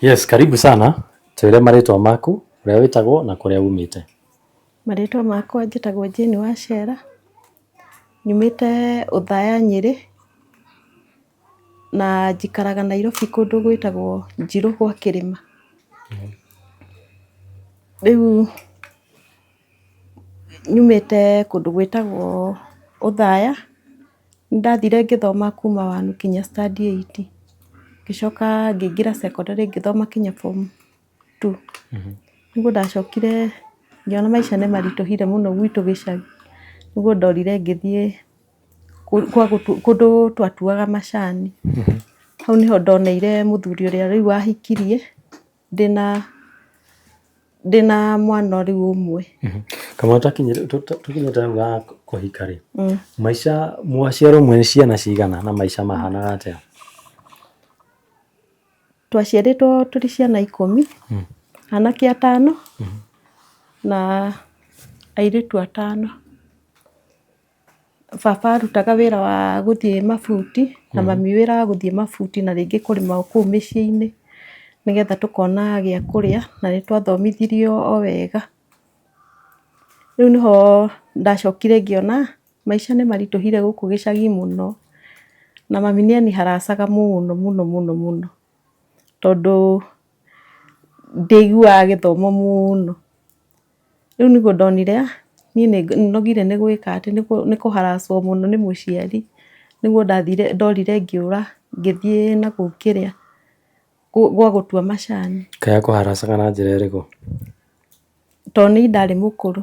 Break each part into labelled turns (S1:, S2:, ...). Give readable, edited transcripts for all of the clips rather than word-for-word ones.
S1: Yes, karibu sana. Twĩre marĩtwa maku, ũrĩa wĩtagwo na kũrĩa umĩte.
S2: Marĩtwa makwa njĩtagwo Jane Wacera, nyumĩte Othaya Nyĩrĩ, na njikaraga Nairobi kũndũ gwĩtagwo Njirũ gwa Kĩrĩma. Rĩu nyumĩte kũndũ gwĩtagwo Othaya, nĩndathire ngĩthoma kuma one nginya standard eight, ngĩcoka ngĩingĩra secondary ngĩthoma nginya form two. Nĩguo ndacokire ngĩona maica nĩ maritũhire mũno gwitũ gĩcagi, nĩguo ndorire ngĩthiĩ kũndũ twatuaga macani. Hau nĩho ndoneire mũthuri ũrĩa rĩu wahikirie ndĩna mwana rĩu ũmwe.
S1: Kamũira tũkinyĩte hau ha kũhika rĩ, maica mwaciarwo mwĩ ciana cigana na maica mahanaga atĩa?
S2: Twaciarĩtwo tũrĩ ciana 10, anake atano na airĩtu atano. Baba arutaga wĩra wa gũthiĩ mabuti na mami wĩra wa gũthiĩ mabuti na rĩngĩ kũrĩma o kũu mĩciĩ-inĩ nĩgetha tũkona gĩa kũrĩa na nĩ twathomithirio o wega. Rĩu nĩho ndacokire ngĩona maica nĩ maritũhire gũkũ gĩcagi mũno na mami nĩ aniharacaga mũno mũno mũno mũno tondũ ndiaiguaga gĩthomo mũno. Rĩu nĩguo ndonire niĩ nĩ nogire nĩ gwĩka atĩ nĩ kũharacwo mũno nĩ mũciari. Nĩguo ndathire ndorire ngĩũra ngĩthiĩ nakũu kĩrĩa gwa gũtua macani.
S1: Kaĩ akũharacaga na njĩra ĩrĩkũ?
S2: Tondũ niĩ ndarĩ mũkũrũ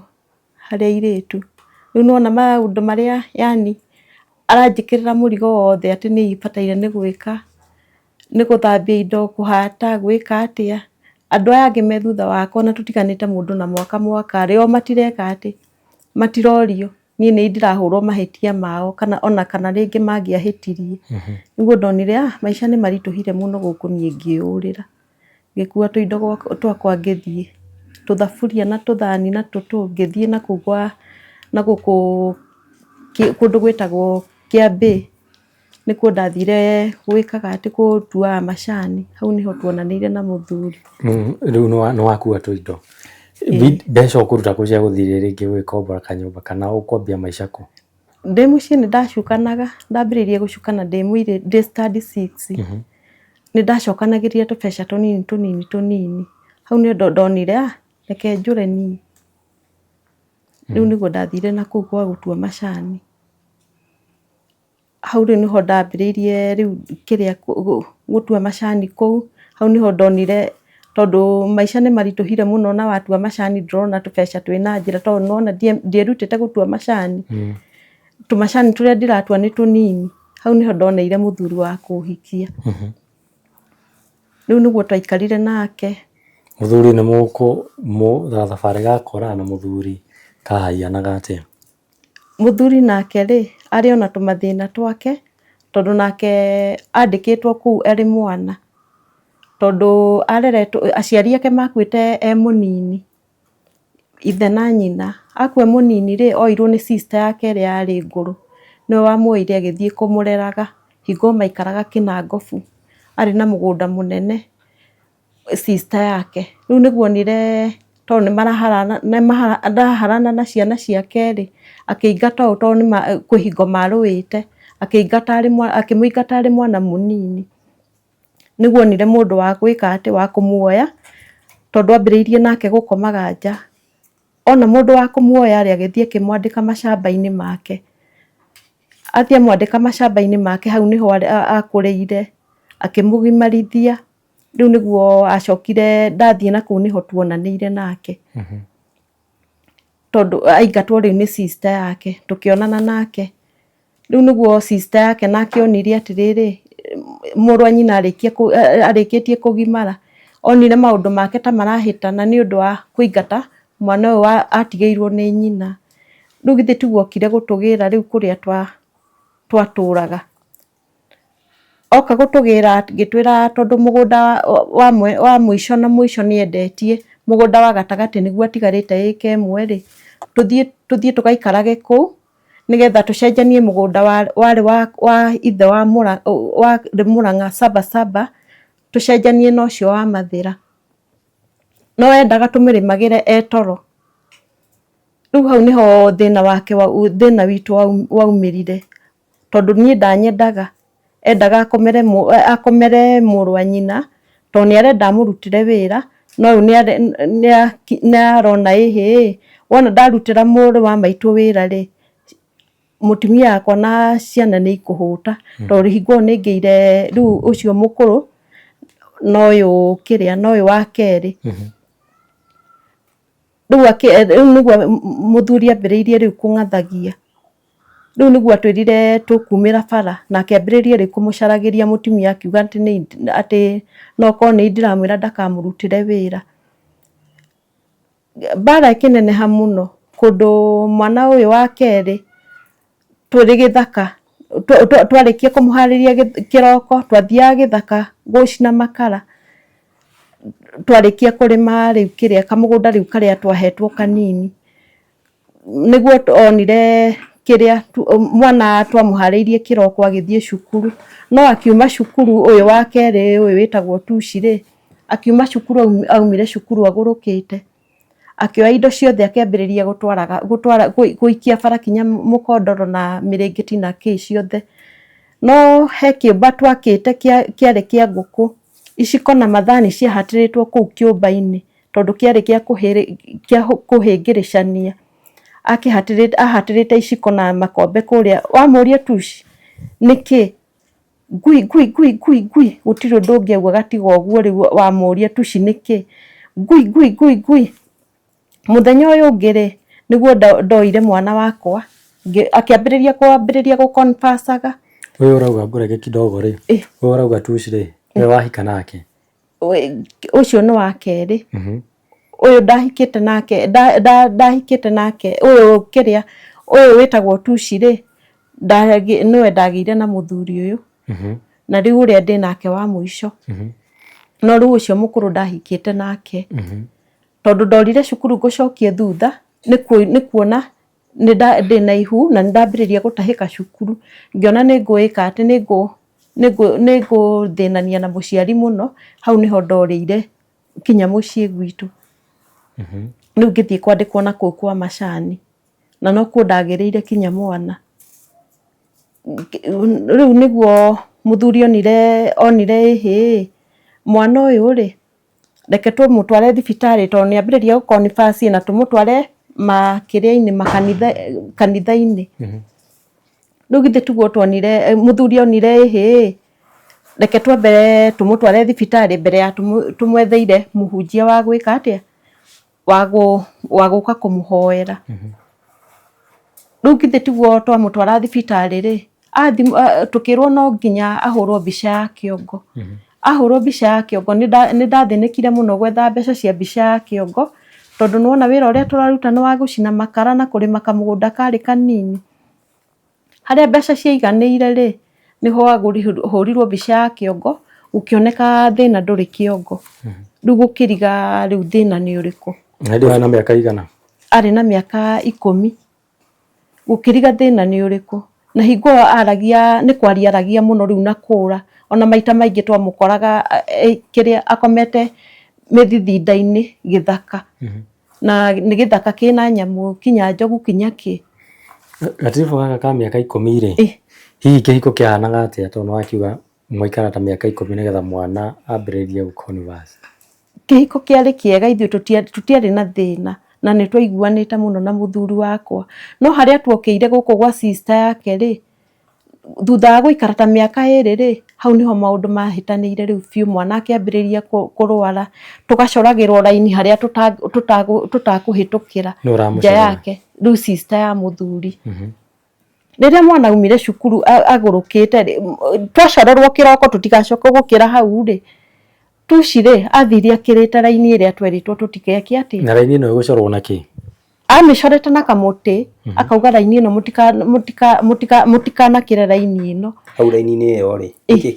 S2: harĩ airĩtu. Rĩu nĩwona maũndũ marĩa yaani aranjĩkĩrĩra mũrigo wothe atĩ niĩ ibataire nĩ gwĩka, nĩ gũthambia indo, kũhata, gwĩka atĩa. Andũ aya angĩ me thutha wakwa na tũtiganĩte mũndũ na mwaka mwaka rĩ, o matireka atĩ, matirorio. Niĩ nĩ ndĩrahũrwo mahĩtia mao kana ona kana rĩngĩ mangĩahĩtirie. Nĩguo ndonire maica nĩ maritũhire mũno gũkũ niĩ ngĩyũrĩra. Ngĩkua tũindo twakwa ngĩthiĩ, tũthaburia na tũthani na tũtũ ngĩthiĩ nakũu gwa nagũkũ kũndũ gwĩtagwo Kĩambĩ, nĩkuo ndathire gwĩkaga atĩ gũtuaga macani, hau nĩho tuonanĩire na mũthuri.
S1: Rĩu nĩ wakua tũindo, mbeca ũkũruta kũ cia gũthiĩ rĩngĩ gwĩkombora kanyũmba kana ũkwambia maica kũ?
S2: Ndĩ mũciĩ nĩ ndacukanaga, ndambĩrĩirie gũcukana ndĩ mũirĩtu ndĩ standard six. Nĩ ndacokanagĩrĩria tũbeca tũnini tũnini tũnini. Hau nĩ ndonire reke njũre niĩ. Rĩu nĩguo ndathire nakũu gwa gũtua macani. Hau rĩu nĩho ndambĩrĩirie rĩu kĩrĩa gũtua macani kũu, hau nĩho ndonire tondũ maica nĩ maritũhire mũno na watua macani ndũrona tũbeca twĩna njĩra tondũ nĩwona ndierutĩte gũtua macani. Tũmacani tũrĩa ndĩratua nĩ tũnini. Hau nĩho ndoneire mũthuri wa kũhikia. Rĩu nĩguo twaikarire nake.
S1: Mũthuri nĩ gathabarĩ ga kũraya na mũthuri kahaianaga atĩa?
S2: Mũthuri nake rĩ, arĩ ona tũmathĩna twake, tondũ nake andĩkĩtwo kũu arĩ mwana, tondũ areretwo, aciari ake makuĩte e mũnini, ithe na nyina. Akua e mũnini rĩ, oirwo nĩ sister yake ĩrĩa yarĩ ngũrũ, nĩwe wamuoire agĩthiĩ kũmũreraga, hingo maikaraga Kĩnangobu, arĩ na mũgũnda mũnene. Sister yake. Rĩu nĩguo onire tondũ nĩ maraharana na ciana ciake rĩ, akĩingata ũũ tondũ kwĩ hingo marũĩte, akĩmũingata arĩ mwana mũnini. Nĩguo onire mũndũ wa gwĩka atĩ, wa kũmuoya, tondũ ambĩrĩirie nake gũkomaga nja. Ona mũndũ wa kũmuoya rĩ, agĩthiĩ akĩmwandĩka macamba-inĩ make. Athiĩ amwandĩka macamba-inĩ make hau nĩho akũrĩire, akĩmũgimarithia. Rĩu nĩguo acokire ndathiĩ na kũu nĩho tuonanĩire nake. Tondũ aingatwo rĩu nĩ sister yake, tũkĩonana nake. Rĩu nĩguo sister yake nake onire atĩrĩrĩ, mũrũ wa nyina arĩkĩtie kũgimara, onire maũndũ make ta marahĩtana nĩ ũndũ wa kũingata mwana ũyũ atigĩirwo nĩ nyina. Rĩu githĩ tiguo okire gũtũgĩra rĩu kũrĩa twatũraga. Oka gũtũgĩra agĩtwĩra tondũ mũgũnda wa mũico na mũico nĩ endetie, mũgũnda wa gatagatĩ nĩguo atigarĩte ĩka ĩmwe rĩ, tũthiĩ tũgaikarage kũu, nĩgetha tũcenjanie mũgũnda warĩ wa ithe wa Mũrang'a saba saba. Tũcenjanie na ũcio wa Mathĩra. No endaga tũmĩrĩmagĩre e toro. Rĩu hau nĩho thĩna wake thĩna witũ waumĩrire. Tondũ niĩ ndanyendaga, endaga akomere akomere mũrũ wa nyina, tondũ nĩ arenda amũrutĩre wĩra, no rĩu nĩ arona ĩhĩ, wona ndarutĩra mũrũ wa maitũ wĩra rĩ, mũtumia wakwa na ciana nĩ ikũhũta, tondũ hingo ĩyo nĩ ngĩire rĩu ũcio mũkũrũ na ũyũ kĩrĩa na ũyũ wa kerĩ. Rĩu rĩu nĩguo mũthuri ambĩrĩirie rĩu kũng'athagia. Rĩu nĩguo atwĩrire tũkumĩra bara na akĩambĩrĩria rĩu kũmũcaragĩria mũtumia akiuga atĩ nĩ atĩ no korwo nĩ ndĩramwĩra ndakamũrutĩre wĩra. Mbara ĩkĩneneha mũno kũndũ mwana ũyũ wa kerĩ tũrĩ gĩthaka twarĩkia kũmũharĩria kĩroko twathiaga gĩthaka gũcina makara twarĩkia kũrĩma rĩu kĩrĩa kamũgũnda rĩu karĩa twahetwo kanini. Nĩguo onire kĩrĩa mwana twamũharĩirie kĩroko agĩthiĩ cukuru, no akiuma cukuru ũyũ wa kerĩ ũyũ wĩtagwo Tushi rĩ, akiuma cukuru aumire cukuru agũrũkĩte, akĩoya indo ciothe akĩambĩrĩria gũtwaraga gũtwara gũikia bara kinya mũkondoro na mĩrĩngĩti na kĩ ciothe. No he kĩũmba twakĩte kĩarĩ kĩa ngũkũ, iciko na mathani ciahatĩrĩtwo kũu kĩũmba-inĩ. Tondũ kĩarĩ gĩa kũhĩngĩrĩcania, ahatĩrĩte iciko na makombe kũrĩa, wamũria tuci nĩkĩ? Ngui ngui ngui ngui ngui, gũtirĩ ũndũ ũngĩ augaga tiga ũguo rĩu wamũria tuci nĩkĩ? Ngui ngui ngui ngui. Mũthenya ũyũ ũngĩ rĩ, nĩguo ndoire mwana wakwa, akĩambĩrĩria kwambĩrĩria gũ confess aga.
S1: Ũyũ ũrauga ngũrege kidogo rĩ, ũyũ ũrauga tuci rĩ, nĩwe wahika nake?
S2: Ũcio nĩ wa kerĩ. Ũyũ ndahikĩte nake ndahikĩte nake ũyũ kĩrĩa ũyũ wĩtagwo Tushi rĩ, nĩwe ndagĩire na mũthuri ũyũ. Na rĩu ũrĩa ndĩ nake wa mũico. No rĩu ũcio mũkũrũ ndahikĩte nake. Tondũ ndorire cukuru ngũcokie thutha nĩ kuona ndĩna ihu na nĩ ndambĩrĩria gũtahĩka cukuru. Ngĩona nĩ ngwĩka atĩ nĩ ngũthĩnania na mũciari mũno, hau nĩho ndorĩire nginya mũciĩ gwitũ. Rĩu ngĩthiĩ kwandĩkwo na kũu kwa macani, na nokuo ndagĩrĩire kinya mwana. Rĩu nĩguo mũthuri onire onire ĩhĩ, mwana ũyũ rĩ, reke tũmũtware thibitarĩ tondũ nĩ ambĩrĩria gũ confess na tũmũtware makĩrĩa-inĩ makanitha kanitha-inĩ. Rĩu githĩ tiguo tuonire mũthuri onire ĩhĩ, reke twambe tũmũtware thibitarĩ mbere ya tũmwetheire mũhunjia wa gwĩka atĩa, wa gũka kũmũhoera. Rĩu githĩ tiguo twamũtwara thibitarĩ rĩ, tũkĩrwo no nginya ahũrwo mbica ya kĩongo. Ahũrwo mbica ya kĩongo nĩ ndathĩnĩkire mũno gwetha mbeca cia mbica ya kĩongo, tondũ nĩ wona wĩra ũrĩa tũraruta nĩ wa gũcina makara na kũrĩma kamũgũnda karĩ kanini. Harĩa mbeca ciaiganĩire rĩ, nĩho hahũrirwo mbica ya kĩongo, gũkĩoneka thĩna ndũrĩ kĩongo. Rĩu gũkĩriga rĩu thĩna nĩ ũrĩkũ.
S1: Hĩndĩ ĩyo arĩ na mĩaka igana?
S2: Arĩ na mĩaka 10. Gũkĩriga thĩna nĩ ũrĩkũ. Na hingo ĩyo aragia nĩ kwaria aragia mũno rĩu na kũra. Ona maita maingĩ twamũkoraga kĩrĩa akomete mĩthithinda-inĩ gĩthaka. Na nĩ gĩthaka kĩna nyamũ kinya njogu kinya kĩ.
S1: Gatiribũ gaka ka mĩaka 10 rĩ, hihi kĩhiko kĩahanaga atĩa tondũ nĩ wakiuga mwaikara ta mĩaka 10 nĩgetha mwana ambĩrĩrie gũ converse?
S2: Kĩhiko kĩarĩ kĩega ithuĩ tũtiarĩ na thĩna na nĩ twaiguanĩte mũno na mũthuri wakwa. No harĩa tuokĩire gũkũ gwa sister yake rĩ, thutha wa gũikara ta mĩaka 2 rĩ, hau nĩho maũndũ mahĩtanĩire rĩu biũ, mwana akĩambĩrĩria kũrwara, tũgacoragĩrwo raini harĩa tũtakũhĩtũkĩra nja yake, rĩu sister ya mũthuri. Rĩrĩa mwana aumire cukuru agũrũkĩte rĩ, twacorerwo kĩroko tũtigacoke gũkĩra hau rĩ, tuci rĩ, athire akĩrĩte raini ĩrĩa twerĩtwo tũtigeke atĩa.
S1: Na raini ĩno ĩgũcorwo na kĩ?
S2: Amĩcorete na kamũtĩ, akauga raini ĩno mũtikanakĩre raini ĩno.
S3: Hau raini-inĩ ĩyo rĩ, nĩkĩ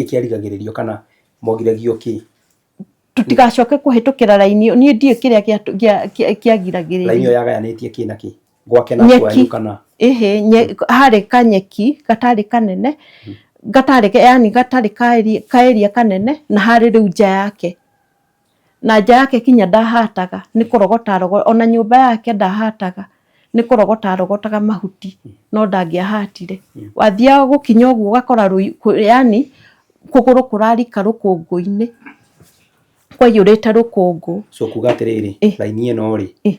S3: kĩarigagĩrĩrio kana mwagiragio kĩ?
S2: Tũtigacoke kũhĩtũkĩra raini ĩyo, niĩ ndiũĩ kĩrĩa kĩagiragĩrĩria.
S3: Raini ĩyo yagayanĩtie kĩ na kĩ? Gwake na kwanyu kana?
S2: Ĩhĩ, harĩ kanyeki gatarĩ kanene. Gatarĩ yani gatarĩ ka area kanene na harĩ rĩu nja yake. Na nja yake kinya ndahataga nĩ kũrogota arogota, ona nyũmba yake ndahataga nĩ kũrogota arogotaga mahuti no ndangĩahatire. Wathiaga gũkinya ũguo ũgakora yani kũgũrũ kũrarika rũkũngũ-inĩ, kwaiyũrĩte rũkũngũ.
S3: So kuga atĩrĩrĩ, raini ĩno rĩ,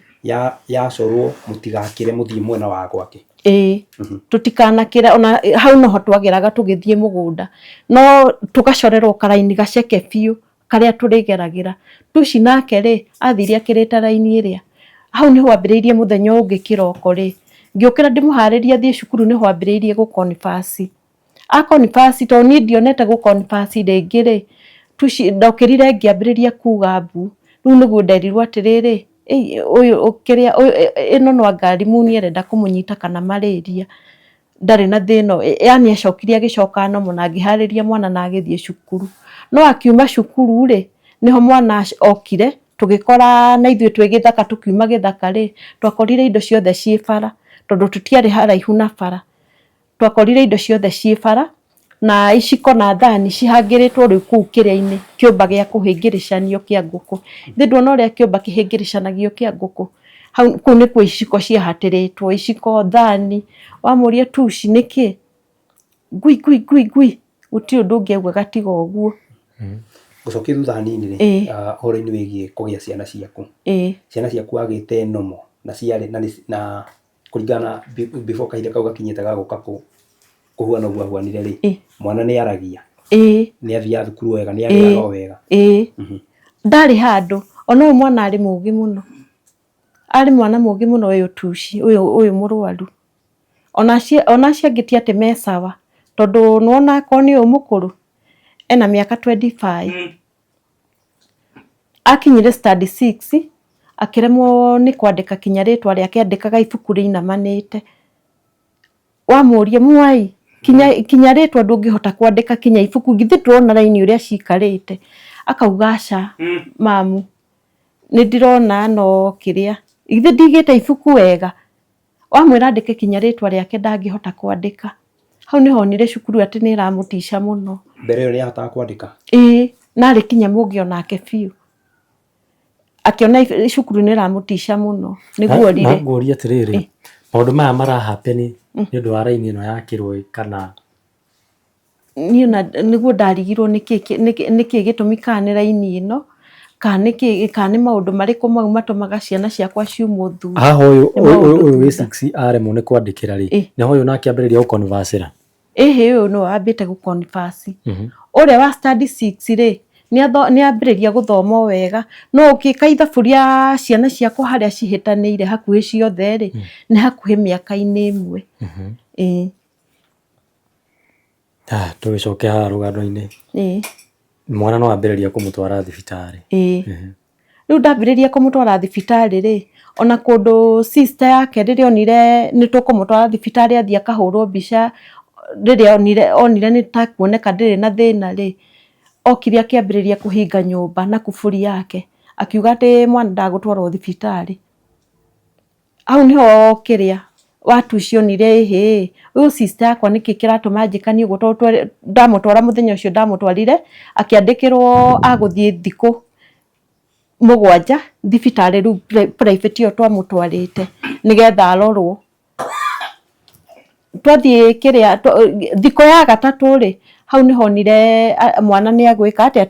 S3: yacorwo mũtigakĩre mũthiĩ mwena wa gwake.
S2: Ĩĩ, tũtikanakĩre ona hau noho twageraga tũgĩthiĩ mũgũnda, no tũgacorerwo karaini gaceke biũ karĩa tũrĩgeragĩra. Tushi nake rĩ, athire akĩrĩte raini ĩrĩa. Hau nĩho ambĩrĩirie mũthenya ũngĩ kĩroko rĩ, ngĩũkĩra ndĩmũharĩrie athiĩ cukuru nĩho ambĩrĩirie gũ confess. A confess tondũ niĩ ndionete gũ confess rĩngĩ rĩ, tushi ndokĩrire ngĩambĩrĩria kuga mbu. Rĩu nĩguo nderirwo atĩrĩrĩ, ũyũ kĩrĩa ĩno no anga pneumonia ĩrenda kũmũnyita kana malaria. Ndarĩ na thĩna, yani acokire agĩcoka normal na ngĩharĩria mwana na agĩthiĩ cukuru. No akiuma cukuru rĩ, nĩho mwana okire, tũgĩkora na ithuĩ twĩ gĩthaka tũkiuma gĩthaka rĩ, twakorire indo ciothe ciĩ bara, tondũ tũtiarĩ haraihu na bara. Twakorire indo ciothe ciĩ bara, na iciko na thani cihangĩrĩtwo rĩu kũu kĩrĩa-inĩ, kĩũmba gĩa kũhĩngĩrĩcanio kĩa ngũkũ. Githĩ ndwona ũrĩa kĩũmba kĩhĩngĩrĩcanagio kĩa ngũkũ? Hau kũu nĩkuo iciko ciahatĩrĩtwo, iciko, thani, wamũria tuci nĩkĩ? Ngui ngui ngui ngui, gũtirĩ ũndũ ũngĩ augaga tiga ũguo.
S3: Ngũcokie thutha hanini rĩ, ũhoro-inĩ wĩgiĩ kũgĩa ciana ciaku. Ciana ciaku wagĩte normal na ciarĩ na kũringana na before kahinda kau gakinyĩte ga gũka kũhuana ũguo ahuanire rĩ, mwana nĩ aragia?
S2: Ĩĩ.
S3: Nĩ athiaga thukuru wega, nĩ arĩaga o wega?
S2: Ĩĩ. Ndarĩ handũ, ona ũyũ mwana arĩ mũgĩ mũno, arĩ mwana mũgĩ mũno ũyũ tuci, ũyũ ũyũ mũrwaru. Ona acio angĩ ti atĩ me sawa, tondũ nĩwona akorwo nĩ ũyũ mũkũrũ, ena mĩaka 25. Akinyire standard 6 akĩremwo nĩ kwandĩka kinya rĩtwa rĩake, andĩkaga ibuku rĩinamanĩte. Wamũria mwai kinya kinya rĩtwa ndũngĩhota kwandĩka kinya ibuku, githĩ ndũrona raini ũrĩa cikarĩte? Akauga aca mamu, nĩ ndĩrona no kĩrĩa, githĩ ndigĩte ibuku wega? Wamwĩra andĩke kinya rĩtwa rĩake ndangĩhota kwandĩka. Hau nĩho onire cukuru atĩ nĩ ĩramũtica mũno.
S3: Mbere ĩyo nĩ ahotaga kwandĩka?
S2: Ĩĩ, na arĩ kinya mũgĩ onake biũ. Akĩona cukuru nĩ ĩramũtica mũno, nĩguo
S1: Na
S2: orire.
S1: ngũrie atĩrĩrĩ, maũndũ maya mara happen nĩ ũndũ wa raini ĩno ya kĩrũĩ kana?
S2: Niĩ ona nĩguo ndarigirwo nĩkĩ gĩtũmi kana nĩ raini ĩno, kana nĩkĩ, kana nĩ maũndũ marĩkũ mau matũmaga ciana ciakwa ciumwo thutha.
S1: Haha ũyũ ũyũ wĩ 6 aremwo nĩ kwandĩkĩra rĩ, nĩho ũyũ nake ambĩrĩria gũ converse ĩra?
S2: Ĩhĩ ũyũ nĩwe wambĩte gũ converse. Ũrĩa wa standard 6 rĩ, nĩ ambĩrĩria gũthoma o wega, no ũngĩka ithabu rĩa ciana ciakwa harĩa cihĩtanĩire hakuhĩ ciothe rĩ, nĩ hakuhĩ mĩaka-inĩ ĩmwe. Ĩĩ.
S1: Tũgĩcoke haha rũgano-inĩ.
S2: Ĩĩ.
S1: Mwana no ambĩrĩria kũmũtwara thibitarĩ.
S2: Ĩĩ. Rĩu ndambĩrĩria kũmũtwara thibitarĩ rĩ, ona kũndũ sister yake rĩrĩa onire nĩ tũkũmũtwara thibitarĩ athiĩ akahũrwo mbica, rĩrĩa onire onire nĩ ta kuoneka ndĩrĩ na thĩna rĩ, okire akĩambĩrĩria kũhinga nyũmba na kuburi yake, akiuga atĩ mwana ndagũtwarwo thibitarĩ. Hau nĩho kĩrĩa watu ũcio onire ĩhĩ, ũyũ sister yakwa nĩkĩ kĩratũma anjĩkanie ũguo tondũ ndamũtwara mũthenya ũcio ndamũtwarire, akĩandĩkĩrwo agũthiĩ thikũ 7 thibitarĩ rĩu private ĩyo twamũtwarĩte nĩgetha arorwo. Twathiĩ kĩrĩa thikũ ya gatatũ rĩ, hau nĩho onire mwana nĩ agwĩka atĩa,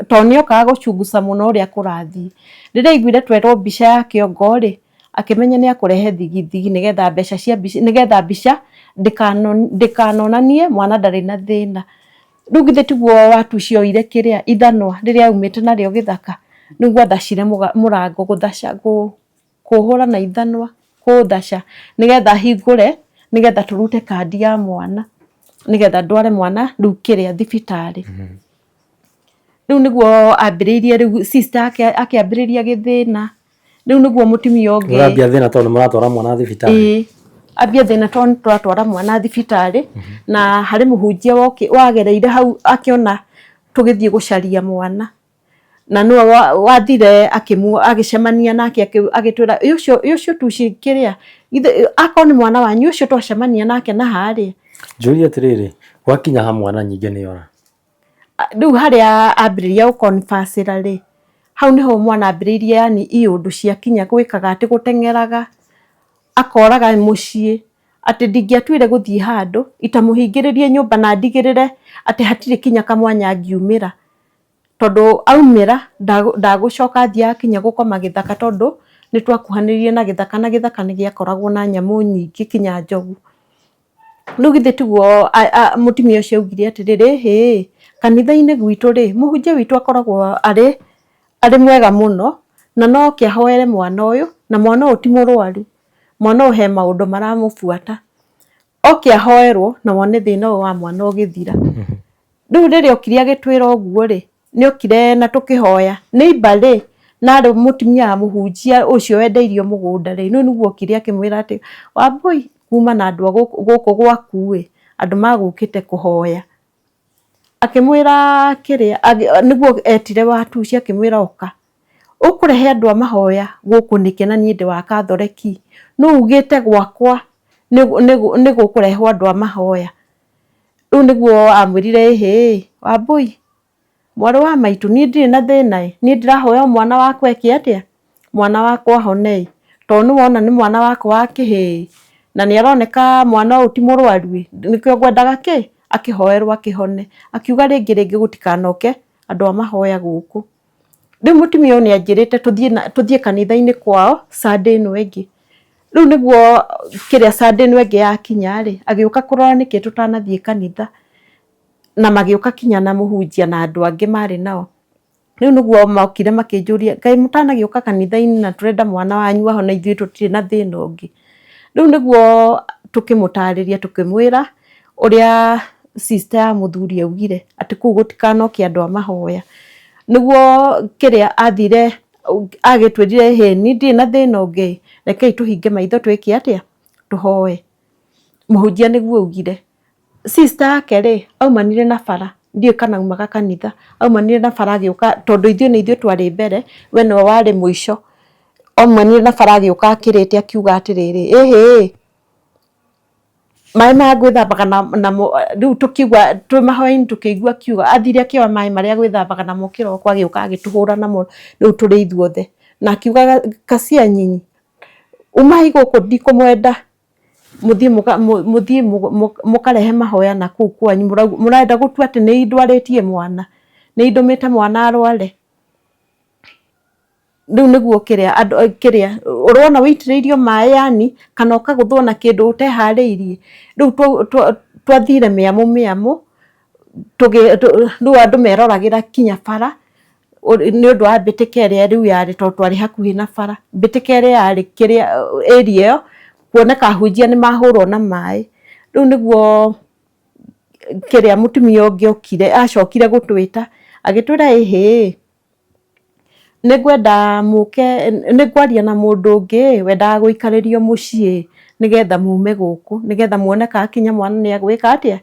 S2: tondũ nĩ okaga gũchunguza mũno ũrĩa kũrathiĩ. Rĩrĩa aiguire twerwo mbica ya kĩongo rĩ, akĩmenya nĩ akũrehe thigithigi nĩgetha mbeca cia mbica, nĩgetha mbica ndĩkanonanie mwana ndarĩ na thĩna. Rĩu githĩ tiguo watu ũcio oire kĩrĩa ithanwa rĩrĩa aumĩte narĩo gĩthaka, nĩguo athacire mũrango gũthaca kũũhũra na ithanwa kũũthaca nĩgetha hingũre nĩgetha tũrute kandi ya mwana nĩgetha ndware mwana rĩu kĩrĩa thibitarĩ. Rĩu nĩguo ambĩrĩirie rĩu sister yake akĩambĩrĩria gĩthĩna. Rĩu nĩguo mũtumia ũngĩ.
S1: Mũrambia thĩna tondũ nĩmũratwara mwana thibitarĩ.
S2: Ĩĩ ambia thĩna tondũ nĩtũratwara mwana thibitarĩ na harĩ mũhunjia wagereire hau akĩona tũgĩthiĩ gũcaria mwana na nĩwe wathire agĩcemania nake agĩtwĩra ũcio tuci kĩrĩa akorwo nĩ mwana wanyu ũcio twacemania nake na harĩa.
S1: Njũrie atĩrĩrĩ, Gwakinya ha mwana nyingĩ nĩ ora.
S2: Rĩu harĩa ambĩrĩria gũkonbacĩra rĩ, hau nĩho mwana ambĩrĩirie yani iũndũ ciakinya gwĩkaga atĩ gũteng'eraga, akoraga mũciĩ, atĩ ndingĩatuire gũthiĩ handũ itamũhingĩrĩrie nyũmba na ndigĩrĩre atĩ hatirĩ kinya kamwanya angiumĩra. Tondũ aumĩra ndagũcoka athiaga kinya gũkoma gĩthaka tondũ nĩ twakuhanĩrĩirie na gĩthaka na gĩthaka nĩ gĩakoragwo na nyamũ nyingĩ kinya njogu. Rĩu githĩ tiguo mũtumia ũcio augire atĩrĩrĩ, ĩhĩ, kanitha-inĩ gwitũ rĩ, mũhunjia witũ akoragwo arĩ arĩ mwega mũno, na no oke ahoere mwana ũyũ, na mwana ũyũ ti mũrwaru, mwana ũyũ he maũndũ maramũbuata, oke ahoerwo na wone thĩna ũyũ wa mwana ũgĩthira. Rĩu rĩrĩa okire agĩtwĩra ũguo rĩ, nĩ okire na tũkĩhoya. Neighbour rĩ, na arĩ mũtumia wa mũhunjia ũcio wendeirio mũgũnda rĩ, rĩu nĩguo okire akĩmwĩra atĩ, Wambũi kuma na andũ a gũkũ gwaku ĩ, andũ magũkĩte kũhoya. Akĩmwĩra kĩrĩa, nĩguo etire watuci akĩmwĩra ũka. Ũkũrehe andũ a mahoya gũkũ nĩkĩ na niĩ ndĩ wa Katholeki? Nũ ugĩte gwakwa nĩ gũkũrehwo andũ a mahoya? Rĩu nĩguo amwĩrire ĩhĩ, Wambũi, mwarĩ wa maitũ, niĩ ndirĩ na thĩna ĩ, niĩ ndĩrahoya o mwana wakwa eke atĩa? Mwana wakwa ahone ĩ, tondũ nĩ wona nĩ mwana wakwa wa kĩhĩĩ na nĩ aroneka mwana ũyũ ti mũrwaru ĩ, nĩkĩo ngwendaga kĩ? Akĩhoerwo akĩhone. Akiuga rĩngĩ rĩngĩ gũtikanoke andũ a mahoya gũkũ. Rĩu mũtumia ũyũ nĩ anjĩrĩte tũthiĩ na tũthiĩ kanitha-inĩ kwao Sunday ĩno ĩngĩ. Rĩu nĩguo kĩrĩa Sunday ĩno ĩngĩ yakinya rĩ, agĩũka kũrora nĩkĩ tũtanathiĩ kanitha, na magĩũka kinya na mũhunjia na andũ angĩ marĩ nao. Rĩu nĩguo mokire makĩnjũria, kaĩ mũtanagĩũka kanitha-inĩ na tũrenda mwana wanyu ahone ithuĩ tũtirĩ na thĩna ũngĩ. Rĩu nĩguo tũkĩmũtarĩria tũkĩmwĩra ũrĩa sister ya mũthuri augire atĩ kũu gũtikanoke andũ a mahoya. Nĩguo kĩrĩa athire agĩtwĩrire ĩhĩ niĩ ndirĩ na thĩna ũngĩ, rekei tũhinge maitho twĩke atĩa, tũhoe. Mũhunjia nĩguo augire. Sister yake rĩ, aumanire na bara, ndiũĩ kana aumaga kanitha, aumanire na bara agĩũka tondũ ithuĩ nĩ ithuĩ twarĩ mbere, we nĩwe warĩ mũico. Aumanire na bara agĩũka akĩrĩte akiuga atĩrĩrĩ, ĩhĩ, maĩ maya ngwĩthambaga namo, rĩu tũkĩigua twĩ mahoya-inĩ tũkĩigua akiuga, athire akĩoya maĩ marĩa agwĩthambaga namo kĩroko agĩũka agĩtũhũra namo rĩu tũrĩ ithuothe. Na akiuga kacia nyinyi, umai gũkũ ndikũmwenda. Mũthiĩ mũthiĩ mũkarehe mahoya na kũu kwanyu, mũrenda gũtua atĩ nĩ ndwarĩtie mwana, nĩ ndũmĩte mwana arware. Rĩu nĩguo kĩrĩa andũ kĩrĩa ũrona wĩitĩrĩirio maĩ yani kana ũkagũthwo na kĩndũ ũteharĩirie. Rĩu twathire mĩamũ mĩamũ, rĩu andũ meroragĩra kinya bara nĩ ũndũ wa mbĩtĩka ĩrĩa rĩu yarĩ tondũ twarĩ hakuhĩ na bara. Mbĩtĩka ĩrĩa yarĩ kĩrĩa area ĩyo kuoneka ahunjia nĩ mahũrwo na maĩ. Rĩu nĩguo kĩrĩa mũtumia ũngĩ okire acokire gũtwĩta agĩtwĩra ĩhĩ, nĩ ngwenda mũke, nĩ ngwaria na mũndũ ũngĩ wendaga gũikarĩrio mũciĩ nĩgetha mume gũkũ, nĩgetha muone kana kinya mwana nĩ egwĩka atĩa,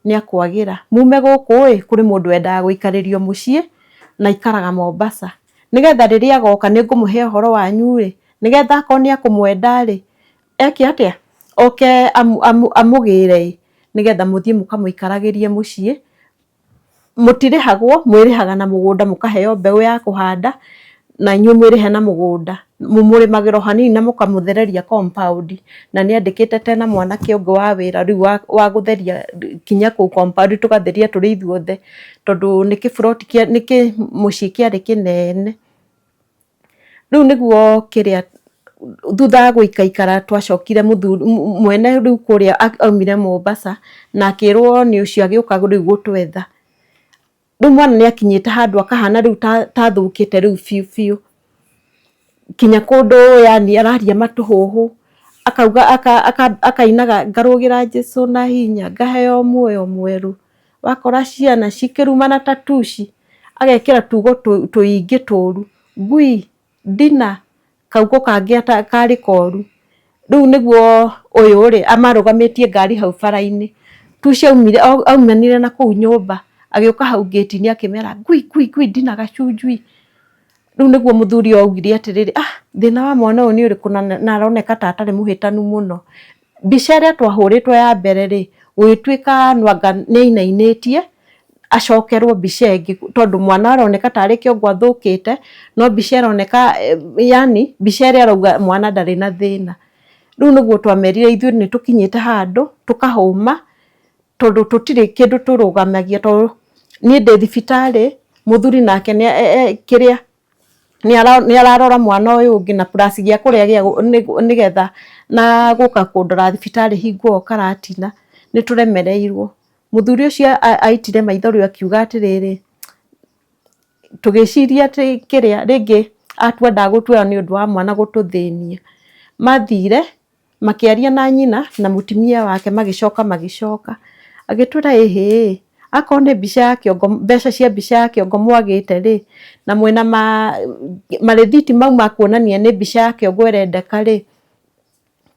S2: nĩ ekwagĩra. Mume gũkũ ĩ, kũrĩ mũndũ wendaga gũikarĩrio mũciĩ na aikaraga Mombasa. Nĩgetha rĩrĩa agoka nĩ ngũmũhe ũhoro wanyu ĩ, nĩgetha akorwo nĩ ekũmwenda rĩ, eke atĩa? Oke amũgĩre ĩ, nĩgetha mũthiĩ mũkamũikaragĩrie mũciĩ. Mũtirĩhagwo, mwĩrĩhaga na mũgũnda mũkaheo mbeũ ya kũhanda, na inyuĩ mwĩrĩhe na mũgũnda. Mũmũrĩmagĩra o hanini na mũkamũthereria compound, na nĩ andĩkĩte tena mwanake ũngĩ wa wĩra rĩu wa gũtheria kinya kũu compound tũgatheria tũrĩ ithuothe, tondũ nĩ kĩburoti, nĩ kĩmũciĩ kĩarĩ kĩnene. Rĩu nĩguo kĩrĩa thutha wa gũikaikara twacokire mũthuri mwene rĩu kũrĩa aumire Mombasa na akĩrwo nĩ ũcio agĩũka rĩu gũtwetha. Rĩu mwana nĩ akinyĩte handũ akahana rĩu ta athũkĩte rĩu biũ biũ. Kinya kũndũ yani araria matũhũhũ, akauga akainaga ngarũgĩra Jesũ na hinya ngaheo muoyo mwerũ. Wakora ciana cikĩrumana ta tuci, agekĩra tugo tũingĩ tũru, ngui, ndina, kaugo kangĩ karĩ koru. Rĩu nĩguo ũyũ rĩ, amarũgamĩtie ngari hau bara-inĩ, tuci aumire aumanire na kũu nyũmba, agĩũka hau ngĩti-inĩ akĩmera ngui ngui ngui ndina gacunjui. Rĩu nĩguo mũthuri ũyũ augire atĩrĩrĩ, ah thĩna wa mwana ũyũ nĩ ũrĩkũ na aroneka ta atarĩ mũhĩtanu mũno. Mbica ĩrĩa twahũrĩtwo ya mbere rĩ, Gũgĩtuĩka nwanga nĩ ainainĩtie acokerwo mbica ĩngĩ, tondũ mwana aroneka tarĩ kĩongo athũkĩte, no mbica ĩroneka yani mbica ĩrĩa arauga mwana ndarĩ na thĩna. Rĩu nĩguo twamerire ithuĩ nĩ tũkinyĩte handũ tũkahũma, tondũ tũtirĩ kĩndũ tũrũgamagia, tondũ niĩ ndĩ thibitarĩ, mũthuri nake nĩ kĩrĩa nĩ ararora mwana ũyũ ũngĩ na plus gĩa kũrĩa gĩa nĩgetha na gũka kũndora thibitarĩ hingo ĩyo karatina, nĩ tũremereirwo. Mũthuri ũcio aitire maithori akiuga atĩrĩrĩ, tũgĩciria atĩ kĩrĩa rĩngĩ atua ndagũtuoya nĩ ũndũ wa mwana gũtũthĩnia. Mathire makĩaria na nyina na mũtumia wake, magĩcoka magĩcoka agĩtwĩra ĩhĩ, akorwo nĩ mbica ya kĩongo, mbeca cia mbica ya kĩongo mwagĩte rĩ, na mwĩna marĩthiti mau ma kuonania nĩ mbica ya kĩongo ĩrendeka rĩ,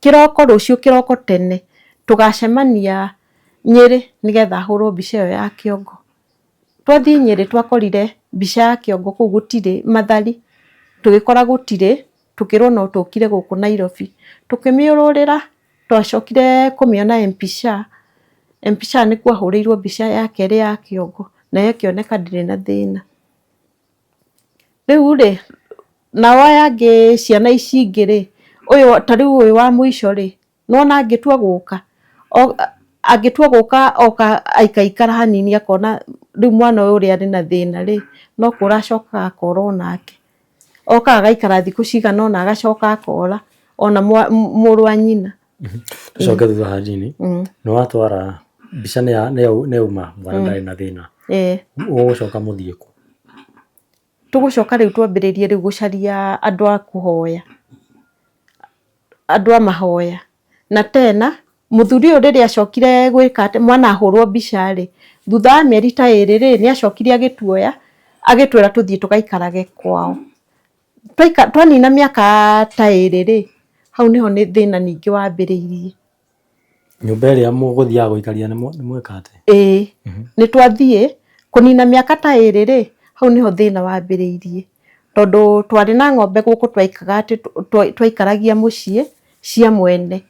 S2: kĩroko rũciũ kĩroko tene tũgacemania Nyĩrĩ nĩgetha hũrwo mbica ĩyo ya kĩongo. Twathiĩ Nyĩrĩ twakorire mbica ya kĩongo kũu gũtirĩ, Mathari tũgĩkora gũtirĩ, tũkĩrwo no tũkire gũkũ Nairobi. Tũkĩmĩũrũrĩra, twacokire kũmĩona MP SHA, MP SHA nĩkuo ahũrĩirwo mbica ya kerĩ ya kĩongo nayo ĩkĩoneka ndĩrĩ na thĩna. Rĩu rĩ, nao aya angĩ ciana ici ingĩ rĩ, ũyũ ta rĩu ũyũ wa mũico rĩ, nĩwona angĩtua gũka, angĩtua gũka oka aikaikara hanini akona rĩu mwana ũyũ ũrĩa arĩ na thĩna rĩ, no kũra acokaga akora onake. Oka agaikara thikũ cigana ũna agacoka akora ona mũrũ wa nyina.
S1: Tucoke thutha hanini, nĩ watwara mbica nĩ yauma mwana ndarĩ na thĩna, ũgũcoka mũthiĩ kũ?
S2: Tũgũcoka rĩu twambĩrĩrie rĩu gũcaria andũ a kũhoya, andũ a mahoya. Na tena mũthuri ũyũ rĩrĩa acokire gwĩka atĩ mwana ahũrwo mbica rĩ, thutha wa mĩeri ta ĩrĩ rĩ, nĩ acokire agĩtuoya agĩtwĩra tũthiĩ tũgaikarage kwao. Twanina mĩaka ta ĩrĩ rĩ, hau nĩho nĩ thĩna ningĩ wambĩrĩirie.
S1: Nyũmba ĩrĩa mũgũthiaga gũikaria nĩ mweka atĩa?
S2: Ĩĩ, nĩ twathiĩ kũnina mĩaka ta ĩrĩ rĩ, hau nĩho thĩna wambĩrĩirie. Tondũ twarĩ na ng'ombe gũkũ twaikaga atĩ twaikaragia mũciĩ cia mwene.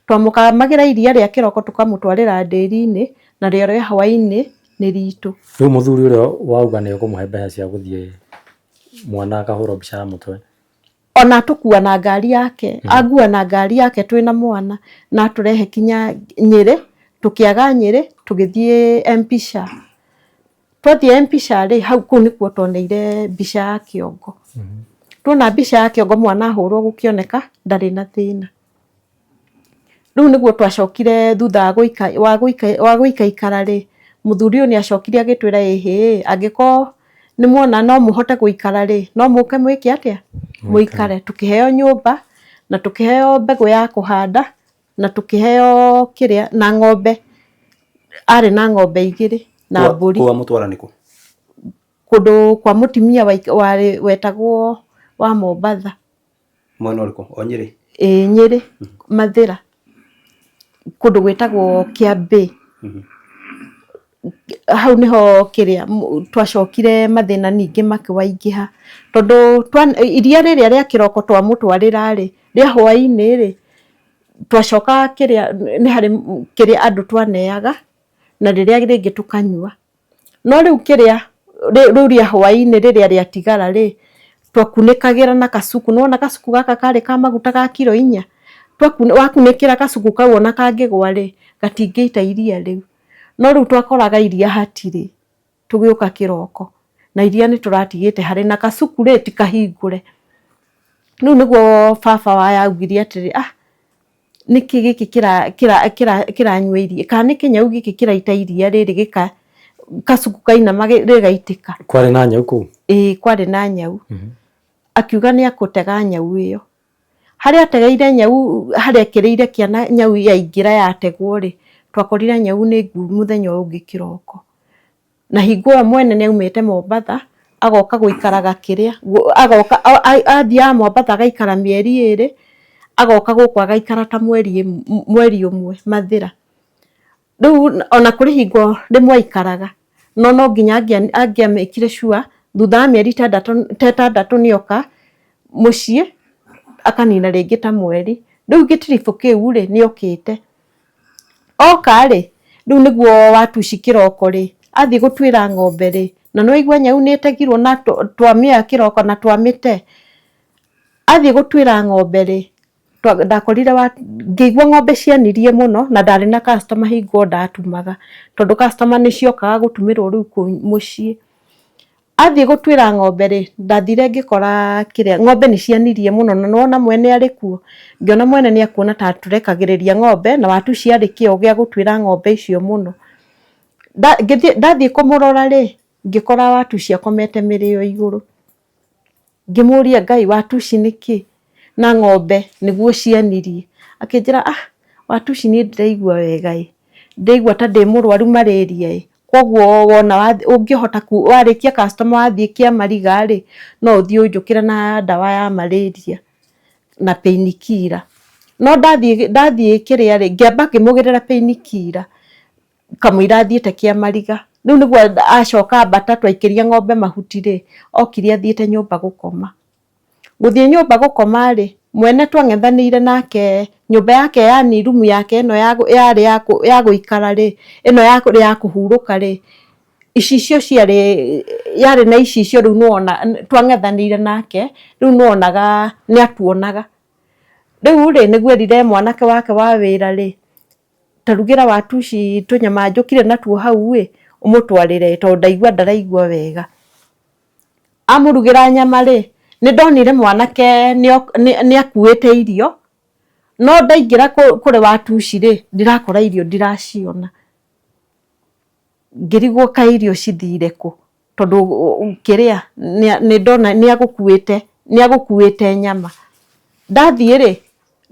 S2: Twamũkamagĩra iria rĩa kĩroko tũkamũtwarĩra ndĩri-inĩ, narĩo rĩa hwaĩ-inĩ nĩ ritũ.
S1: Rĩu mũthuri ũrĩa wauga nĩ ũkũmũhe mbeca cia gũthiĩ mwana akahũrwo mbica ya mũtwe,
S2: Ona atũkua na ngari yake, angua na ngari yake twĩna mwana, na atũrehe kinya Nyĩrĩ, tũkĩaga Nyĩrĩ tũgĩthiĩ MP SHA. Twathiĩ MP SHA rĩ, hau kũu nĩkuo tuoneire mbica ya kĩongo. Tuona mbica ya kĩongo mwana ahũrwo gũkĩoneka ndarĩ na thĩna. Rĩu nĩguo twacokire thutha wa gũikaikara rĩ, mũthuri ũyũ nĩ acokire agĩtwĩra ĩhĩ, angĩkorwo nĩ muona no mũhote gũikara rĩ, no mũke mwĩke atĩa, mũikare. Tũkĩheo nyũmba na tũkĩheo mbegũ ya kũhanda na tũkĩheo kĩrĩa na ng'ombe, arĩ na ng'ombe igĩrĩ na mbũri.
S3: Kũu amũtwara nĩ kũ?
S2: Kũndũ kwa mũtumia warĩ wetagwo wa Mombatha.
S3: Mwena ũrĩkũ? O Nyĩrĩ?
S2: Ĩĩ Nyĩrĩ, Mathĩra, kũndũ gwĩtagwo Kĩambĩ. Hau nĩho kĩrĩa twacokire mathĩna ningĩ makĩwaingĩha, tondũ iria rĩrĩa rĩa kĩroko twamũtwarĩra rĩ, rĩa hwaĩ-inĩ rĩ, twacokaga kĩrĩa nĩ harĩ kĩrĩa andũ twaneaga na rĩrĩa rĩngĩ tũkanyua. No rĩu kĩrĩa rĩu rĩa hwaĩ-inĩ rĩrĩa rĩatigara rĩ, twakunĩkagĩra na kacuku, nĩwona kacuku gaka karĩ ka maguta ga kiro inya, wakunĩkĩra kacuku kau ona kangĩgwa rĩ, gatingĩita iria rĩu. No rĩu twakoraga iria hatirĩ, tũgĩũka kĩroko, na iria nĩ tũratigĩte harĩ na kacuku rĩ, ti kahingũre. Rĩu nĩguo baba wao augire atĩrĩ, ah nĩkĩ gĩkĩ kĩranyua iria, kana nĩ kĩnyau gĩkĩ kĩraita iria rĩrĩ gĩka kacuku kainama rĩgaitĩka.
S1: Kwarĩ na nyau kũu?
S2: Ĩĩ kwarĩ na nyau. Akiuga nĩ ekũtega nyau ĩyo. Harĩa ategeire nyau, harĩa ekĩrĩire kĩana nyau yaingĩra yategwo rĩ, twakorire nyau nĩ nguũ mũthenya ũyũ ũngĩ kĩroko. Na hingo ĩyo mwene nĩ aumĩte Mombatha agoka gũikaraga kĩrĩa, agoka athiaga Mombatha agaikara mĩeri ĩrĩ, agoka gũkũ agaikara ta mweri ũmwe Mathĩra. Rĩu ona kũrĩ hingo rĩmwe aikaraga, no no nginya angĩamĩkire sure thutha wa mĩeri ta ĩtandatũ nĩ oka mũciĩ akanina rĩngĩ ta mweri. Rĩu gĩtiribũ kĩu rĩ, nĩ okĩte. Oka rĩ, Rĩu nĩguo watuci kĩroko rĩ, athiĩ gũtuĩra ng'ombe rĩ, na nĩ waigua nyau nĩ ĩtegirwo na twamĩoya kĩroko na twamĩte. Athiĩ gũtuĩra ng'ombe rĩ, ndakorire ngĩigua ng'ombe cianirie mũno na ndarĩ na customer hingo ndatumaga, tondũ customer nĩ ciokaga gũtumĩrwo rĩu kũu mũciĩ. Athiĩ gũtuĩra ng'ombe rĩ, ndathire ngĩkora kĩrĩa, ng'ombe nĩ cianirie mũno na nĩwona mwene arĩ kuo, ngĩona mwene nĩ akuona ta tũrekagĩrĩria ng'ombe na watuci arĩ kĩo gĩa gũtuĩra ng'ombe icio mũno. Ndathiĩ kũmũrora rĩ, ngĩkora watuci akomete mĩrĩo igũrũ. Ngĩmũria Ngai watuci nĩkĩ na ng'ombe nĩguo cianirie. Akĩnjĩra ah watuci niĩ ndiraigua wega ĩ, ndĩraigua ta ndĩ mũrwaru malaria ĩ, koguo wona ũngĩhota warĩkia customer wathiĩ kĩamariga rĩ, no ũthiĩ ũnjũkĩre na ndawa ya malaria na pain killer. No ndathiĩ ndathiĩ kĩrĩa rĩ, ngĩamba ngĩmũgĩrĩra pain killer kamũira athiĩte kĩamariga. Rĩu nĩguo acoka ambata twaikĩria ng'ombe mahuti rĩ, okire athiĩte nyũmba gũkoma. Gũthiĩ nyũmba gũkoma rĩ, mwene twang'ethanĩire nake nyũmba yake yani rumu yake ĩno yarĩ ya gũikara rĩ, ĩno yarĩ ya kũhurũka rĩ, icicio ciarĩ yarĩ na icicio rĩu nĩwona twang'ethanĩire nake, rĩu nĩwonaga nĩatuonaga. Rĩu rĩ, nĩguo erire mwanake wake wa wĩra rĩ, ta rugĩra watuci tũnyama njũkire natuo hau ĩ, ũmũtwarĩre tondũ ndaigua ndaraigua wega. Amũrugĩra nyama rĩ, nĩ ndonire mwanake nĩ akuĩte irio, no ndaingĩra kũrĩ watuci rĩ, ndirakora irio ndiraciona. Ngĩrigwo kaĩ irio cithire kũ, tondũ kĩrĩa nĩ ndona nĩ agũkuĩte, nĩ agũkuĩte nyama. Ndathiĩ rĩ,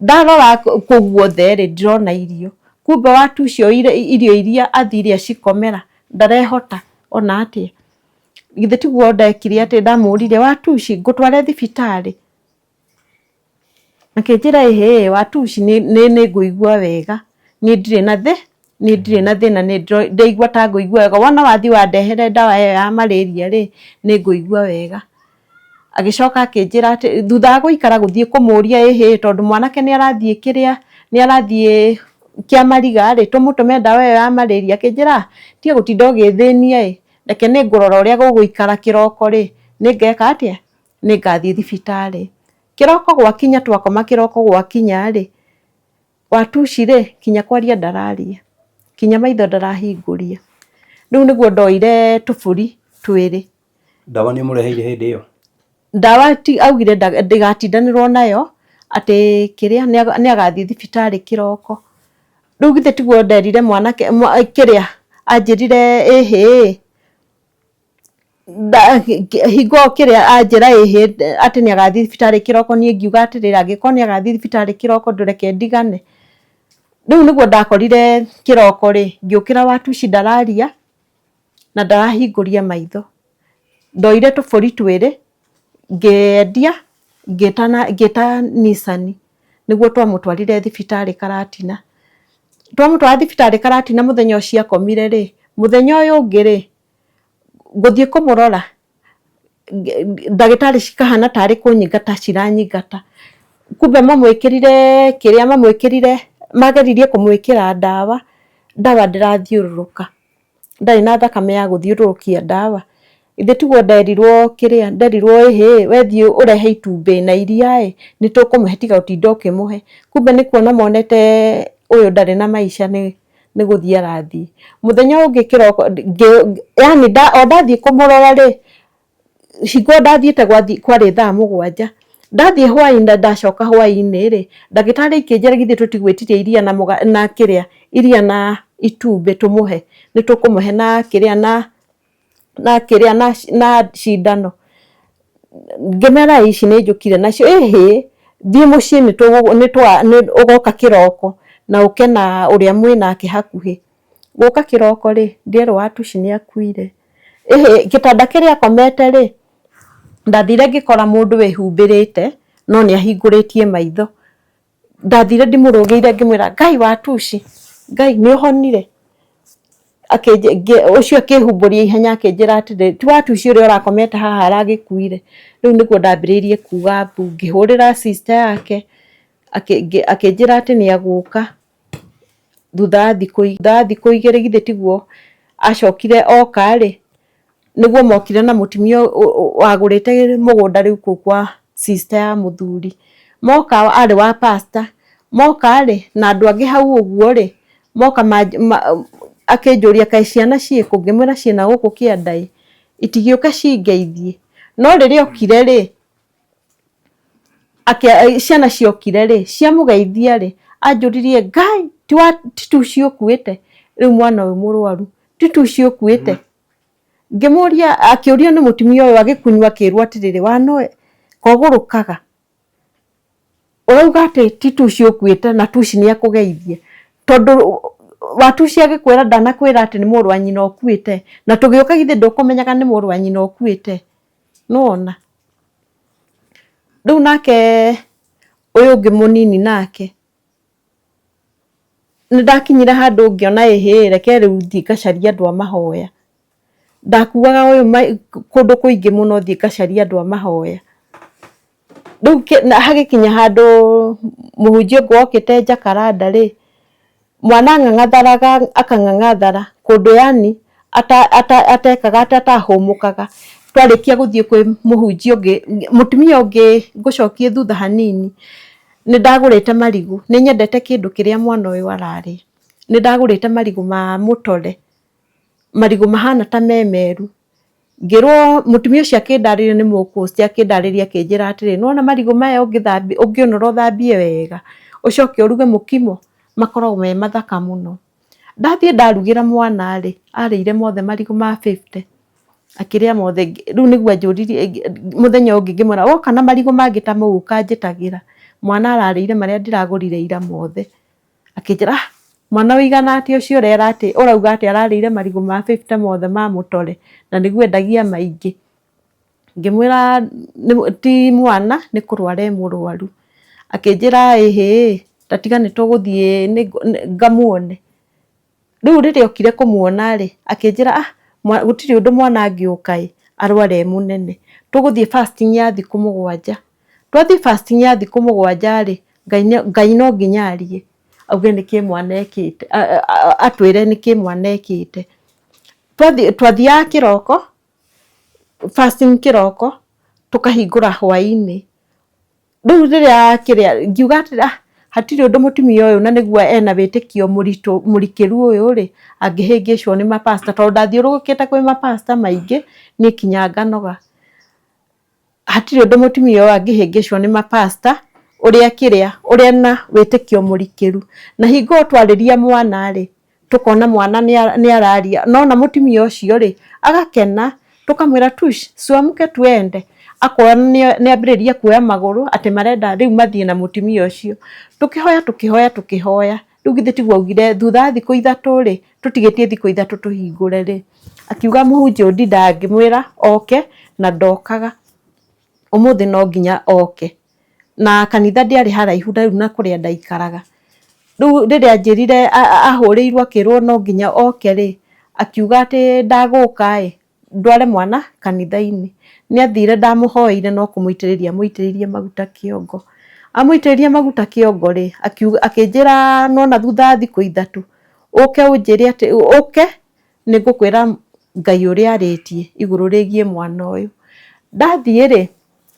S2: ndarora kũu guothe rĩ, ndirona irio. Kumbe watuci oire irio iria athire acikomera, ndarehota ona atĩa. Githĩ tiguo ndekire atĩ ndamũririe watuci ngũtware thibitarĩ? Akĩnjĩra ĩhĩ watuci nĩ ngũigua wega, niĩ ndirĩ na niĩ ndirĩ na thĩna ndĩraigua ta ngũigua wega, wona wathiĩ wandehere ndawa ĩyo ya malaria rĩ, nĩ ngũigua wega. Agĩcoka akĩnjĩra atĩ thutha wa gũikara gũthiĩ kũmũria ĩhĩ tondũ mwanake nĩ arathiĩ kĩrĩa, nĩ arathiĩ kĩamariga rĩ, tũmũtũme ndawa ĩyo ya malaria, akĩnjĩra tiga gũtinda ũgĩthĩnia ĩ, reke nĩ ngũrora ũrĩa gũgũikara kĩroko rĩ, nĩ ngeka atĩa, nĩ ngathiĩ thibitarĩ. Kĩroko gwakinya twakoma kĩroko gwakinya rĩ, watuci rĩ, kinya kwaria ndararia, kinya maitho ndarahingũria. Rĩu nĩguo ndoire tũbũri twĩrĩ.
S3: Ndawa nĩ ũmũreheire hĩndĩ ĩyo?
S2: Ndawa ti augire ndĩgatindanĩrwo nayo, atĩ kĩrĩa nĩ agathiĩ thibitarĩ kĩroko. Rĩu githĩ tiguo nderire mwanake kĩrĩa anjĩrire ĩhĩ hingo kĩrĩa anjĩra ĩhĩ atĩ nĩ agathiĩ thibitarĩ kĩroko niĩ ngiuga atĩrĩrĩ angĩkorwo nĩ agathiĩ thibitarĩ kĩroko ndũreke ndigane. Rĩu nĩguo ndakorire kĩroko rĩ, ngĩũkĩra watuci ndararia na ndarahingũria maitho. Ndoire tũbũri twĩrĩ ngĩendia ngĩta Nissan nĩguo twamũtwarire thibitarĩ Karatina. Twamũtwara thibitarĩ Karatina mũthenya ũcio akomire rĩ, mũthenya ũyũ ũngĩ rĩ, ngũthiĩ kũmũrora ndagĩtarĩ cikahana tarĩ kũnyingata ciranyingata. Kumbe mamwĩkĩrire kĩrĩa mamwĩkĩrire, mageririe kũmwĩkĩra ndawa, ndawa ndĩrathiũrũrũka. Ndarĩ na thakame ya gũthiũrũrũkia ndawa. Githĩ tiguo nderirwo kĩrĩa, nderirwo ĩhĩ, we thiĩ ũrehe itumbĩ na iria ĩ, nĩ tũkũmũhe tiga gũtinda ũkĩmũhe. Kumbe nĩ kuona monete ũyũ ndarĩ na maica nĩ gũthiĩ arathiĩ. Mũthenya ũngĩ kĩroko, yani o ndathiĩ kũmũrora rĩ, hingo ndathiĩte kwarĩ thaa 7, ndathiĩ hwainĩ ndacoka hwainĩ rĩ, ndagĩtarĩ ikĩnjĩra githĩ tũtigwĩtirie iria na kĩrĩa, iria na itumbĩ tũmũhe, nĩ tũkũmũhe na kĩrĩa na kĩrĩa na cindano. Ngĩmera ici nĩ njũkire nacio, ĩhĩ thiĩ mũciĩ ũgoka kĩroko na ũke na ũrĩa mwĩnake hakuhĩ. Gũka kĩroko rĩ, ndĩrerwo watuci nĩ akuire. Ĩhĩ gĩtanda kĩrĩa akomete rĩ, ndathire ngĩkora mũndũ wĩhumbĩrĩte no nĩ ahingũrĩtie maitho. Ndathire ndĩmũrũgĩire ngĩmwĩra Ngai watuci, Ngai nĩ ũhonire? Ũcio akĩhumbũria ihenya akĩnjĩra atĩrĩrĩ, ti watuci ũrĩa ũrakomete haha aragĩkuire? Rĩu nĩguo ndambĩrĩirie kuga mbu, ngĩhũrĩra sister yake akĩnjĩra atĩ nĩ egũka. Thutha wa thikũ thutha wa thikũ igĩrĩ githĩ tiguo acokire oka rĩ, nĩguo mokire na mũtumia wagũrĩte mũgũnda rĩu kũu kwa sister ya mũthuri. Moka arĩ wa pastor, moka rĩ na andũ angĩ hau ũguo rĩ, moka akĩnjũria kaĩ ciana ciĩkũ, ngĩmwĩra ciĩna gũkũ kĩanda ĩ, itigĩũke cingeithie. No rĩrĩa okire rĩ, ciana ciokire rĩ, ciamũgeithia rĩ, anjũririe Ngai ti tuci ũkuĩte, rĩu mwana ũyũ mũrwaru, ti tuci ũkuĩte. Ngĩmũria, akĩũrio nĩ mũtumia ũyũ agĩkunywo akĩrwo atĩrĩrĩ, wanoe kogũrũkaga, ũrauga atĩ ti tuci ũkuĩte na tuci nĩ akũgeithia, tondũ watuci agĩkwĩra ndanakwĩra atĩ nĩ mũrũ wa nyina ũkuĩte, na tũgĩũka githĩ ndũkũmenyaga nĩ mũrũ wa nyina ũkuĩte, nĩwona. Rĩu nake ũyũ ũngĩ mũnini nake, nĩ ndakinyire handũ ngĩona ĩhĩ reke rĩu thiĩ ngacarie andũ a mahoya. Ndakuaga ũyũ kũndũ kũingĩ mũno thiĩ ngacarie andũ a mahoya. Rĩu hagĩkinya handũ mũhunjia ũngĩ wokĩte Jacaranda rĩ, mwana ang'ang'atharaga akang'ang'athara kũndũ yani atekaga atĩ atahũmũkaga. Twarĩkia gũthiĩ kwĩ mũhunjia ũngĩ, mũtumia ũngĩ ngũcokie thutha hanini, nĩ ndagũrĩte marigũ, nĩ nyendete kĩndũ kĩrĩa mwana ũyũ ararĩa. Nĩ ndagũrĩte marigũ ma mũtore, marigũ mahana ta me meru. Ngĩrwo mũtumia ũcio akĩndarĩria nĩ mũkũci akĩndarĩria akĩnjĩra atĩrĩ, nĩwona marigũ maya ũngĩthambia ũngĩũnũra ũthambie wega, ũcoke ũruge mũkimo, makoragwo me mathaka mũno. Ndathiĩ ndarugĩra mwana rĩ, arĩire mothe marigũ ma 50, akĩrĩa mothe, rĩu nĩguo anjũririe mũthenya ũyũ ũngĩ ngĩmwĩra woka na marigũ mangĩ ta mau ũkanjĩtagĩra, mwana ararĩire marĩa ndĩragũrire ira mothe. Akĩnjĩra ah mwana ũigana atĩa ũcio ũrera atĩ ũrauga atĩ ararĩire marigũ ma 50 mothe ma mũtore na nĩguo endagia maingĩ. Ngĩmwĩra ti mwana nĩ kũrwara e mũrwaru. Akĩnjĩra ĩhĩ ta tiga nĩ tũgũthiĩ ngamuone. Rĩu rĩrĩa okire kũmuona rĩ, akĩnjĩra ah gũtirĩ ũndũ mwana angĩũka ĩ arware e mũnene. Tũgũthiĩ fasting ya thikũ 7. Twathiĩ fasting ya thikũ 7 rĩ, Ngai no nginya arie auge nĩkĩ mwana ekĩte, atwĩre nĩkĩ mwana ekĩte. Twathiaga kĩroko, fasting kĩroko, tũkahingũra hwainĩ. Rĩu rĩrĩa kĩrĩa ngiuga atĩrĩ ah hatirĩ ũndũ mũtumia ũyũ na nĩguo ena wĩtĩkio mũritũ mũrikĩru ũyũ rĩ, angĩhĩngĩcwo nĩ mapasta tondũ ndathiũrũrũkĩte kwĩ mapasta maingĩ niĩ kinya nganoga. Hatirĩ ũndũ mũtumia ũyũ angĩhĩngĩcwo nĩ mapasta ũrĩa kĩrĩa ũrĩa ena wĩtĩkio mũrikĩru. Na hingo ĩyo twarĩria mwana rĩ, tukona mwana nĩ araria nona mũtumia ũcio rĩ agakena, tukamwĩra tush siuamke tuende, akona nĩ ambĩrĩria kuoya magũrũ atĩ marenda rĩu mathiĩ na mũtumia ũcio. Tũkĩhoya tũkĩhoya tũkĩhoya, rĩu githĩ tiguo augire thutha wa thikũ 3 rĩ, tũtigĩtie thikũ 3 tũhingũre rĩ, akiuga mũhunjia ũyũ ndindaga ngĩmwĩra oke na ndokaga, ũmũthĩ no nginya oke. Na kanitha ndĩarĩ haraihu rĩu na kũrĩa ndaikaraga. Rĩu rĩrĩa anjĩrire ahũrĩirwo akĩrwo no nginya oke rĩ, akiuga atĩ ndagũka ĩ, ndware mwana kanitha-inĩ. Nĩ athire ndamũhoeire no kũmũitĩrĩria amũitĩrĩirie maguta kĩongo. Amũitĩrĩria maguta kĩongo rĩ, akĩnjĩra nĩwona thutha wa thikũ 3 ũke ũnjĩre atĩ ũke nĩ ngũkwĩra Ngai ũrĩa arĩtie igũrũ rĩgiĩ mwana ũyũ. Ndathiĩ rĩ,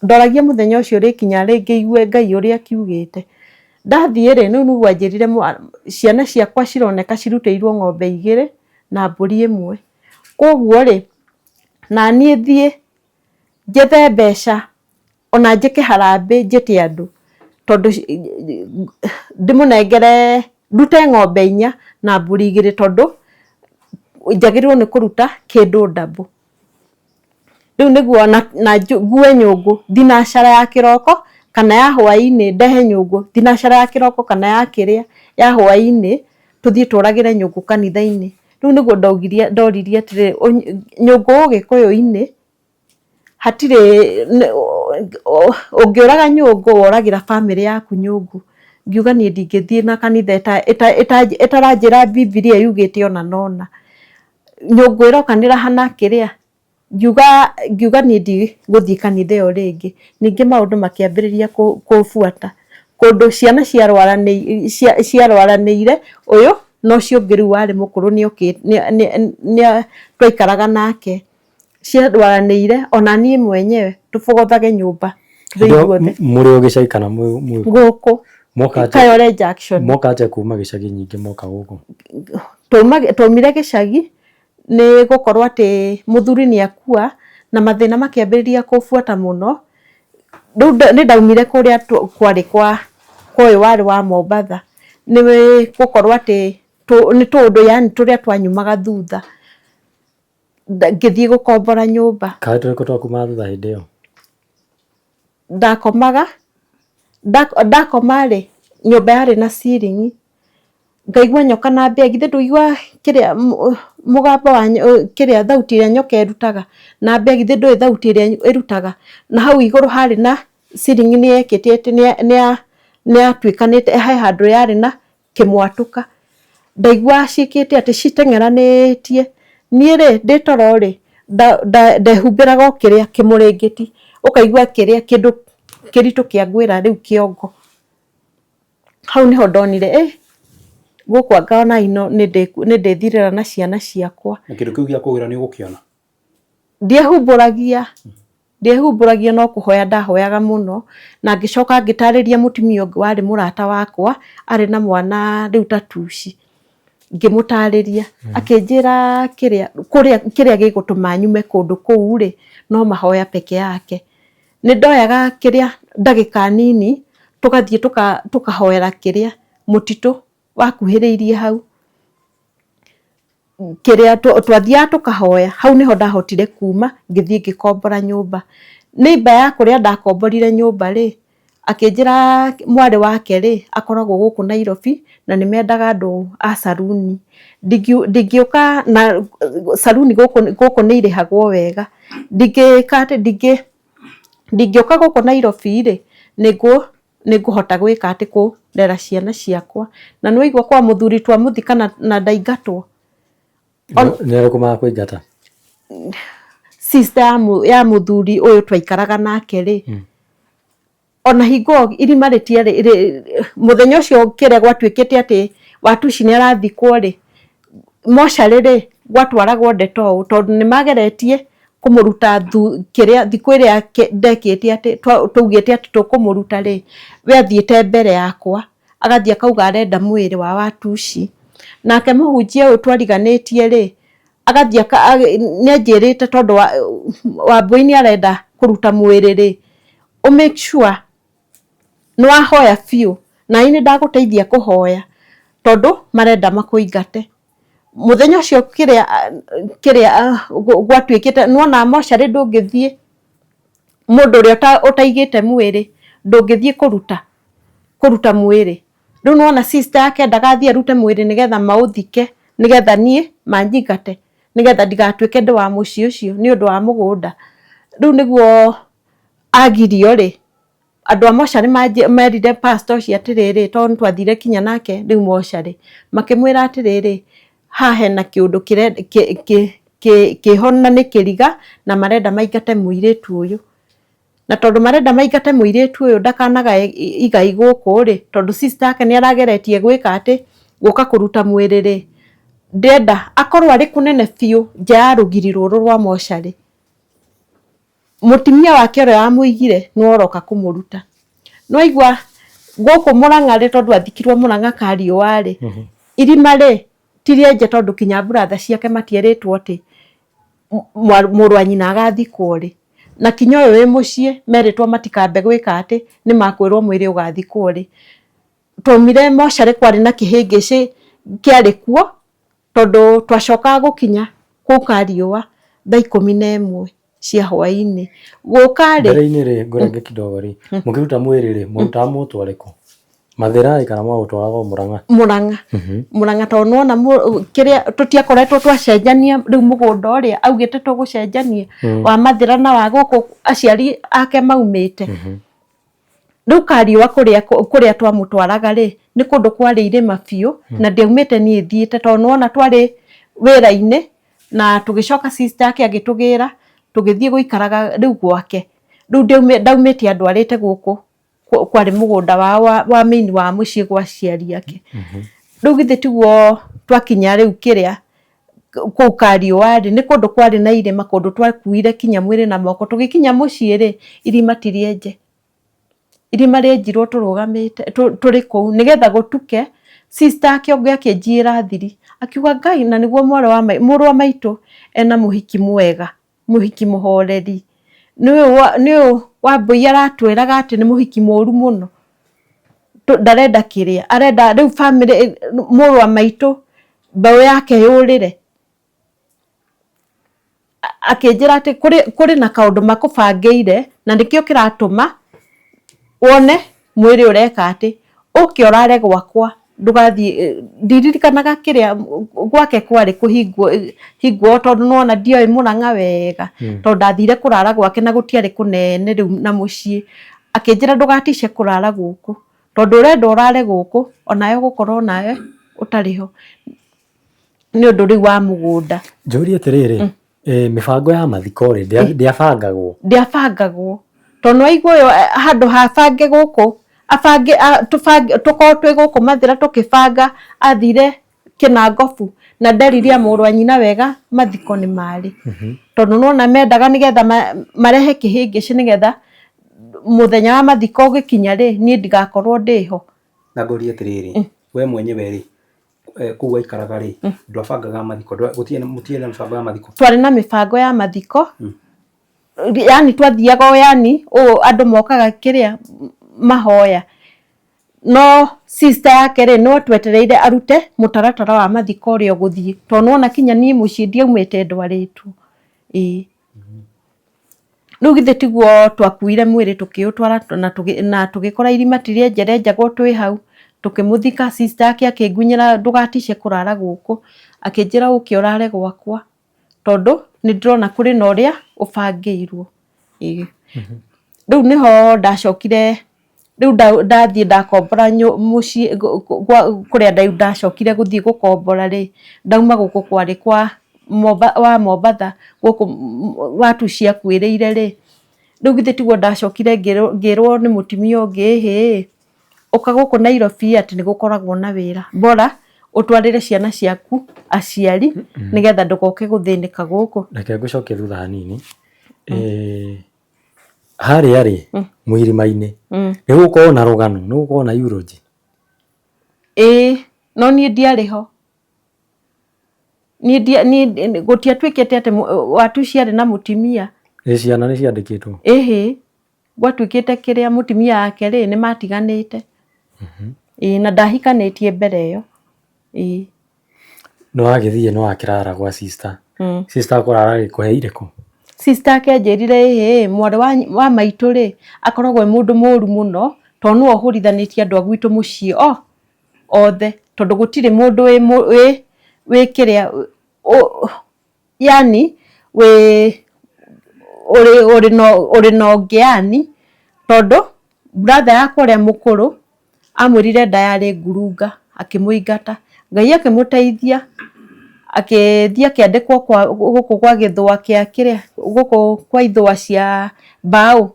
S2: ndoragia mũthenya ũcio ũrĩkinya rĩ ngĩigue Ngai ũrĩa akiugĩte. Ndathiĩ rĩ, rĩu nĩguo anjĩrire ciana ciakwa cironeka cirutĩirwo ng'ombe 2 na mbũri 1. Koguo rĩ, naniĩ thiĩ njethe mbeca ona njĩke harambee njĩte andũ tondũ ndĩmũnengere ndute ng'ombe 4 na mbũri 2 tondũ njagĩrĩirwo nĩ kũruta kĩndũ double. Rĩu nĩguo na ngue nyũngũ thinacara ya kĩroko kana ya hwainĩ ndehe nyũngũ thinacara ya kĩroko kana ya kĩrĩa ya hwainĩ tũthiĩ tũragĩre nyũngũ kanitha-inĩ. Rĩu nĩguo ndoririe atĩrĩrĩ, nyũngũ ũgĩkũyũ-inĩ hatirĩ ũngĩũraga nyũngũ woragĩra bamĩrĩ yaku nyũngũ. Ngiuga niĩ ndingĩthiĩ na kanitha ĩtaranjĩra Bibilia yugĩte ũna na ũna. Nyũngũ ĩrokanĩra hana kĩrĩa, ngiuga niĩ ndigũthiĩ kanitha ĩyo rĩngĩ. Ningĩ maũndũ makĩambĩrĩria kũbuata kũndũ ciana ciarwaranĩire ũyũ Na ũcio ũngĩ rĩu warĩ mũkũrũ nĩ twaikaraga nake, ciarwaranĩire ona niĩ mwenyewe tũbogothage nyũmba tũrĩ ithuothe.
S1: Mũrĩ o gĩcagi kana mwĩ
S2: gũkũ?
S1: Moka atĩa?
S2: Kayore Junction.
S1: Moka atĩa kuma gĩcagi nyingĩ moka gũkũ?
S2: Twaumire gĩcagi nĩ gũkorwo atĩ mũthuri nĩ akua na mathĩna makĩambĩrĩria kũbuata mũno. Rĩu nĩ ndaumire kũrĩa kwarĩ kwa ũyũ warĩ wa Mombatha, nĩ gũkorwo atĩ nĩ tũũndũ yani tũrĩa twanyumaga thutha, ngĩthiĩ gũkombora nyũmba.
S1: Kaĩ tũrĩkũ twakumaga thutha hĩndĩ ĩyo?
S2: Ndakomaga, ndakoma rĩ, nyũmba yarĩ na ceiling, ngaigua nyoka na mbĩa, githĩ ndũigua kĩrĩa mũgambo wa kĩrĩa thauti ĩrĩa nyoka ĩrutaga, na mbĩa githĩ ndũĩ thauti ĩrĩa ĩrutaga, na hau igũrũ harĩ na ceiling nĩ yekĩte atĩ nĩ yatuĩkanĩte, he handũ yarĩ na kĩmwatũka, ndaiguaga ciĩkĩte atĩ citeng'eranĩtie, niĩ rĩ ndĩ toro rĩ, ndehumbĩraga o kĩrĩa kĩmũrĩngĩti, ũkaigua kĩrĩa kĩndũ kĩritũ kĩangwĩra rĩu kĩongo. Hau nĩho ndonire ĩ gũkũ anga ona ino nĩ ndĩthirĩra na ciana ciakwa.
S3: Na kĩndũ kĩu gĩa kũgĩra nĩ ũgũkĩona?
S2: Ndiehumbũragia, ndiehumbũragia no kũhoya ndahoyaga mũno, na ngĩcoka ngĩtarĩria mũtumia ũngĩ warĩ mũrata wakwa, arĩ na mwana rĩu ta tuci, ngĩmũtarĩria, akĩnjĩra kĩrĩa kũrĩa kĩrĩa gĩgũtũma nyume kũndũ kũu rĩ, no mahoya peke yake. Nĩ ndoyaga kĩrĩa ndagĩka nini, tũgathiĩ tũkahoera kĩrĩa mũtitũ wakuhĩrĩirie hau, kĩrĩa twathiaga tũkahoya, hau nĩho ndahotire kuma ngĩthiĩ ngĩkombora nyũmba. Neighbour ya kũrĩa ndakomborire nyũmba rĩ, akĩnjĩra mwarĩ wake rĩ, akoragwo gũkũ Nairobi na nĩ mendaga andũ a saruni. Ndingĩũka na saruni gũkũ, gũkũ nĩ irĩhagwo wega, ndingĩka atĩ ndingĩũka gũkũ Nairobi rĩ, nĩngũhota gwĩka atĩ kũrera ciana ciakwa. Na nĩ waigua kwa mũthuri twamũthika na ndaingatwo.
S1: Nĩ arĩkũ magakũingata?
S2: Sister ya mũthuri ũyũ twaikaraga nake rĩ, ona hingo irima rĩtiarĩ, mũthenya ũcio kĩrĩa gwatuĩkĩte atĩ Watuci nĩ arathikwo rĩ, mocarĩ rĩ, gwatwaragwo ndeto ũũ tondũ nĩ mageretie kũmũruta kĩrĩa thikũ ĩrĩa ndekĩte atĩ twaugĩte atĩ tũkũmũruta rĩ, we athiĩte mbere yakwa, agathiĩ akauga arenda mwĩrĩ wa Watuci. Nake mũhunjia ũyũ twariganĩtie rĩ, agathiĩ nĩ anjĩrĩte tondũ Wambũi nĩ arenda kũruta mwĩrĩ rĩ, ũ make sure nĩ wahoya biũ, na niĩ nĩ ndagũteithia kũhoya tondũ marenda makũingate. Mũthenya ũcio kĩrĩa kĩrĩa gwatuĩkĩte, nĩwona mocarĩ ndũngĩthiĩ, mũndũ ũrĩa ũtaigĩte mwĩrĩ ndũngĩthiĩ kũruta kũruta mwĩrĩ. Rĩu nĩwona sister yake endaga athiĩ arute mwĩrĩ nĩgetha maũthike, nĩgetha niĩ manjingate, nĩgetha ndigatuĩke ndĩ wa mũciĩ ũcio nĩ ũndũ wa mũgũnda. Rĩu nĩguo agirio rĩ, andũ a mocarĩ merire pastor ũcio atĩrĩrĩ, tondũ nĩtwathire kinya nake rĩu mocarĩ, makĩmwĩra atĩrĩrĩ, haha hena kĩũndũ kĩho na nĩ kĩriga na marenda maingate mũirĩtu ũyũ. Na tondũ marenda maingate mũirĩtu ũyũ ndakanagae igai gũkũ rĩ, tondũ sister yake nĩ arageretie gwĩka atĩ, gũka kũruta mwĩrĩ rĩ, ndĩrenda akorwo arĩ kũnene biũ nja ya rũgiri rũrũ rwa mocarĩ. Mũtumia wake ũrĩa wamũigire nĩwe ũroka kũmũruta. Nĩwaigua gũkũ Mũrang'a rĩ, tondũ athikirwo Mũrang'a Kariũa rĩ, irima rĩ ti rĩenje tondũ kinya brother ciake matierĩtwo atĩ mũrũ wa nyina agathikwo rĩ. Na kinya ũyũ wĩ mũciĩ merĩtwo matikambe gwĩka atĩ, nĩ makwĩrwo mwĩrĩ ũgathikwo rĩ. Twaumire mocarĩ kwarĩ na kĩhĩngĩcĩ kĩarĩ kuo, tondũ twacokaga gũkinya kũu Kariũa thaa 11 cia hwaĩ-inĩ. Gũka rĩ,
S1: Mbere-inĩ rĩ, ngũrenge kidogo rĩ, mũkĩruta mwĩrĩ rĩ, mwarutaga mũũtware kũ? Mathĩra ĩ kana mwaũtwaraga o Mũrang'a?
S2: Mũrang'a. Mũrang'a tondũ nĩwona kĩrĩa tũtiakoretwo twacenjania rĩu mũgũnda ũrĩa augĩte tũgũcenjania wa Mathĩra na wa gũkũ aciari ake maumĩte. Rĩu Kariũa kũrĩa kũrĩa twamũtwaraga rĩ, nĩ kũndũ kwarĩ irĩma biũ na ndiaumĩte niĩ thiĩte tondũ nĩwona twarĩ wĩra-inĩ na tũgĩcoka sister yake agĩtũgĩra tũgĩthiĩ gũikaraga rĩu gwake. Rĩu ndaumĩte andwarĩte gũkũ kwarĩ mũgũnda wao wa main wa mũciĩ gwa aciari ake. Rĩu githĩ tiguo twakinya rĩu kĩrĩa kũu Kariũa rĩ, nĩ kũndũ kwarĩ na irĩma, kũndũ twakuire kinya mwĩrĩ na moko. Tũgĩkinya mũciĩ rĩ, irima ti rĩenje. Irima rĩenjirwo tũrũgamĩte tũrĩ kũu nĩgetha gũtuke, sister ake ũngĩ akĩnjiyĩra thiri, akiuga Ngai na nĩguo mwarĩ wa mũrũ wa maitũ ena mũhiki mwega. Mũhiki mũhoreri. Nĩ ũyũ Wambũi aratwĩraga atĩ nĩ mũhiki mũru mũno, ndarenda kĩrĩa, arenda rĩu bamĩrĩ, mũrũ wa maitũ mbeũ yake yũrĩre. Akĩnjĩra atĩ kũrĩ na kaũndũ makũbangĩire na nĩkĩo kĩratũma wone mwĩrĩ ũreka atĩ, ũke ũrare gwakwa ndũgathiĩ, ndiririkanaga kĩrĩa gwake kwarĩ kũhingwo hingwo tondũ nĩwona ndioĩ Mũrang'a wega, tondũ ndathire kũrara gwake na gũtiarĩ kũnene rĩu na mũciĩ, akĩnjĩra ndũgatice kũrara gũkũ, tondũ ũrenda ũrare gũkũ onawe ũgũkorwo nawe ũtarĩ ho, nĩ ũndũ rĩu wa mũgũnda.
S1: Njũrie atĩrĩrĩ, Mĩbango ya mathiko rĩ, ndĩabangagwo?
S2: Ndĩabangagwo, tondũ nĩwaigua ũyũ handũ ha abange gũkũ, abange tũkorwo twĩ gũkũ Mathĩra tũkĩbanga, athire Kĩnangobu na nderire mũrũ wa nyina wega mathiko nĩ marĩ. Tondũ nĩwona mendaga nĩgetha marehe kĩhĩngĩcĩ nĩgetha mũthenya wa mathiko ũgĩkinya rĩ, niĩ ndigakorwo ndĩho.
S3: Na ngũrie atĩrĩrĩ, we mwenyewe rĩ, kũu waikaraga rĩ, ndwabangaga mathiko, mũtiarĩ na mĩbango ya mathiko?
S2: Twarĩ na mĩbango ya mathiko, yani twathiaga o yani ũũ andũ mokaga kĩrĩa mahoya, no sister yake rĩ, no twetereire arute mũtaratara wa mathiko ũrĩa ũgũthiĩ, tondũ nĩwona kinya niĩ mũciĩ ndiaumĩte ndwarĩtwo, ĩĩ. Rĩu githĩ tiguo twakuire mwĩrĩ tũkĩũtwara na tũgĩkora irima ti rĩenje rĩenjagwo twĩ hau, tũkĩmũthika, sister yake akĩngunyĩra ndũgatice kũrara gũkũ, akĩnjĩra ũke ũrare gwakwa, tondũ nĩ ndĩrona kũrĩ na ũrĩa ũbangĩirwo. Ĩĩ. Rĩu nĩho ndacokire Rĩu ndathiĩ ndakombora mũciĩ kũrĩa ndacokire gũthiĩ gũkombora rĩ, ndauma gũkũ kwarĩ kwa wa Mombatha gũkũ watu ciakuĩrĩire rĩ, rĩu githĩ tiguo ndacokire ngĩrwo nĩ mũtumia ũngĩ ĩhĩ, ũka gũkũ Nairobi atĩ nĩ gũkoragwo na wĩra, bora ũtwarĩre ciana ciaku aciari nĩgetha ndũgoke gũthĩnĩka gũkũ.
S1: Reke ngũcokie thutha hanini. Harĩa rĩ, mũirima-inĩ, nĩ gũkorwo na rũgano, nĩ gũkorwo na eulogy?
S2: Ĩĩ, no niĩ ndiarĩ ho. Niĩ niĩ gũtiatuĩkĩte atĩ watuci arĩ na mũtumia.
S1: Ĩ ciana nĩ ciandĩkĩtwo?
S2: Ĩhĩ, gwatuĩkĩte kĩrĩa mũtumia wake rĩ, nĩ matiganĩte. Ĩĩ na ndahikanĩtie mbere ĩyo. Ĩĩ.
S1: Nĩ wagĩthiĩ nĩ wakĩrara gwa sister. Sister akũrara agĩkũhe irĩkũ?
S2: Sister ake anjĩrire ĩhĩ, mwarĩ wa maitũ rĩ, akoragwo e mũndũ mũru mũno, tondũ nĩwe ũhũrithanĩtie andũ a gwitũ mũciĩ othe, tondũ gũtirĩ mũndũ wĩ kĩrĩa, yani wĩ ũrĩ na ũngĩ yani, tondũ brother yakwa ũrĩa mũkũrũ amwĩrire nda yarĩ ngurunga akĩmũingata. Ngai akĩmũteithia akĩthiĩ akĩandĩkwo kwa gũkũ gwa gĩthũa kĩa kĩrĩa gũkũ kwa ithũa cia mbaũ,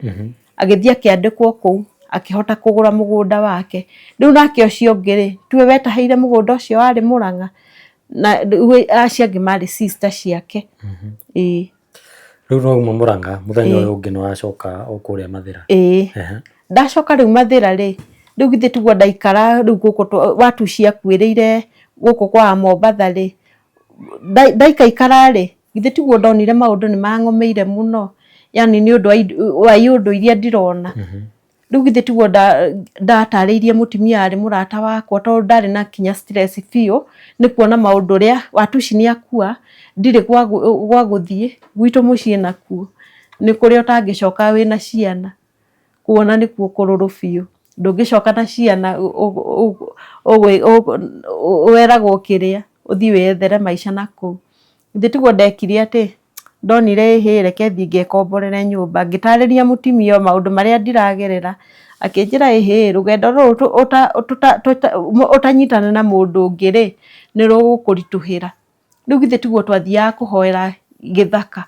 S2: agĩthiĩ akĩandĩkwo kũu akĩhota kũgũra mũgũnda wake. Rĩu nake ũcio ũngĩ rĩ, tiwe wetahĩire mũgũnda ũcio warĩ Mũrang'a, na rĩu acio angĩ marĩ sister ciake. Ĩĩ.
S1: Rĩu no uma Mũrang'a mũthenya ũyũ ũngĩ nĩ wacoka o kũrĩa Mathĩra.
S2: Ĩĩ. Ndacoka rĩu Mathĩra rĩ, rĩu githĩ tiguo ndaikara rĩu gũkũ watu ciakuĩrĩire gũkũ kwa Mombatha rĩ, ndaikaikara rĩ, githĩ tiguo ndonire maũndũ nĩ mang'omeire mũno, yani nĩ ũndũ wa iũndũ iria ndĩrona. Rĩu githĩ tiguo ndatarĩirie mũtumia arĩ mũrata wakwa tondũ ndarĩ na kinya stress biũ nĩ kuona maũndũ ũrĩa watuci nĩ akua ndirĩ gwa gũthiĩ gwitũ mũciĩ nakuo nĩ kũrĩa ũtangĩcoka wĩna ciana kuona nĩkuo kũrũrũ biũ ndũngĩcoka na ciana weragwo kĩrĩa ũthiĩ wĩyethere maica nakũu. Githĩ tiguo ndekire atĩ Ndonire ĩhĩ reke thiĩ ngekomborere nyũmba, ngĩtarĩria mũtumia ũyũ maũndũ marĩa ndĩragerera, akĩnjĩra ĩhĩ rũgendo rũrũ ũtanyitana na mũndũ ũngĩ rĩ, nĩ rũgũkũritũhĩra. Rĩu githĩ tiguo twathiaga kũhoera gĩthaka,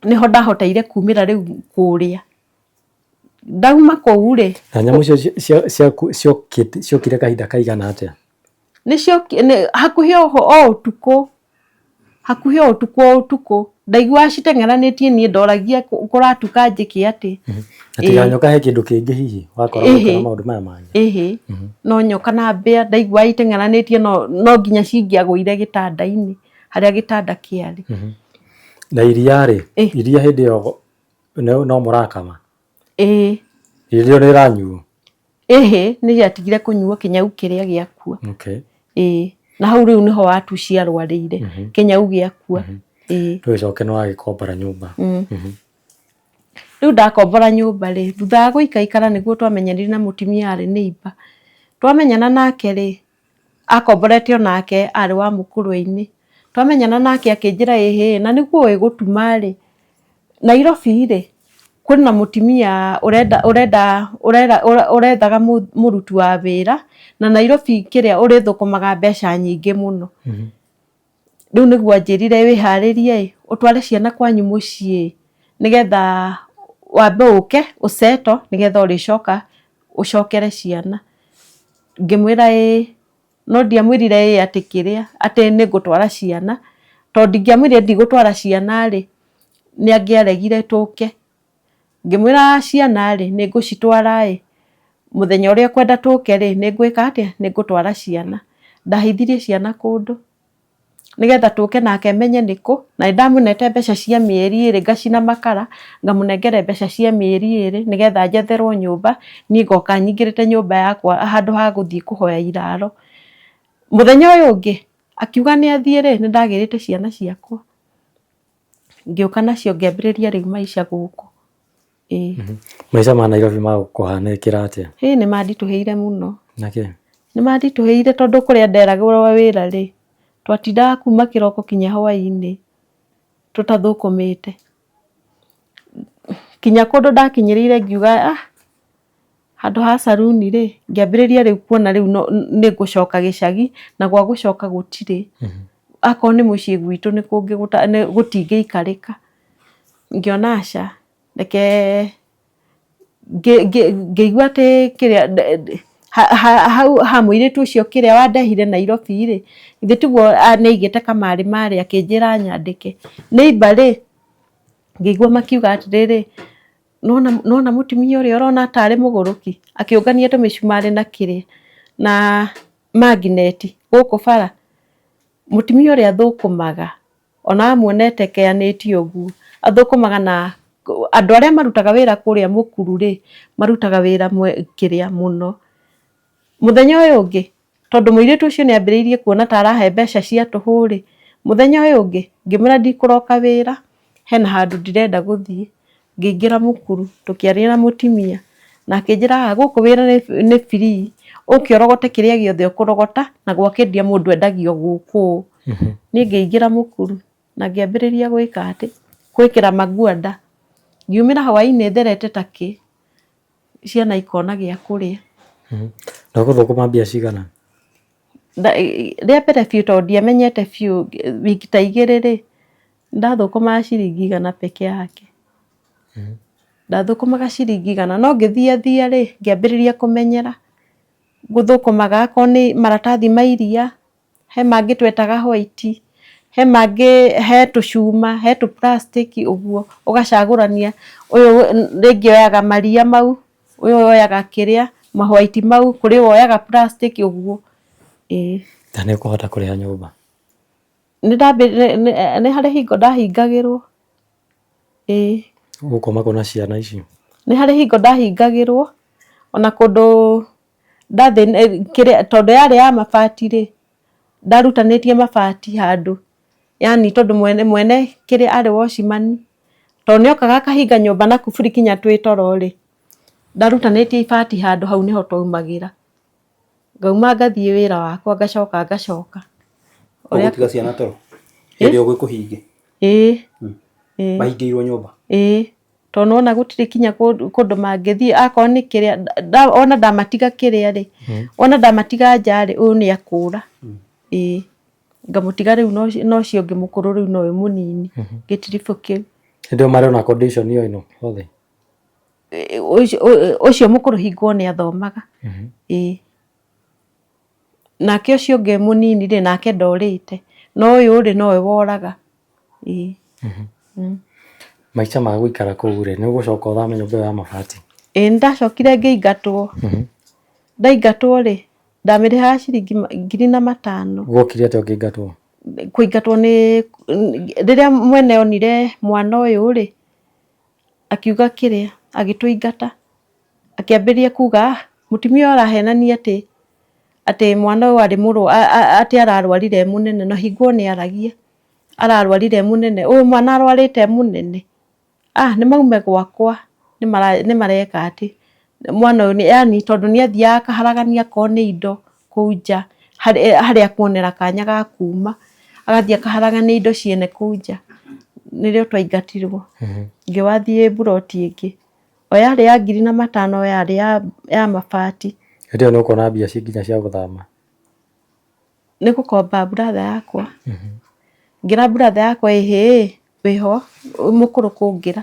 S2: nĩho ndahoteire kumĩra rĩu kũrĩa. Ndauma kũu rĩ.
S1: Na nyamũ icio ciokire kahinda kaigana atĩa?
S2: Nĩ hakuhĩ o ũtukũ, hakuhĩ o ũtukũ o ũtukũ. Ndaiguaga citeng'eranĩtie niĩ ndoragia kũratuka njĩke atĩ.
S1: Na tiga nyoka he kĩndũ kĩngĩ hihi wakoragwo ũgĩka maũndũ maya mangĩ?
S2: Ĩhĩ, no nyoka na mbĩa ndaiguaga iteng'eranĩtie no nginya cingĩagũire gĩtanda-inĩ harĩa gĩtanda kĩarĩ.
S1: Na iria rĩ, iria hĩndĩ ĩyo no mũrakama?
S2: Ĩĩ.
S1: Iria nĩ rĩranyuo?
S2: Ĩhĩ, nĩ rĩatigire kũnyuo kĩnyau kĩrĩa gĩakua.
S1: Okay.
S2: Ĩĩ, na hau rĩu nĩho watu ciarwarĩire, kĩnyau gĩakua. Ĩĩ.
S1: Rĩu ũcoke nĩ wagĩkombora nyũmba.
S2: Rĩu ndakombora nyũmba rĩ, thutha wa gũikaikara nĩguo twamenyanire na mũtumia arĩ neighbour. Twamenyana nake rĩ, akomborete onake arĩ wa mũkũrwe-inĩ. Twamenyana nake akĩnjĩra ĩhĩ, na nĩguo ũĩ gũtuma rĩ, Nairobi rĩ, kwĩna mũtumia ũrenda ũrenda ũrethaga mũruti wa wĩra, na Nairobi kĩrĩa ũrĩthũkũmaga mbeca nyingĩ mũno. Rĩu nĩguo anjĩrire wĩharĩrie ĩ, ũtware ciana kwanyu mũciĩ nĩgetha wambe ũke ũ settle nĩgetha ũrĩcoka ũcokere ciana. Ngĩmwĩra ĩĩ, no ndiamwĩrire ĩĩ atĩ kĩrĩa, atĩ nĩ ngũtwara ciana, tondũ ndingĩamwĩrire ndigũtwara ciana rĩ, nĩ angĩaregire tũke. Ngĩmwĩra ciana rĩ, nĩ ngũcitwara ĩ, mũthenya ũrĩa ũkwenda tũke rĩ, nĩ ngwĩka atĩa, nĩ ngũtwara ciana. Ndahithirie ciana kũndũ nĩgetha tũke nake menye nĩkũ, na nĩ ndamũnete mbeca cia mĩeri ĩrĩ ngacina makara, ngamũnengere mbeca cia mĩeri ĩrĩ nĩgetha njetherwo nyũmba, niĩ ngoka nyingĩrĩte nyũmba yakwa handũ ha gũthiĩ kũhoya iraro. Mũthenya ũyũ ũngĩ akiuga nĩ athiĩ rĩ, nĩ ndagĩrĩte ciana ciakwa, ngĩũka nacio ngĩambĩrĩria rĩu maica gũkũ. Ĩĩ.
S1: Maica ma Nairobi magũkũhanĩkĩra atĩa?
S2: Hĩ, nĩ manditũhĩire mũno.
S1: Nĩkĩ?
S2: Nĩ manditũhĩire tondũ kũrĩa nderagĩrwo wĩra rĩ, twatindaga kuma kĩroko kinya hwaĩ-inĩ tũtathũkũmĩte. Kinya kũndũ ndakinyĩrĩire ngiuga ah, handũ ha saruni rĩ, ngĩambĩrĩria rĩu kuona rĩu nĩ ngũcoka gĩcagi na gwa gũcoka gũtirĩ. Akorwo nĩ mũciĩ gwitũ nĩ kũngĩ gũtingĩikarĩka. Ngĩona aca, reke ngĩigua atĩ kĩrĩa hau ha mũirĩtu ũcio kĩrĩa wandehire Nairobi rĩ, githĩ tiguo nĩ aigĩte kamarĩ marĩ akĩnjĩra nyandĩke. Neighbour rĩ, ngĩigua makiuga atĩrĩrĩ, nĩwona mũtumia ũrĩa ũrona tarĩ mũgũrũki akĩũngania tũmĩcumarĩ na kĩrĩa na magnet gũkũ bara. Mũtumia ũrĩa athũkũmaga ona amuonete keanĩtie ũguo, athũkũmaga na andũ arĩa marutaga wĩra kũrĩa mũkuru rĩ, marutaga wĩra kĩrĩa mũno. Mũthenya ũyũ ũngĩ, tondũ mũirĩtu ũcio nĩ ambĩrĩirie kuona ta arahe mbeca cia tũhũ rĩ, mũthenya ũyũ ũngĩ ngĩmwĩra ndikũroka wĩra, hena handũ ndĩrenda gũthiĩ. Ngĩingĩra mũkuru tũkĩaria na mũtumia na akĩnjĩra haha gũkũ wĩra nĩ free, ũke ũrogote kĩrĩa gĩothe ũkũrogota na gwakĩendia mũndũ endagio gũkũ ũũ. Niĩ ngĩingĩra mũkuru na ngĩambĩrĩria gwĩka atĩ, gwĩkĩra maguanda. Ngiumĩra hwainĩ therete ta kĩ, ciana ikona gĩa kũrĩa.
S1: Na ũgũthũkũma mbia cigana?
S2: Rĩa mbere biũ tondũ ndiamenyete biũ wiki ta igĩrĩ rĩ, ndathũkũmaga ciringi igana peke yake. Ndathũkũmaga ciringi igana no ngĩthiathia rĩ, ngĩambĩrĩria kũmenyera gũthũkũmaga akorwo nĩ maratathi ma iria, he mangĩ twetaga white, he mangĩ he tũcuma, he tũ plastic ũguo, ũgacagũrania ũyũ rĩngĩ oyaga maria mau, ũyũ oyaga kĩrĩa ma white mau, kũrĩ woyaga plastic ũguo, ĩĩ.
S1: Na nĩ ũkũhota kũrĩha nyũmba?
S2: Nĩ harĩ hingo ndahingagĩrwo, ĩĩ.
S1: Ũgũkoma kũ na ciana icio?
S2: Nĩ harĩ hingo ndahingagĩrwo ona kũndũ kĩrĩa tondũ yarĩ ya mabati rĩ, ndarutanĩtie mabati handũ, yaani tondũ mwene kĩrĩa arĩ watchman, tondũ nĩ okaga akahinga nyũmba na kuburi kinya twĩ toro rĩ, ndarutanĩtie ibati handũ hau nĩho twaumagĩra. Ngauma ngathiĩ wĩra wakwa ngacoka ngacoka.
S3: Ũgũtiga ciana toro? Hĩndĩ ĩyo gwĩ kũhinge?
S2: Ĩĩ.
S3: Mahingĩirwo nyũmba?
S2: Ĩĩ. Tondũ nĩwona gũtirĩ kinya kũndũ mangĩthiĩ akorwo nĩ kĩrĩa, ona ndamatiga kĩrĩa rĩ, ona ndamatiga nja rĩ, ũyũ nĩ akũra. Ĩĩ. Ngamũtiga rĩu na ũcio ũngĩ mũkũrũ rĩu nowe mũnini, gĩtiribũ kĩu.
S1: Hĩndĩ ĩyo marĩ ona condition o ĩno othe?
S2: Ũcio mũkũrũ hingo nĩ athomaga. Ĩĩ. Nake ũcio ũngĩ mũnini rĩ, nake ndorĩte, no ũyũ rĩ, nowe woraga. Ĩĩ.
S1: Maica ma gũikara kũu rĩ, nĩ ũgũcoka ũthame nyũmba ĩyo ya mabati?
S2: Ĩĩ nĩ ndacokire ngĩingatwo. Ndaingatwo rĩ, ndamĩrĩhaga ciringi 1,500.
S1: Gwokire atĩa ũkĩingatwo?
S2: Kũingatwo nĩ rĩrĩa mwene onire mwana ũyũ rĩ, akiuga kĩrĩa, agĩtũingata. Akĩambĩrĩria kuga ah, mũtumia ũyũ arahenania atĩ atĩ mwana ũyũ arĩ atĩ ararwarire e mũnene na hingo nĩ aragia, ararwarire e mũnene, ũyũ mwana arwarĩte e mũnene? Ah, nĩ maume gwakwa nĩ mareka atĩ, mwana ũyũ yaani tondũ nĩ athiaga akaharagania akorwo nĩ indo kũu nja harĩa akuonera kanya ga kuma, agathiĩ akaharagania indo ciene kũu nja. Nĩrĩo twaingatirwo, ngĩwathiĩ mburoti ĩngĩ. O yarĩ ya 1,500 yarĩ ya mabati.
S1: Hĩndĩ ĩyo nĩ ũkuona mbia nginya cia gũthama?
S2: Nĩ gũkomba brother yakwa. Ngĩra brother yakwa ĩhĩ wĩho mũkũrũ kũngĩra.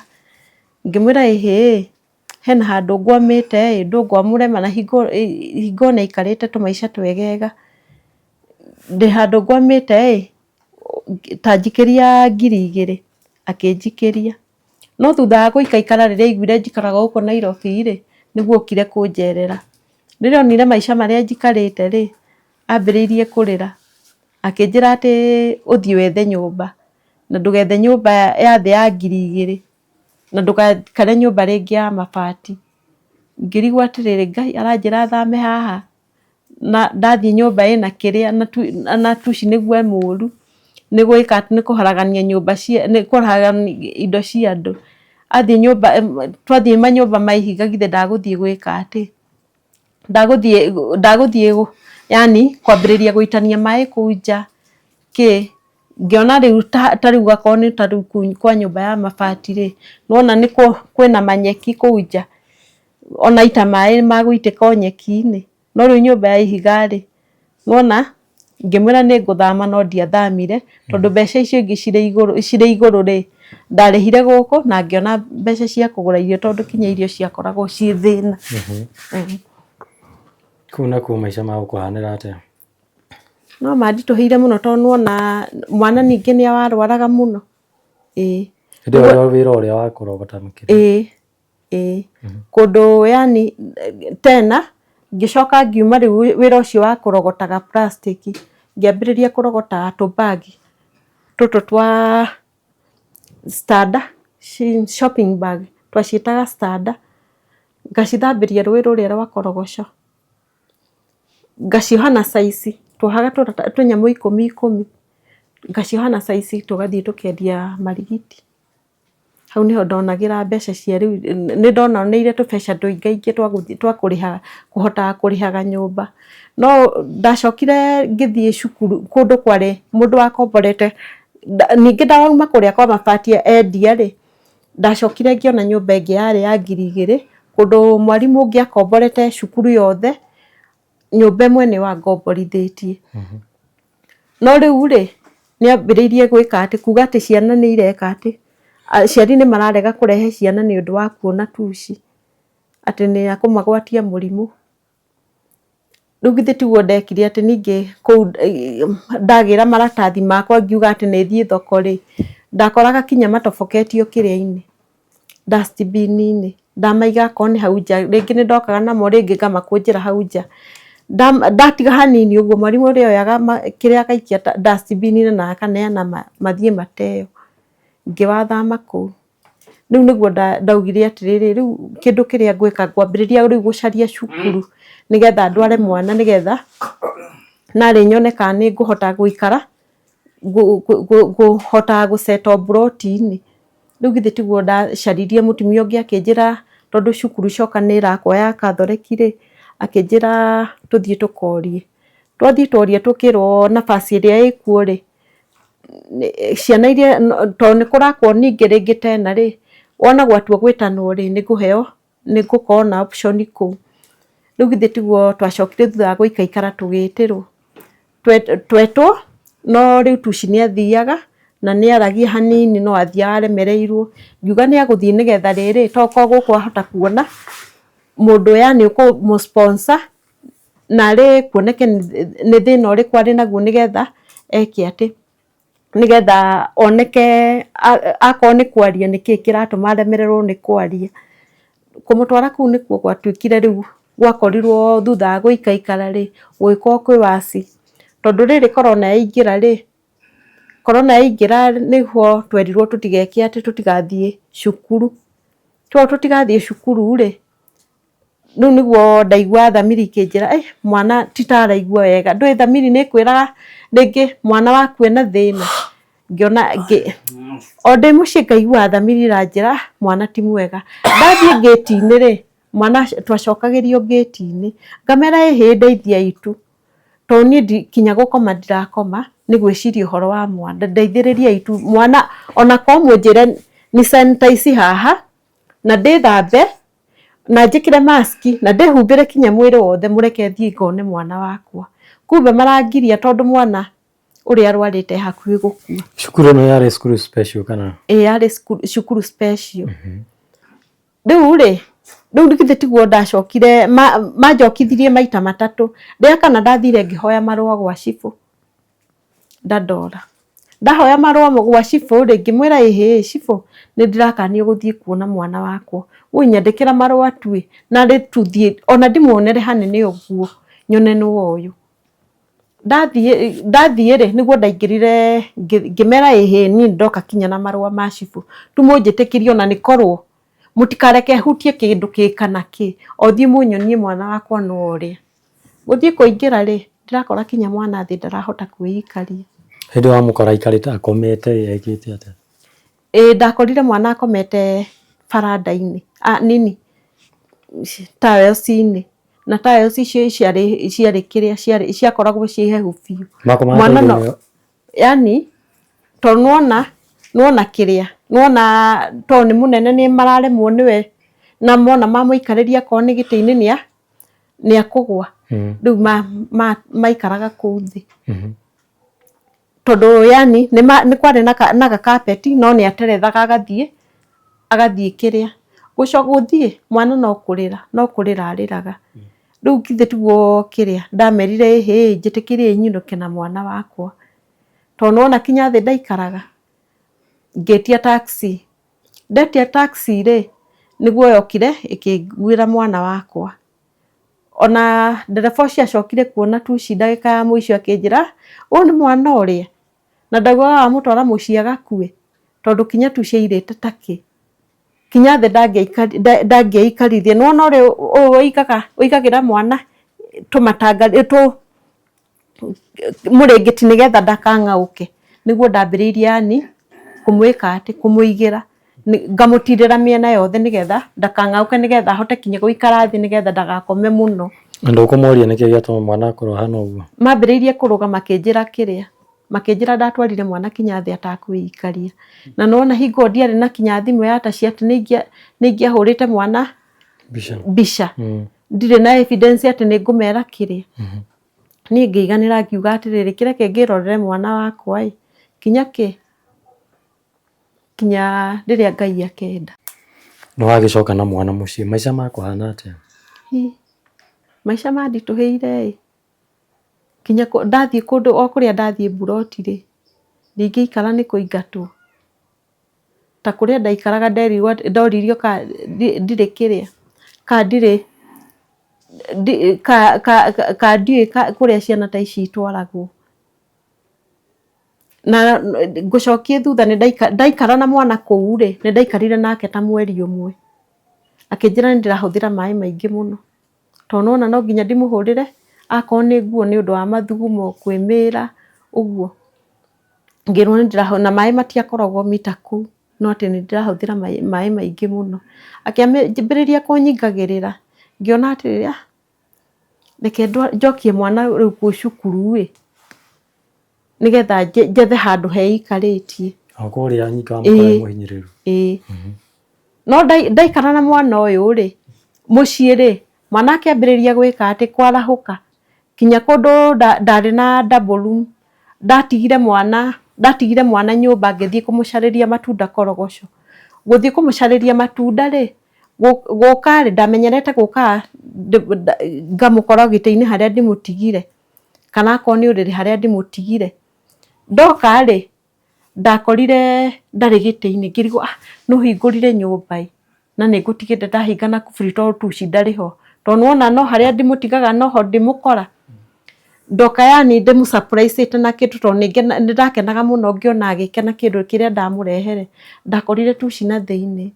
S2: Ngĩmwĩra ĩhĩ hena handũ ngwamĩte ĩ ndũngwamũre ma na hingo nĩ aikarĩte tũmaica twegega. Ndĩ handũ ngwamĩte ĩ ta njikĩria 2,000, akĩnjikĩria. No thutha wa gũikaikara rĩrĩa aiguire njikaraga gũkũ Nairobi rĩ, nĩguo okire kũnjerera. Rĩrĩa onire maica marĩa njikarĩte rĩ, ambĩrĩirie kũrĩra. Akĩnjĩra atĩ ũthiĩ wethe nyũmba, na ndũgethe nyũmba ya thĩ ya 2,000, na ndũgaikare nyũmba rĩngĩ ya mabati. Ngĩrigwo atĩrĩrĩ, Ngai aranjĩra thame haha? Na ndathiĩ nyũmba ĩna kĩrĩa na tuci nĩguo mũru, nĩ gwĩka atĩ nĩ kũharagania nyũmba cia nĩ kũharagania indo cia andũ. Athiĩ nyũmba twathiĩ manyũmba ma ihiga githĩ ndagũthiĩ gwĩka atĩ, ndagũthiĩ ndagũthiĩ yaani kwambĩrĩria gũitania maĩ kũu nja kĩ. Ngĩona rĩu ta rĩu akorwo nĩ ta rĩu kwa nyũmba ya mabati rĩ, nĩwona nĩ kwĩna manyeki kũu nja. Ona ita maĩ magũitĩka o nyeki-inĩ, no rĩu nyũmba ya ihiga rĩ, nĩwona ngĩmwĩra nĩ ngũthama no ndiathamire, tondũ mbeca icio ingĩ cirĩ igũrũ cirĩ igũrũ rĩ, ndarĩhire gũkũ na ngĩona mbeca cia kũgũra irio tondũ kinya irio ciakoragwo ciĩ thĩna.
S1: Kũu nakuo maica magũkũhanĩra atĩa?
S2: No manditũhĩire mũno tondũ nĩwona mwana ningĩ nĩ arwaraga mũno, ĩĩ.
S1: Hĩndĩ ĩyo wĩra ũrĩa wa kũrogota makĩria?
S2: Ĩĩ. Ĩĩ kũndũ yani tena ngĩcoka ngiuma rĩu wĩra ũcio wa kũrogotaga plastic ngĩambĩrĩria kũrogotaga tũ bag tũtũ twa standard shopping bag twaciĩtaga standard, ngacithambĩria rũĩ rũrĩa rwa Korogocho, ngacioha na size tuohaga tũnyamũ ikũmi ikũmi, ngacioha na size tũgathiĩ tũkendia marigiti. Hau nĩho ndonagĩra mbeca cia rĩu, nĩ ndononeire tũbeca tũingaingĩ twa kũrĩha, kũhotaga kũrĩhaga nyũmba. No ndacokire ngĩthiĩ cukuru kũndũ kwarĩ mũndũ wakomborete, ningĩ ndauma kũrĩa kwa mabati endia rĩ, ndacokire ngĩona nyũmba ĩngĩ yarĩ ya 2,000, kũndũ mwarimũ ũngĩ akomborete cukuru yothe, nyũmba ĩmwe nĩyo angomborithĩtie. No rĩu rĩ, nĩ ambĩrĩirie gwĩka atĩ, kuga atĩ ciana nĩ ireka atĩ, aciari nĩ mararega kũrehe ciana nĩ ũndũ wa kuona tuci, atĩ nĩ akũmagwatia mũrimũ. Rĩu githĩ tiguo ndekire atĩ ningĩ kũu ndagĩra maratathi makwa ngiuga atĩ nĩ thiĩ thoko rĩ, ndakoraga kinya matoboketio kĩrĩa-inĩ. Dustbin-inĩ, ndamaiga akorwo nĩ hau nja, rĩngĩ nĩ ndokaga namo rĩngĩ ngamakũnjĩra hau nja. Ndatiga hanini ũguo mwarimũ ũrĩa oyaga kĩrĩa agaikia dustbin-inĩ na akaneana mathiĩ mateo. Ngĩwathama kũu. Rĩu nĩguo ndaugire atĩrĩrĩ, rĩu kĩndũ kĩrĩa ngwĩka ngwambĩrĩria rĩu gũcaria cukuru nĩgetha ndware mwana nĩgetha narĩ nyone kana nĩ ngũhota gũikara kũhotaga gũ settle mburoti-inĩ. Rĩu githĩ tiguo ndacaririe mũtumia ũngĩ akĩnjĩra tondũ cukuru coka nĩ ĩrakwo ya Catholic rĩ, akĩnjĩra tũthiĩ tũkorie. Twathiĩ tworia tũkĩrwo nabasi ĩrĩa ĩkuo rĩ, ciana iria tondũ nĩ kũrakwo ningĩ rĩngĩ tena rĩ, wona gwatua gwĩtanwo rĩ, nĩ ngũheo nĩ ngũkorwo na option kũu. Rĩu githĩ tiguo twacokire thutha wa gũikaikara tũgĩtĩrwo, twetwo no rĩu tuci nĩ athiaga Na nĩ aragia hanini no athiaga aremereirwo. Ngiuga nĩ agũthiĩ nĩgetha rĩrĩ, tokorwo gũkũ ahota kuona mũndũ yani ũkũmũ sponsor narĩ kuoneke nĩ thĩna ũrĩkũ arĩ naguo nĩgetha eke atĩ, nĩgetha oneke akorwo nĩ kwaria nĩkĩ kĩratũma aremererwo nĩ kwaria. Kũmũtwara kũu nĩkuo gwatuĩkire rĩu gwakorirwo thutha wa gũikaikara rĩ, gũgĩkorwo kwĩ waci. Tondũ rĩrĩ korona yaingĩra rĩ, korona yaingĩra nĩguo twerirwo tũtigeke atĩ tũtigathiĩ cukuru. Twerwo tũtigathiĩ cukuru rĩ, rĩu nĩguo ndaiguaga thamiri ikĩnjĩra mwana ti ta araigua wega. Ndũĩ thamiri nĩ ĩkwĩraga rĩngĩ mwana waku ena thĩna. Ngĩona o ndĩ mũciĩ ngaiguaga thamiri ĩranjĩra mwana ti mwega. Ndathiĩ ngĩti-inĩ rĩ, mwana twacokagĩrio ngĩti-inĩ. Ngamera ĩhĩ ndeithiai tu. Tondũ niĩ kinya gũkoma ndirakoma nĩ gwĩciria ũhoro wa mwana. Ndeithĩrĩriai tu mwana ona korwo mũnjĩre nĩ sanitize haha na ndĩthambe na njĩkĩre mask na ndĩhumbĩre kinya mwĩrĩ wothe mũreke thiĩ ngone mwana wakwa. Kumbe marangiria tondũ mwana ũrĩa arwarĩte e hakuhĩ gũkua.
S1: Cukuru ĩno yarĩ cukuru special kana?
S2: Ĩĩ yarĩ cukuru special. Rĩu rĩ, rĩu githĩ tiguo ndacokire, manjokithirie maita matatũ. Rĩa kana ndathire ngĩhoya marũa gwa cibũ Dandora. Ndahoya marũa gwa cibũ rĩ, ngĩmwĩra ĩhĩ cibũ nĩ ndĩrakanio gũthiĩ kuona mwana wakwa. Wũi nyandĩkĩra marũa tu ĩ, narĩ tũthiĩ ona ndĩmuonere hanene ũguo nyone nũ ũyũ. Ndathiĩ ndathiĩ rĩ, nĩguo ndaingĩrire ngĩmera ĩhĩ niĩ nĩndoka kinya na marũa ma cibũ, tu mũnjĩtĩkĩrie ona nĩ korwo mũtikareke hutie kĩndũ kĩ kana kĩ, o thiĩ mũnyonie mwana wakwa nũ ũrĩa. Gũthiĩ kũingĩra rĩ, ndĩrakora kinya mwana thĩ ndarahota kwĩikaria.
S1: Hĩndĩ ĩyo wamũkora aikarĩte akomete ĩ ekĩte atĩa?
S2: Ĩĩ ndakorire mwana akomete baranda-inĩ, nini tiles-inĩ. Na tiles icio ciarĩ ciarĩ kĩrĩa ciarĩ ciakoragwo ciĩ hehu biũ.
S1: Makomaga
S2: Mwana no
S1: tairo-inĩ
S2: yani tondũ nĩwona nĩwona kĩrĩa nĩwona tondũ nĩ mũnene nĩ mararemwo nĩwe na mona mamũikarĩria akorwo nĩ gĩtĩ-inĩ nĩa nĩakũgwa. Rĩu maikaraga kũu thĩ. Tondũ yani nĩ kwarĩ na gakapeti no nĩ aterethaga agathiĩ agathiĩ kĩrĩa. Gũcoka gũthiĩ mwana no kũrĩra no kũrĩra arĩraga. Rĩu githĩ tiguo kĩrĩa ndamerire ĩhĩ njĩtĩkĩriei nyinũke na mwana wakwa. Tondũ nĩwona kinya thĩ ndaikaraga. Ngĩtia taxi, ndetia taxi rĩ, nĩguo yokire ĩkĩnguĩra mwana wakwa. Ona ndereba ũcio acokire kuona tuci ndagĩka ya mũico akĩnjĩra, ũyũ nĩ mwana ũrĩa? Na ndaugaga wamũtwara mũciĩ agakue, tondũ kinya tuci airĩte ta kĩ. Kinya thĩ ndangĩeikarithia. Nĩ wona ũrĩa ũyũ ũigagĩra mwana tũmatanga mũrĩngĩti nĩgetha ndakang'aũke. Nĩguo ndambĩrĩirie yani kũmwĩka atĩ, kũmũigĩra, ngamũtirĩra mĩena yothe nĩgetha ndakang'aũke nĩgetha ahote kinya gũikara thĩ nĩgetha ndagakome mũno.
S1: Na ndũkũmoria nĩkĩ gĩatũma mwana akorwo ahana ũguo?
S2: Mambĩrĩirie kũrũga makĩnjĩra kĩrĩa, makĩnjĩra ndatwarire mwana kinya thĩ atakwĩikaria. Na nĩwona hingo ĩyo ndiarĩ na kinya thimũ ya taci atĩ nĩ ingĩahũrĩte mwana mbica. Ndirĩ na evidence atĩ nĩ ngũmera kĩrĩa. Niĩ ngĩiganĩra ngiuga atĩrĩrĩ, kĩreke ngĩrorere mwana wakwa ĩ, kinya kĩ, kinya rĩrĩa Ngai akenda.
S1: Nĩ wagĩcoka na mwana mũciĩ, maica makũhana atĩa?
S2: Hi, maica manditũhĩire ĩ, kinya ndathiĩ kũndũ o kũrĩa ndathiĩ mburoti rĩ, ndingĩikara nĩ kũingatwo. Ta kũrĩa ndaikaraga nderirwo ndoririo kana ndirĩ kĩrĩa, kana ndirĩ kana ndiũĩ kũrĩa ciana ta ici itwaragwo. Na ngũcokie thutha ndaikara na mwana kũu rĩ, nĩ ndaikarire nake ta mweri ũmwe. Akĩnjĩra nĩ ndĩrahũthĩra maĩ maingĩ mũno, tondũ nĩ wona no nginya ndĩmũhũrĩre akorwo nĩ nguo nĩ ũndũ wa mathugumo, kwĩmĩra ũguo. Ngĩrwo nĩ ndĩrahũthĩra, na maĩ matiakoragwo mita kũu, no atĩ nĩ ndĩrahũthĩra maĩ maingĩ mũno. Akĩambĩrĩria kũnyingagĩrĩra, ngĩona atĩrĩrĩ ah, reke njokie mwana rĩu kũu cukuru ĩ, nĩgetha njethe handũ heikarĩtie.
S1: O kũrĩa nyika wamũkora e mũhinyĩrĩru.
S2: Ĩĩ. No ndaikara na mwana ũyũ rĩ, mũciĩ rĩ, mwana akĩambĩrĩria gwĩka atĩ, kwarahũka, Kinya kũndũ ndarĩ na double room, ndatigire mwana Ndatigire mwana nyũmba ngĩthiĩ kũmũcarĩria matunda Korogoco. Gũthiĩ kũmũcarĩria matunda rĩ, gũka rĩ, ndamenyerete gũka ngamũkora gĩtĩ-inĩ harĩa ndĩmũtigire, kana akorwo nĩ ũrĩrĩ harĩa ndĩmũtigire. Ndoka rĩ, ndakorire ndarĩ gĩtĩ-inĩ, ngĩrigwo ah nũ ũhingũrire nyũmba ĩ, na nĩ ngũtigĩte ndahinga na kuburi tondũ tuci ndarĩ ho. Tondũ nĩwona no harĩa ndĩmũtigaga noho ndĩmũkora. Ndoka yani ndĩmũ surprise ĩte na kĩndũ tondũ nĩ ndakenaga mũno ngĩona agĩkena kĩndũ kĩrĩa ndamũrehere. Ndakorire tuci na thĩiniĩ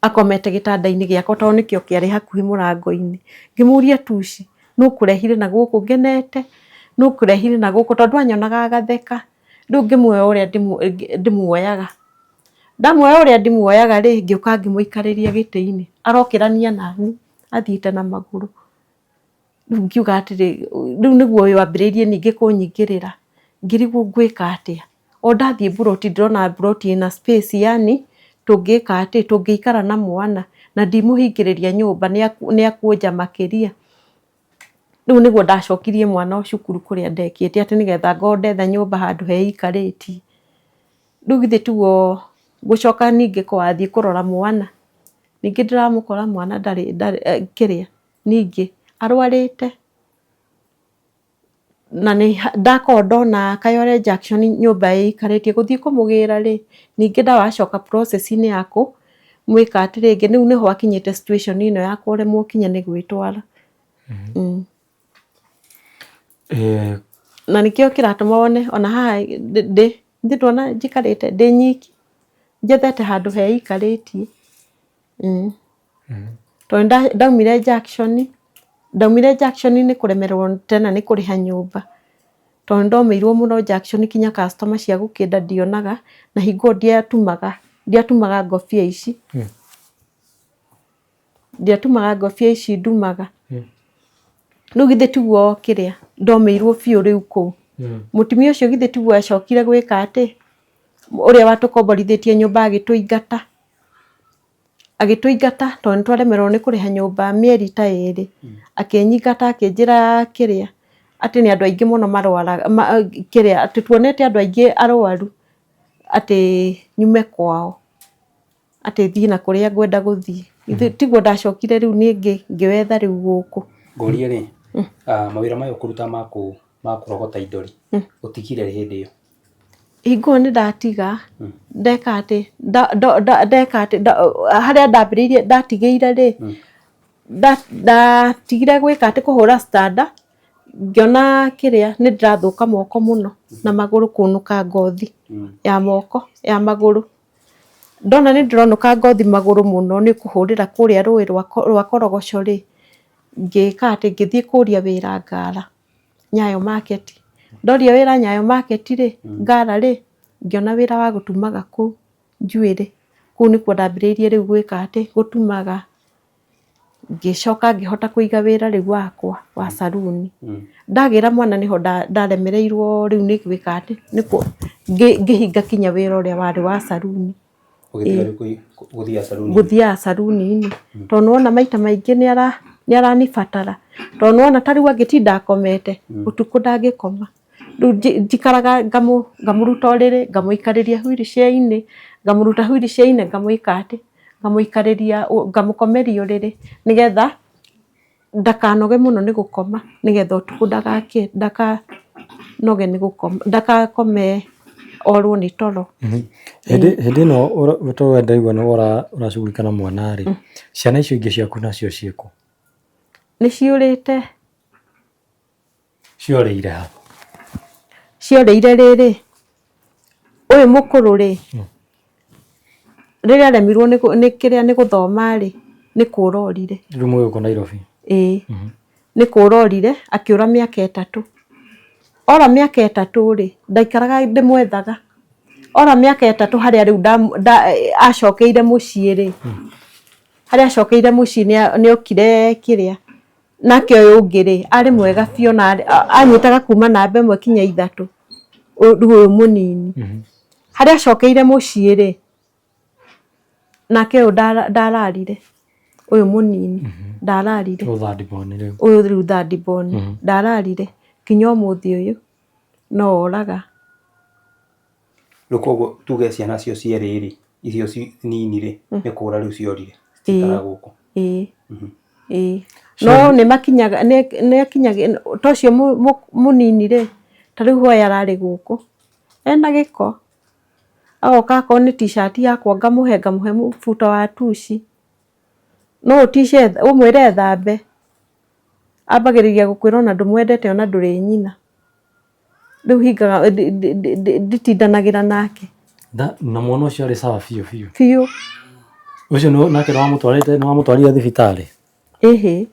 S2: akomete gĩtanda-inĩ gĩakwa tondũ nĩkĩo kĩarĩ hakuhĩ mũrango-inĩ. Ngĩmũria tuci nũ ũkũrehire na gũkũ ngenete, nũ ũkũrehire na gũkũ tondũ anyonaga agatheka. Rĩu ngĩmuoya ũrĩa ndĩmuoyaga. Ndamuoya ũrĩa ndĩmuoyaga rĩ, ngĩũka ngĩmũikarĩria gĩtĩ-inĩ, arokĩrania naniĩ athiĩte na magũrũ. Rĩu ngiuga atĩrĩ, rĩu nĩguo ũyũ ambĩrĩirie ningĩ kũnyingĩrĩra, ngĩrigwo ngwĩka atĩa. O ndathiĩ mburoti ndĩrona mburoti ĩna space yaani tũngĩka atĩ, tũngĩikara na mwana na ndimũhingĩrĩria nyũmba nĩ ekuonja makĩria. Rĩu nĩguo ndacokirie mwana cukuru kũrĩa ndekĩte atĩ nĩgetha ngorwo ndetha nyũmba handũ heikarĩtie. Rĩu githĩ tiguo ngũcoka ningĩ wathiĩ kũrora mwana, ningĩ ndĩramũkora mwana ndarĩ kĩrĩa ningĩ arwarĩte. Na nĩ ndakorwo ndona Kayole Junction nyũmba ĩikarĩtie gũthiĩ kũmũgĩra rĩ, ningĩ ndawacoka process -inĩ ya kũmwĩka atĩ rĩngĩ, rĩu nĩho akinyĩte situation ĩno ya kũremwo kinya nĩ gwĩtwara. Na nĩkĩo kĩratũma wone ona haha ndĩ, githĩ ndwona njikarĩte ndĩ nyiki, njethete handũ heikarĩtie. Tondũ ndaumire junction, ndaumire junction nĩ kũremererwo tena nĩ kũrĩha nyũmba, tondũ nĩ ndomĩirwo mũno junction nginya customer cia gũkĩnda ndionaga, na hingo ĩyo ndiatumaga, ndiatumaga ngobia ici, ndiatumaga ngobia ici ndumaga. Rĩu githĩ tiguo kĩrĩa, ndomĩirwo biũ rĩu kũu. Mũtumia ũcio githĩ tiguo acokire gwĩka atĩ, ũrĩa watũkomborithĩtie nyũmba agĩtũingata. Agĩtũingata tondũ nĩ twaremererwo nĩ kũrĩha nyũmba mĩeri ta ĩrĩ, akĩnyingata akĩnjĩra kĩrĩa, atĩ nĩ andũ aingĩ mũno marwaraga, kĩrĩa, atĩ tuonete andũ aingĩ arwaru, atĩ nyume kwao, atĩ thiĩ na kũrĩa ngwenda gũthiĩ. Tiguo ndacokire rĩu niĩ ngĩwetha rĩu gũkũ.
S3: Ngũrie rĩ, mawĩra maya ũkũruta ma kũrogota indo rĩ, ũtigire rĩ hĩndĩ ĩyo?
S2: Hingo ĩyo nĩ ndatiga, ndeka atĩ, ndeka atĩ, harĩa ndambĩrĩirie ndatigĩire rĩ, ndatigire gwĩka atĩ kũhũra stand, ngĩona kĩrĩa nĩ ndĩrathũka moko mũno na magũrũ kũnũka ngothi ya moko ya magũrũ. Ndona nĩ ndĩronũka ngothi magũrũ mũno nĩ kũhũrĩra kũrĩa rũĩ rwa Korogocho rĩ, ngĩka atĩ ngĩthiĩ kũria wĩra Ngara. Nyayo Market. Ndoria wĩra Nyayo Market rĩ, Ngara rĩ, ngĩona wĩra wa gũtumaga kũu njuĩrĩ. Kũu nĩkuo ndambĩrĩirie rĩu gwĩka atĩ, gũtumaga. Ngĩcoka ngĩhota kũiga wĩra rĩu wakwa wa saruni. Ndagĩra mwana nĩho ndaremereirwo rĩu nĩ gwĩka atĩ, ngĩhinga kinya wĩra ũrĩa warĩ wa saruni.
S3: Ũgĩtiga rĩu gũthiaga saruni?
S2: Gũthiaga saruni-inĩ. Tondũ nĩwona maita maingĩ nĩ aranibatara. Tondũ nĩwona ta rĩu angĩtinda akomete, ũtukũ ndangĩkoma. Rĩu njikaraga ngamũruta ũrĩrĩ, ngamũikarĩria wheelchair -inĩ, ngamũruta wheelchair -inĩ ngamwĩka atĩ, ngamũikarĩria ngamũkomeria ũrĩrĩ nĩgetha ndakanoge mũno nĩ gũkoma nĩgetha ũtukũ ndakanoge nĩ gũkoma, ndakakome orwo nĩ toro.
S1: Hĩndĩ hĩndĩ ĩno tondũ ndaigua nĩ ũracugurika na mwana rĩ, ciana icio ingĩ ciaku nacio ciĩkũ?
S2: Nĩ ciũrĩte.
S1: Ciorĩire ha?
S2: Ciorĩire rĩrĩ, ũyũ mũkũrũ rĩ, rĩrĩa aremirwo nĩ kĩrĩa nĩ gũthoma rĩ, nĩ kũra orire.
S1: Rĩu mwĩ gũkũ Nairobi?
S2: Ĩĩ, nĩ kũra orire, akĩũra mĩaka ĩtatũ. Ora mĩaka ĩtatũ rĩ, ndaikaraga ndĩmwethaga. Ora mĩaka ĩtatũ harĩa rĩu acokeire mũciĩ rĩ, harĩa acokeire mũciĩ nĩ okire kĩrĩa, Nake ũyũ ũngĩ rĩ, arĩ mwega biũ na anyitaga kuma namba ĩmwe kinya ithatũ, rĩu ũyũ mũnini. Harĩa acokeire mũciĩ rĩ, nake ũyũ ndararire, ũyũ mũnini ndararire. Ũyũ rĩu third born ndararire kinya ũmũthĩ ũyũ no oraga.
S3: Rĩu koguo tuge ciana cio cierĩ rĩ, icio nini rĩ, nĩ kũra rĩu ciorire, citikaraga gũkũ.
S2: Ĩĩ. Ĩĩ. No nĩ makinyaga nĩ akinyaga ta ũcio mũnini rĩ, ta rĩu hwaĩ ararĩ gũkũ ena gĩko, agoka akorwo nĩ t-shirt yakwa ngamũhe, ngamũhe mũbuto wa tuci, no ũtice ũmwĩre ethambe, ambagĩrĩria gũkwĩra ona ndũmwendete ona ndũrĩ nyina. Rĩu hingaga nditindanagĩra nake.
S1: Na mwana ũcio arĩ sawa biũ biũ?
S2: Biũ.
S1: Ũcio nake nĩwamũtwarĩte nĩwamũtwarire thibitarĩ?
S2: Ĩhĩ.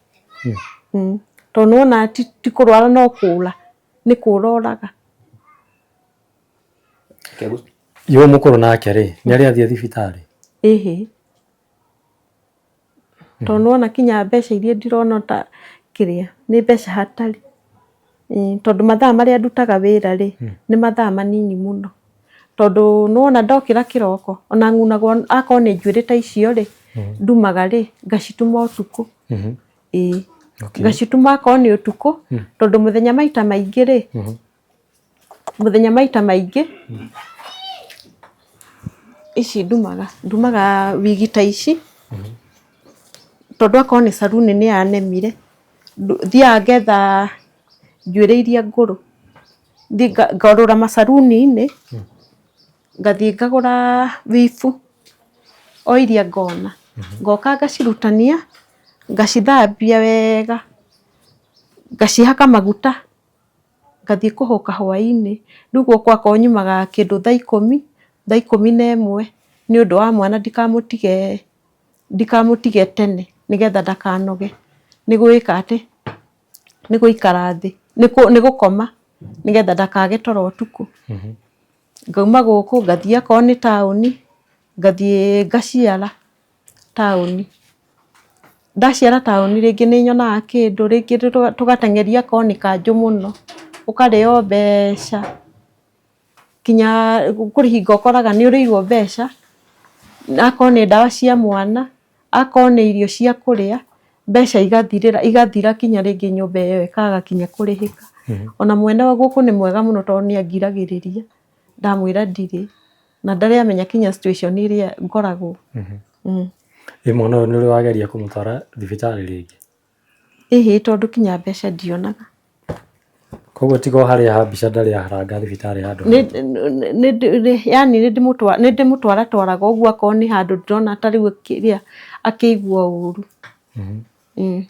S2: Tondũ nĩwona ti kũrwara no kũra, nĩ kũra oraga.
S1: Ũyũ mũkũrũ nake rĩ, nĩ arĩ athiĩ thibitarĩ?
S2: Ĩhĩ. Tondũ nĩwona kinya mbeca iria ndirona ta kĩrĩa, nĩ mbeca hatarĩ. Tondũ mathaa marĩa ndutaga wĩra rĩ, nĩ mathaa manini mũno. Tondũ nĩwona ndokĩra kĩroko, ona ng'unagwo akorwo nĩ njuĩrĩ ta icio rĩ, ndumaga rĩ, ngacituma ũtukũ. Ĩĩ. Ngacituma akorwo nĩ ũtukũ, tondũ mũthenya maita maingĩ rĩ, Mũthenya maita maingĩ, ici ndumaga, ndumaga wigi ta ici, tondũ akorwo nĩ caruni nĩ yanemire, thiaga ngetha njuĩrĩ iria ngũrũ, thiĩ ngarũra macaruni-inĩ, ngathiĩ ngagũra weave o iria ngona, ngoka ngacirutania, ngacithambia wega, ngacihaka maguta. Ngathiĩ kũhũka hwainĩ, rĩu gũkũ akorwo nyumaga kĩndũ thaa ikũmi, thaa ikũmi na ĩmwe nĩ ũndũ wa mwana ndikamũtige ndikamũtige tene nĩgetha ndakanoge nĩ gwĩka atĩ, nĩ gũikara thĩ, nĩ gũkoma nĩgetha ndakage toro ũtukũ. Ngauma gũkũ ngathiĩ akorwo nĩ taũni, ngathiĩ ngaciara taũni. Ndaciara taũni rĩngĩ nĩ nyonaga kĩndũ, rĩngĩ tũgateng'eria akorwo nĩ kanjũ mũno, ũkarĩo mbeca, nginya kũrĩ hingo ũkoraga nĩ ũrĩirwo mbeca, akorwo nĩ ndawa cia mwana, akorwo nĩ irio cia kũrĩa, mbeca igathirĩra igathira nginya rĩngĩ nyũmba ĩyo ĩkaga nginya kũrĩhĩka. Ona mwene wa gũkũ nĩ mwega mũno tondũ nĩ angiragĩrĩria, ndamwĩra ndirĩ, na ndarĩ amenya nginya situation ĩrĩa ngoragwo.
S1: Ĩ mwana ũyũ nĩ ũrĩ wageria kũmũtwara thibitarĩ rĩngĩ?
S2: Ĩhĩ tondũ kinya mbeca ndionaga.
S1: Koguo tiga o harĩa ha mbica ndarĩ aharanga thibitarĩ handũ
S2: hangĩ? Yani nĩ ndĩmũtwaratwaraga ũguo akorwo nĩ handũ ndĩrona ta rĩu kĩrĩa akĩigua ũru.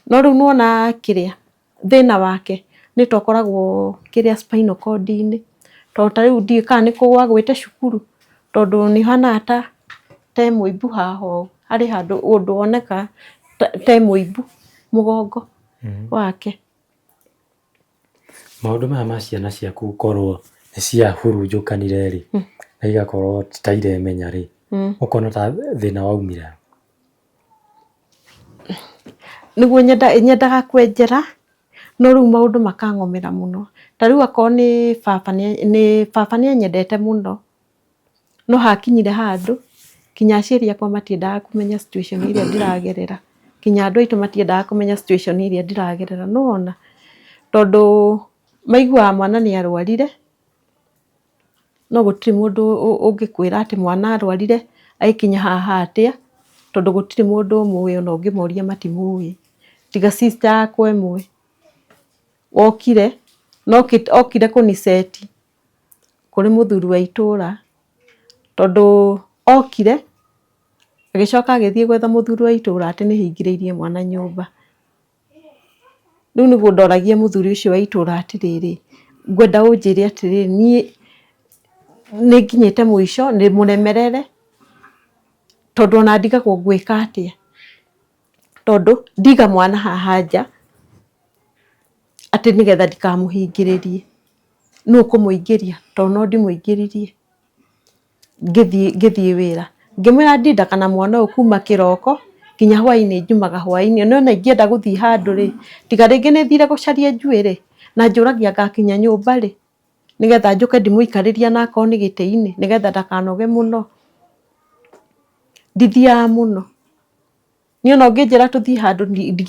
S2: No rĩu nĩwona kĩrĩa thĩna wake nĩ ta ũkoragwo kĩrĩa spinal cord -inĩ, tondũ ta rĩu ndiũĩ kana nĩ kũgũa agwĩte cukuru, tondũ nĩ ũhanaga ta ta e mũimbu haha ũũ, harĩ handũ ũndũ wonekaga ta e mũimbu mũgongo wake.
S1: Maũndũ maya ma ciana ciaku gũkorwo nĩ ciahurunjũkanire rĩ, na igakorwo ti ta iremenya rĩ, ũkona ta thĩna waumire ha?
S2: Nĩguo nyendaga kwenjera, no rĩu maũndũ makang'omera mũno. Ta rĩu akorwo nĩ baba nĩ baba nĩ anyendete mũno, no hakinyire handũ nginya aciari akwa matiendaga kũmenya situation ĩrĩa ndĩragerera, nginya andũ aitũ matiendaga kũmenya situation ĩrĩa ndĩragerera, nĩ wona? Tondũ maiguaga mwana nĩ arwarire, no gũtirĩ mũndũ ũngĩkwĩra atĩ mwana arwarire agĩkinya haha atĩa, tondũ gũtirĩ mũndũ ũmũĩ ona ũngĩmoria matimũĩ, tiga sister yakwa ĩmwe wokire, na okire kũniceti kũrĩ mũthuri wa itũra, tondũ okire agĩcoka agĩthiĩ gwetha mũthuri wa itũra atĩ nĩ hingĩrĩirie mwana nyũmba. Rĩu nĩguo ndoragia mũthuri ũcio wa itũra atĩrĩrĩ, ngwenda ũnjĩre atĩrĩrĩ, niĩ nĩ nginyĩte mũico, ndĩmũremerere, tondũ ona ndigagwo ngwĩka atĩa, tondũ ndiga mwana haha nja, atĩ nĩgetha ndikamũhingĩrĩrie, nũ ũkũmũingĩria tondũ no ndimũingĩririe. Ngĩthiĩ ngĩthiĩ wĩra, ngĩmwĩra ndindaga na mwana ũyũ kuma kĩroko nginya hwainĩ njumaga hwainĩ, no ona ingĩenda gũthiĩ handũ rĩ, tiga rĩngĩ nĩ thire gũcaria njuĩrĩ, na njũragia ngakinya nyũmba rĩ, nĩgetha njũke ndĩmũikarĩrie ona akorwo nĩ gĩtĩ-inĩ nĩgetha ndakanoge mũno. Ndithiaga mũno. Niĩ ona ũngĩnjĩra tũthiĩ handũ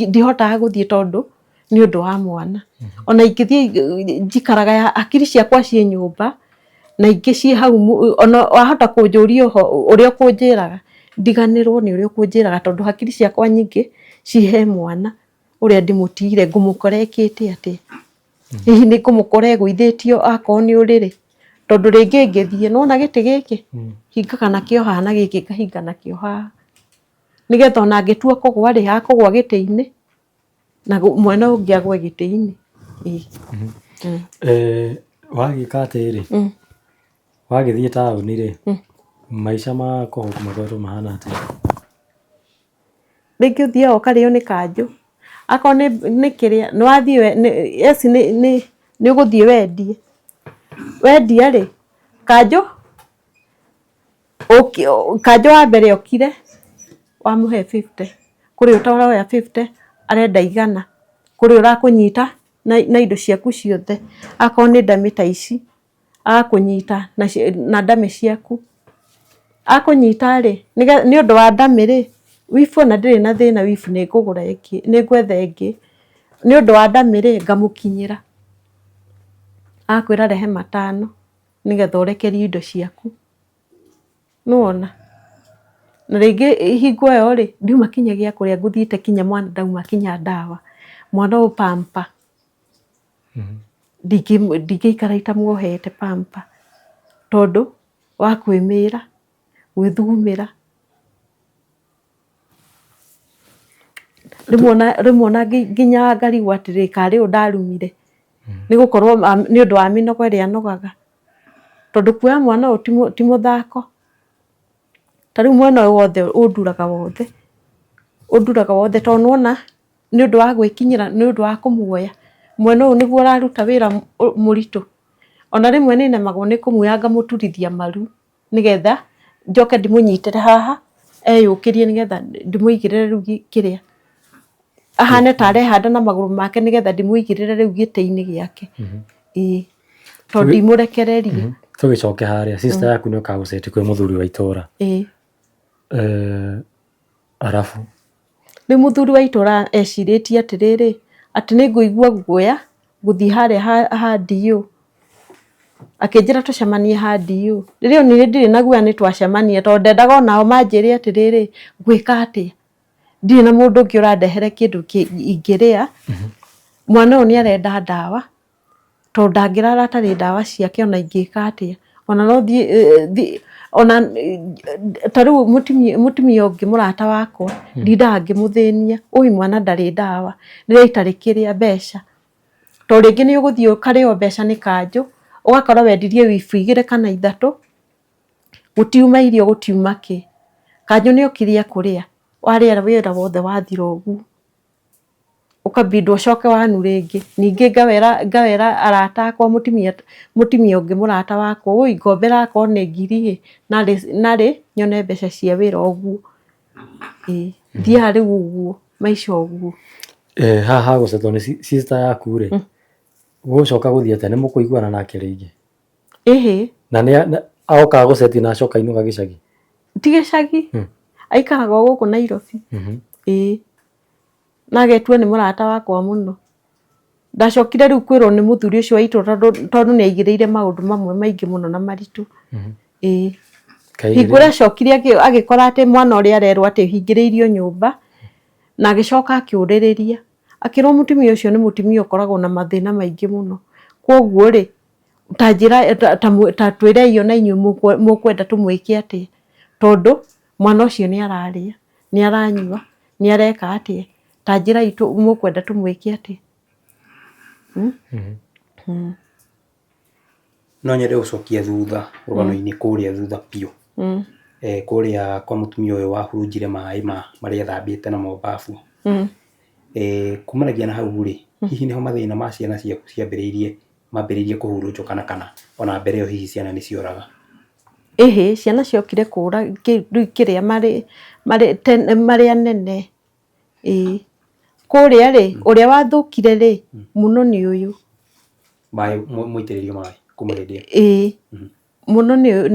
S2: ndihotaga gũthiĩ tondũ nĩ ũndũ wa mwana. Ona ingĩthiĩ njikaraga hakiri ciakwa ciĩ nyũmba, Na ingĩ ciĩ hau ona wahota kũnjũria ũrĩa ũkũnjĩraga ndiganĩrwo nĩ ũrĩa ũkũnjĩraga tondũ hakiri ciakwa nyingĩ ciĩ he mwana ũrĩa ndĩmũtigire ngũmũkora ekĩte atĩa. Hihi nĩ ngũmũkora egũithĩtio akorwo nĩ ũrĩrĩ tondũ rĩngĩ ngĩthiĩ nĩwona gĩtĩ gĩkĩ hingaga nakĩo haha na gĩkĩ ngahinga nakĩo haha nĩgetha ona angĩtua kũgwa rĩ akũgwa gĩtĩ-inĩ na mwena ũyũ ũngĩ agwe gĩtĩ-inĩ.
S1: Wagĩka atĩrĩ, wagĩthiĩ taũni rĩ, maica ma kũu makoretwo mahana atĩa?
S2: Rĩngĩ ũthiaga ũkarĩo nĩ kanjũ, akorwo nĩ kĩrĩa nĩ wathiĩ yes nĩ ũgũthiĩ wendie, wendia rĩ, kanjũ kanjũ wa mbere okire wamũhe 50, kũrĩ ũtaroya 50 arenda 100, kũrĩ ũrakũnyita na indo ciaku ciothe, akorwo nĩ ndamĩ ta ici agakũnyita na ndamĩ ciaku, akũnyita rĩ, nĩ ũndũ wa ndamĩ rĩ, wibu ona ndĩrĩ na thĩna wibu nĩ ngũgũra ĩngĩ, nĩ ngwetha ĩngĩ, nĩ ũndũ wa ndamĩ rĩ, ngamũkinyĩra, agakwĩra rehe 5 nĩgetha ũrekerie indo ciaku, nĩwona? Na rĩngĩ hingo ĩyo rĩ, ndiuma kinya gĩa kũrĩa ngũthiĩte kinya mwana ndauma kinya ndawa, mwana ũyũ pamper. Ndingĩikara itamuohete pamper tondũ wa kwĩmĩra, gwĩthugumĩra. Rĩmwe ona nginya ngarigwo atĩrĩrĩ karĩ ũũ ndarumire nĩ gũkorwo nĩ ũndũ wa mĩnoga ĩrĩa nogaga. Tondũ kuoya mwana ũyũ ti mũthako. Ta rĩu mwena ũyũ wothe ũnduraga wothe, ũnduraga wothe tondũ nĩwona nĩ ũndũ wa gwĩkinyĩra nĩ ũndũ wa kũmuoya, mwena ũyũ nĩguo ũraruta wĩra mũritũ. Ona rĩmwe nĩ nemagwo nĩ kũmuoya ngamũturithia maru nĩgetha njoke ndĩmũnyitĩre haha eyũkĩrie nĩgetha ndĩmũigĩrĩre rĩu kĩrĩa, ahane ta arehanda na magũrũ make nĩgetha ndĩmũigĩrĩre rĩu gĩtĩ-inĩ gĩake. Ĩĩ, tondũ ndimũrekereria.
S1: Tũgĩcoke harĩa, sister yaku nĩ okaga gũceti kwĩ mũthuri wa itũra.
S2: Ĩĩ.
S1: Arabu?
S2: Rĩu mũthuri wa itũra ecirĩtie atĩrĩrĩ, atĩ nĩ ngũigua guoya gũthiĩ harĩa ha DO. Akĩnjĩra tũcemanie ha DO. Rĩrĩa onire ndirĩ na guoya nĩ twacemania tondũ ndendaga onao manjĩre atĩrĩrĩ, ngwĩka atĩa? Ndirĩ na mũndũ ũngĩ ũrandehere kĩndũ ingĩrĩa. Mwana ũyũ nĩ arenda ndawa. Tondũ ndangĩrara atarĩ ndawa ciake ona ingĩka atĩa. Ona no thiĩ ona ta rĩu mũtumia ũngĩ mũrata wakwa ndindaga ngĩmũthĩnia, ũi mwana ndarĩ ndawa, rĩrĩa itarĩ kĩrĩa mbeca. Tondũ rĩngĩ nĩ ũgũthiĩ ũkarĩo mbeca nĩ kanjũ, ũgakora wendirie wibu 2 kana 3, gũtiuma irio gũtiuma kĩ. Kanjũ nĩ okire ekũrĩa, warĩa wĩra wothe wathira ũguo. Ũkabindwo ũcoke wanu rĩngĩ. Ningĩ ngawĩra ngawĩra arata akwa mũtumia mũtumia ũngĩ mũrata wakwa, ũi ngombera akorwo nĩ ngiri ĩ, narĩ narĩ nyone mbeca cia wĩra ũguo. Ĩĩ thiaga rĩu ũguo maica ũguo.
S1: Haha hagũcetwo nĩ sister yaku rĩ, gũgũcoka gũthiĩ atĩa? Nĩ mũkũiguana nake rĩngĩ?
S2: Ĩhĩ.
S1: Na nĩ okaga gũceti na acoka ainũka gĩcagi?
S2: Ti gĩcagi, aikaraga o gũkũ Nairobi. Ĩĩ. Na agetua nĩ mũrata wakwa mũno. Ndacokire rĩu kwĩrwo nĩ mũthuri ũcio wa itũra tondũ nĩ aigĩrĩire maũndũ mamwe maingĩ mũno na maritũ. Ĩĩ. Hingo ĩrĩa acokire agĩkora atĩ mwana ũrĩa arerwo atĩ hingĩrĩirio nyũmba, na agĩcoka akĩũrĩrĩria, akĩrwo mũtumia ũcio nĩ mũtumia ũkoragwo na mathĩna maingĩ mũno. Koguo rĩ, ta njĩra ta twĩrei ona inyuĩ mũkwenda tũmwĩke atĩa, tondũ mwana ũcio nĩ ararĩa, nĩ aranyua, nĩ areka atĩa, ta njĩrai mũkwenda tũmwĩke atĩa.
S3: No nyende gũcokia thutha rũgano-inĩ kũrĩa thutha biũ. Kũrĩa kwa mũtumia ũyũ wahurunjire maĩ ma marĩa ethambĩte namo bafu. Kumanagia na hau rĩ, hihi nĩho mathĩna ma ciana ciaku ciambĩrĩirie mambĩrĩirie kũhurunjũka na kana ona mbere ĩyo hihi ciana nĩ cioraga?
S2: Ĩhĩ, ciana ciokire kũra rĩu kĩrĩa marĩ marĩ marĩ anene, ĩĩ. Kũrĩa rĩ, ũrĩa wathũkire rĩ, mũno nĩ ũyũ.
S3: Maĩ mũitĩrĩrio maĩ kuma hĩndĩ ĩyo?
S2: Ĩĩ, mũno nĩ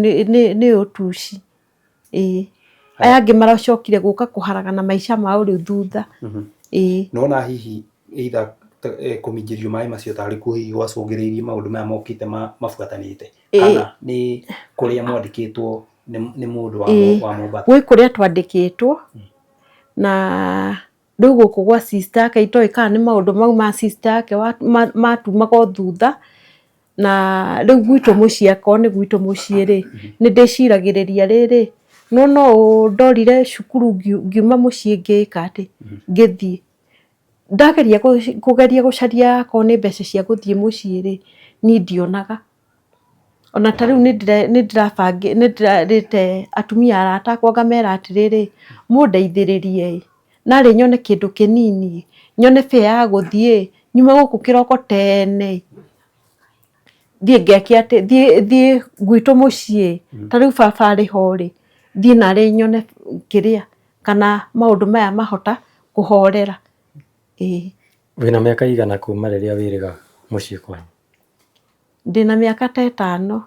S2: nĩ ũyũ tuci, ĩĩ. Aya angĩ maracokire gũka kũharagana maica mao rĩu thutha, ĩĩ.
S3: Nĩwona hihi either Kũminjĩrio maĩ macio tarĩ kuo hihi gwacũngĩrĩirie maũndũ maya mokĩte mabuatanĩte? Kana nĩ kũrĩa mwandĩkĩtwo nĩ mũndũ wa Mombatha?
S2: Gwĩ kũrĩa twandĩkĩtwo na rĩu gũkũ gwa sister yake itoĩ kana nĩ maũndũ mau ma sister yake matumaga o thutha na rĩu gwitũ mũciĩ akorwo nĩ gwitũ mũciĩ rĩ nĩ ndĩciragĩrĩria rĩrĩ no no ndorire cukuru ngiuma mũciĩ ngĩka atĩ ngĩthiĩ ndageria kũgeria gũcaria akorwo nĩ mbeca cia gũthiĩ mũciĩ rĩ niĩ ndionaga. Ona ta rĩu nĩ ndĩrarĩte atumia arata akwa ngamera atĩrĩrĩ, mũndeithĩrĩrie ĩ, narĩ nyone kĩndũ kĩnini ĩ, nyone fare ya gũthiĩ ĩ, nyume gũkũ kĩroko tene ĩ, thiĩ ngeke atĩ, thiĩ gwitũ mũciĩ ĩ, ta rĩu baba arĩ ho rĩ, thiĩ narĩ nyone kĩrĩa, kana maũndũ maya mahota kũhorera ĩĩ.
S1: Wĩna mĩaka ĩigana kuma rĩrĩa wĩrĩga mũciĩ kwanyu?
S2: Ndĩna mĩaka ta ĩtano,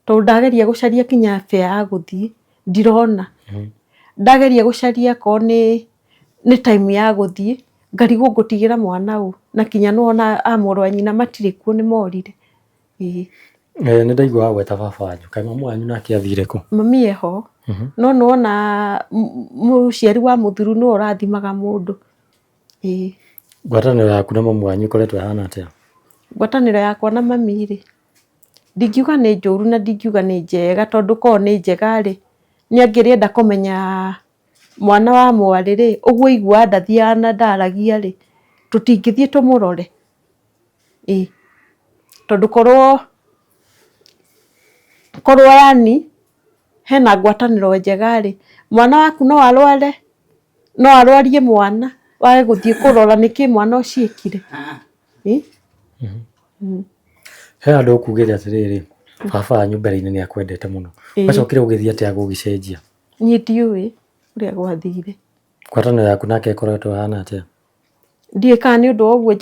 S2: tondũ ndageria gũcaria kinya fare ya gũthiĩ ndirona. Ndageria gũcaria akorwo nĩ time ya gũthiĩ, ngarigwo ngũtigĩra mwana ũ, na kinya nĩwona a mũrũ wa nyina matirĩ kuo nĩ morire, ĩĩ.
S1: Nĩ ndaigua wagweta baba wanyu, kaĩ mamu wanyu nake athire kũ?
S2: Mami eho, no nĩwona mũciari wa mũthuri nĩwe ũrathimaga mũndũ. Ĩĩ.
S1: Ngwatanĩro yaku na mamu wanyu ĩkoretwo ĩhana atĩa?
S2: Ngwatanĩro yakwa na mami rĩ, ndingiuga nĩ njũru na ndingiuga nĩ njega tondũ korwo nĩ njega rĩ, nĩ angĩrĩenda kũmenya mwana wa mwarĩ rĩ, ũguo aiguaga ndathiaga na ndaragia rĩ, tũtingĩthiĩ tũmũrore? Ĩĩ. Tondũ korwo, korwo yaani hena ngwatanĩro njega rĩ, mwana waku no arware? No arwarie mwana wage gũthiĩ kũrora nĩkĩ mwana ũcio ekire.
S1: He handũ ũkugĩte atĩrĩrĩ, baba wanyu mbere-inĩ nĩ akwendete mũno. Gwacokire gũgĩthiĩ atĩa gũgĩcenjia?
S2: Niĩ ndiũĩ ũrĩa gwathire.
S1: Ngwatanĩro yaku nake ĩkoretwo ĩhana atĩa?
S2: Ndiũĩ kana nĩ ũndũ wa ũguo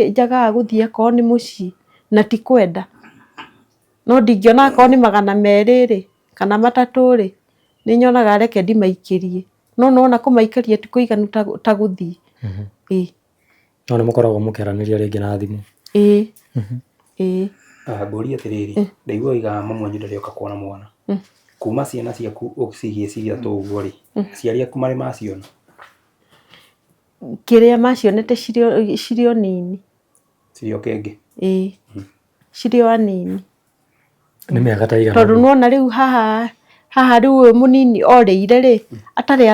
S2: njagaga gũthiĩ akorwo nĩ mũciĩ na ti kwenda. No ndingĩona akorwo nĩ 200 rĩ, kana 300 rĩ, nĩ nyonaga reke ndimaikĩrie. No nĩwona kũmaikĩria ti kũiganu ta gũthiĩ. Ĩĩ.
S1: No nĩ mũkoragwo mũkĩaranĩria rĩngĩ na thimũ?
S2: Ĩĩ. Ĩĩ.
S3: Ngũrie atĩrĩrĩ, ndaigua woiga mamu wanyu ndarĩ oka kuona mwana. Kuma ciana ciaku ũcigie ciĩ ithatũ ũguo rĩ, aciari aku marĩ maciona?
S2: Kĩrĩa macionete cirĩ o nini.
S3: Cirĩ o kenge?
S2: Ĩĩ. Cirĩ o anini.
S1: Nĩ mĩaka ta ĩigana?
S2: Tondũ nĩwona rĩu haha haha rĩu ũyũ mũnini orĩire rĩ, atarĩ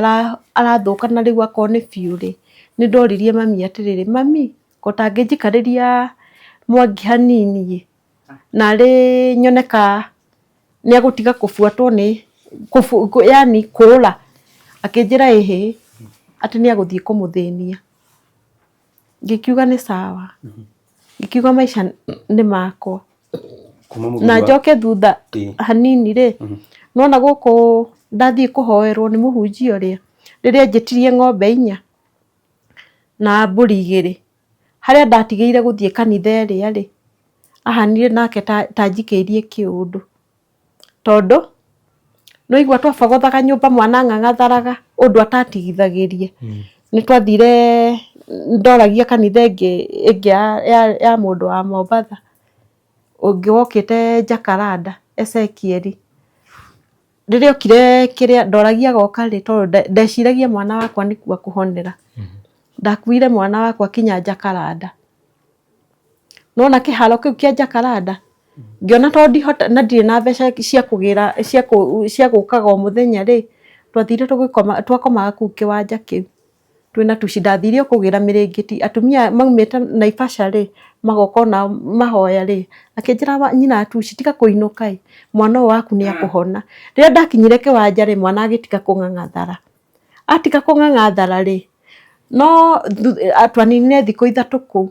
S2: arathũka na rĩu akorwo nĩ biũ rĩ, nĩ ndoririe mami atĩrĩrĩ, mami ko ũtangĩnjikarĩria Mwangi hanini ĩ, narĩ nyone ka nĩ egũtiga kũbuatwo nĩ, yaani kũũra. Akĩnjĩra ĩhĩ, atĩ nĩ egũthiĩ kũmũthĩnia. Ngĩkiuga nĩ sawa, ngĩkiuga maica nĩ makwa. Na njoke thutha hanini rĩ, nĩwona gũkũ ndathiĩ kũhoerwo nĩ mũhunjia ũrĩa, rĩrĩa anjĩtirie ng'ombe inya na mbũri igĩrĩ, harĩa ndatigĩire gũthiĩ kanitha ĩrĩa rĩ, ahanire nake ta anjikĩirie kĩũndũ. Tondũ nĩwaigua twabogothaga nyũmba mwana ang'ang'atharaga ũndũ atatigithagĩria. Nĩ twathire ndoragia kanitha ĩngĩ ĩngĩ ya mũndũ wa Mombatha, ũngĩ wokĩte Jacaranda, Ezekiel. Rĩrĩa okire kĩrĩa ndoragia agoka rĩ tondũ ndeciragia mwana wakwa nĩkuo ekũhonera. Ndakuire mwana wakwa kinya Jacaranda. Nĩwona kĩharo kĩu kĩa Jacaranda, ngĩona tondũ ndihota na ndirĩ na mbeca cia kũgĩra cia gũkaga o mũthenya rĩ, twathire tũgĩkoma twakomaga kũu kĩwanja kĩu twĩna tuci, ndathire o kũgĩra mĩrĩngĩti, atumia maumĩte Naivasha rĩ, magoka onao mahoya rĩ, akĩnjĩra nyina wa tuci tiga kũinũka ĩ, mwana ũyũ waku nĩ ekũhona. Rĩrĩa ndakinyire kĩwanja rĩ, mwana agĩtiga kũng'ang'athara. Atiga kũng'ang'athara rĩ, no twaninire thikũ ithatũ kũu,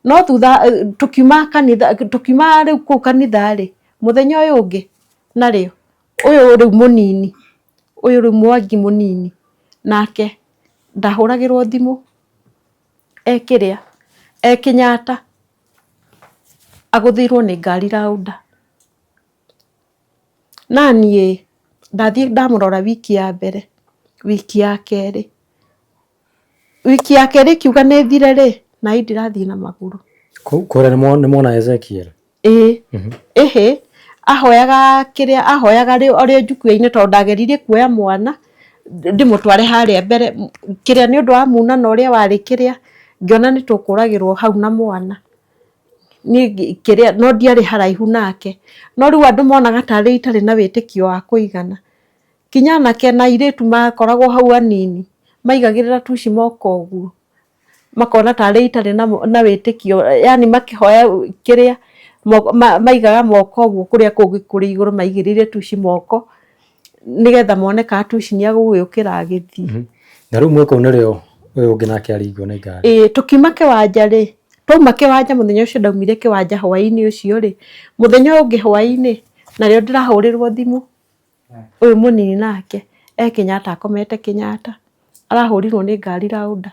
S2: no thutha tũkiuma kanitha, tũkiuma rĩu kũu kanitha rĩ, mũthenya ũyũ ũngĩ narĩo, ũyũ rĩu mũnini, ũyũ rĩu Mwangi mũnini, nake ndahũragĩrwo thimũ e kĩrĩa, e Kenyatta, agũthĩirwo nĩ ngari raunda. Naniĩ ndathiĩ ndamũrora wiki ya mbere, wiki ya kerĩ, Wiki ya kerĩ kiuga nĩ thire rĩ, na ndirathiĩ na magũrũ.
S1: Kũrĩa nĩ mwona Ezekiel?
S2: Ĩĩ. Ĩhĩ, ahoyaga kĩrĩa ahoyaga arĩ o njukua-inĩ tondũ ndageririe kuoya mwana ndĩmũtware harĩa mbere kĩrĩa nĩ ũndũ wa munano ũrĩa warĩ kĩrĩa, ngĩona nĩ tũkũragĩrwo hau na mwana. Niĩ kĩrĩa no ndiarĩ haraihu nake, no rĩu andũ monaga tarĩ itarĩ na wĩtĩkio wa kũigana. Kinya anake na airĩtu makoragwo hau anini maigagĩrĩra tuci moko ũguo makona tarĩ itarĩ na wĩtĩkio, yani makĩhoya kĩrĩa maigaga moko ũguo kũrĩa kũngĩ kũrĩ igũrũ maigĩrĩire tuci moko nĩgetha mone kana tuci nĩ egũgĩũkĩra agĩthiĩ.
S1: Na rĩu mwĩ kũu nĩrĩo ũyũ ũngĩ nake aringwo nĩ ngari?
S2: Ĩĩ, tũkiuma kĩwanja rĩ, twauma kĩwanja mũthenya ũcio ndaumire kĩwanja hwaĩ-inĩ ũcio rĩ, mũthenya ũyũ ũngĩ hwaĩ-inĩ narĩo ndĩrahũrĩrwo thimũ. Ũyũ mũnini nake e Kenyatta akomete Kenyatta, arahũrirwo nĩ ngari raunda.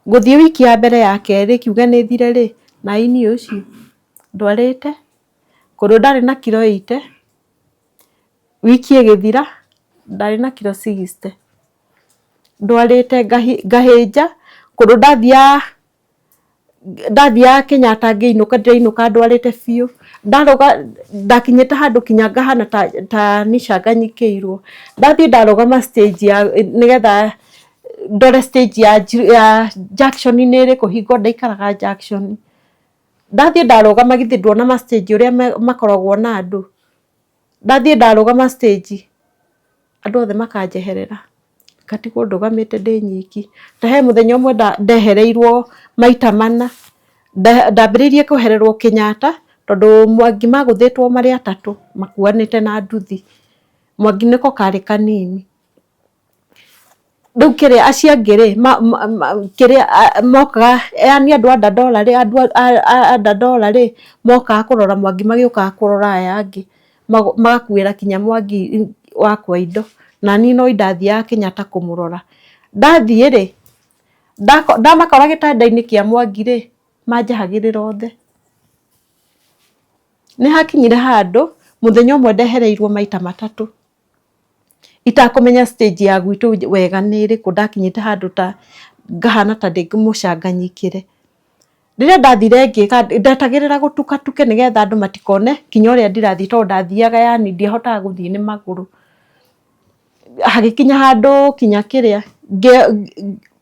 S2: Ngũthiĩ wiki ya mbere ya kerĩ kiuge nĩ thire rĩ, na ini ũcio ndwarĩte, kũndũ ndarĩ na kiro 80, wiki ĩgĩthira ndarĩ na kiro 60. Ndwarĩte ngahĩnja kũndũ ndathiaga ndathiaga Kenyatta ngĩinũka ndĩrainũka ndwarĩte biũ, ndarũga ndakinyĩte handũ kinya ngahana ta nicanganyikĩirwo, ndathiĩ ndarũgama stage ya nĩgetha ndore stage ya junction nĩ ĩrĩkũ hingo ndaikaraga junction, ndathiĩ ndarũgama githĩ nduona ma stage ũrĩa makoragwo na andũ, Ndathiĩ ndarũgama stage andũ othe makanjeherera ngatigwo ndũgamĩte ndĩ nyiki. Ta he mũthenya ũmwe ndehereirwo maita mana, ndambĩrĩirie kwehererwo Kenyatta tondũ Mwangi magũthĩtwo marĩ atatũ makuanĩte na nduthi, Mwangi nĩko karĩ kanini. Rĩu kĩrĩa acio angĩ rĩ, kĩrĩa mokaga yaani andũ a Dandora rĩ, andũ a Dandora rĩ, mokaga kũrora Mwangi magĩũkaga kũrora aya angĩ, magakuĩra kinya Mwangi wakwa indo, na niĩ no ndathiaga Kenyatta kũmũrora. Ndathiĩ rĩ, ndamakora gĩtanda-inĩ kĩa Mwangi rĩ, manjahagĩrĩra othe. Nĩ hakinyire handũ mũthenya ũmwe ndehereirwo maita matatũ. Itakũmenya stage ya gwitũ wega nĩ ĩrĩkũ, ndakinyĩte handũ ta ngahana ta ndĩ mũcanganyikĩre. Rĩrĩa ndathire ngĩka, ndetagĩrĩra gũtuka tuke nĩgetha andũ matikone kinya ũrĩa ndĩrathiĩ tondũ ndathiaga yaani ndiahotaga gũthiĩ nĩ magũrũ. Hagĩkinya handũ kinya kĩrĩa,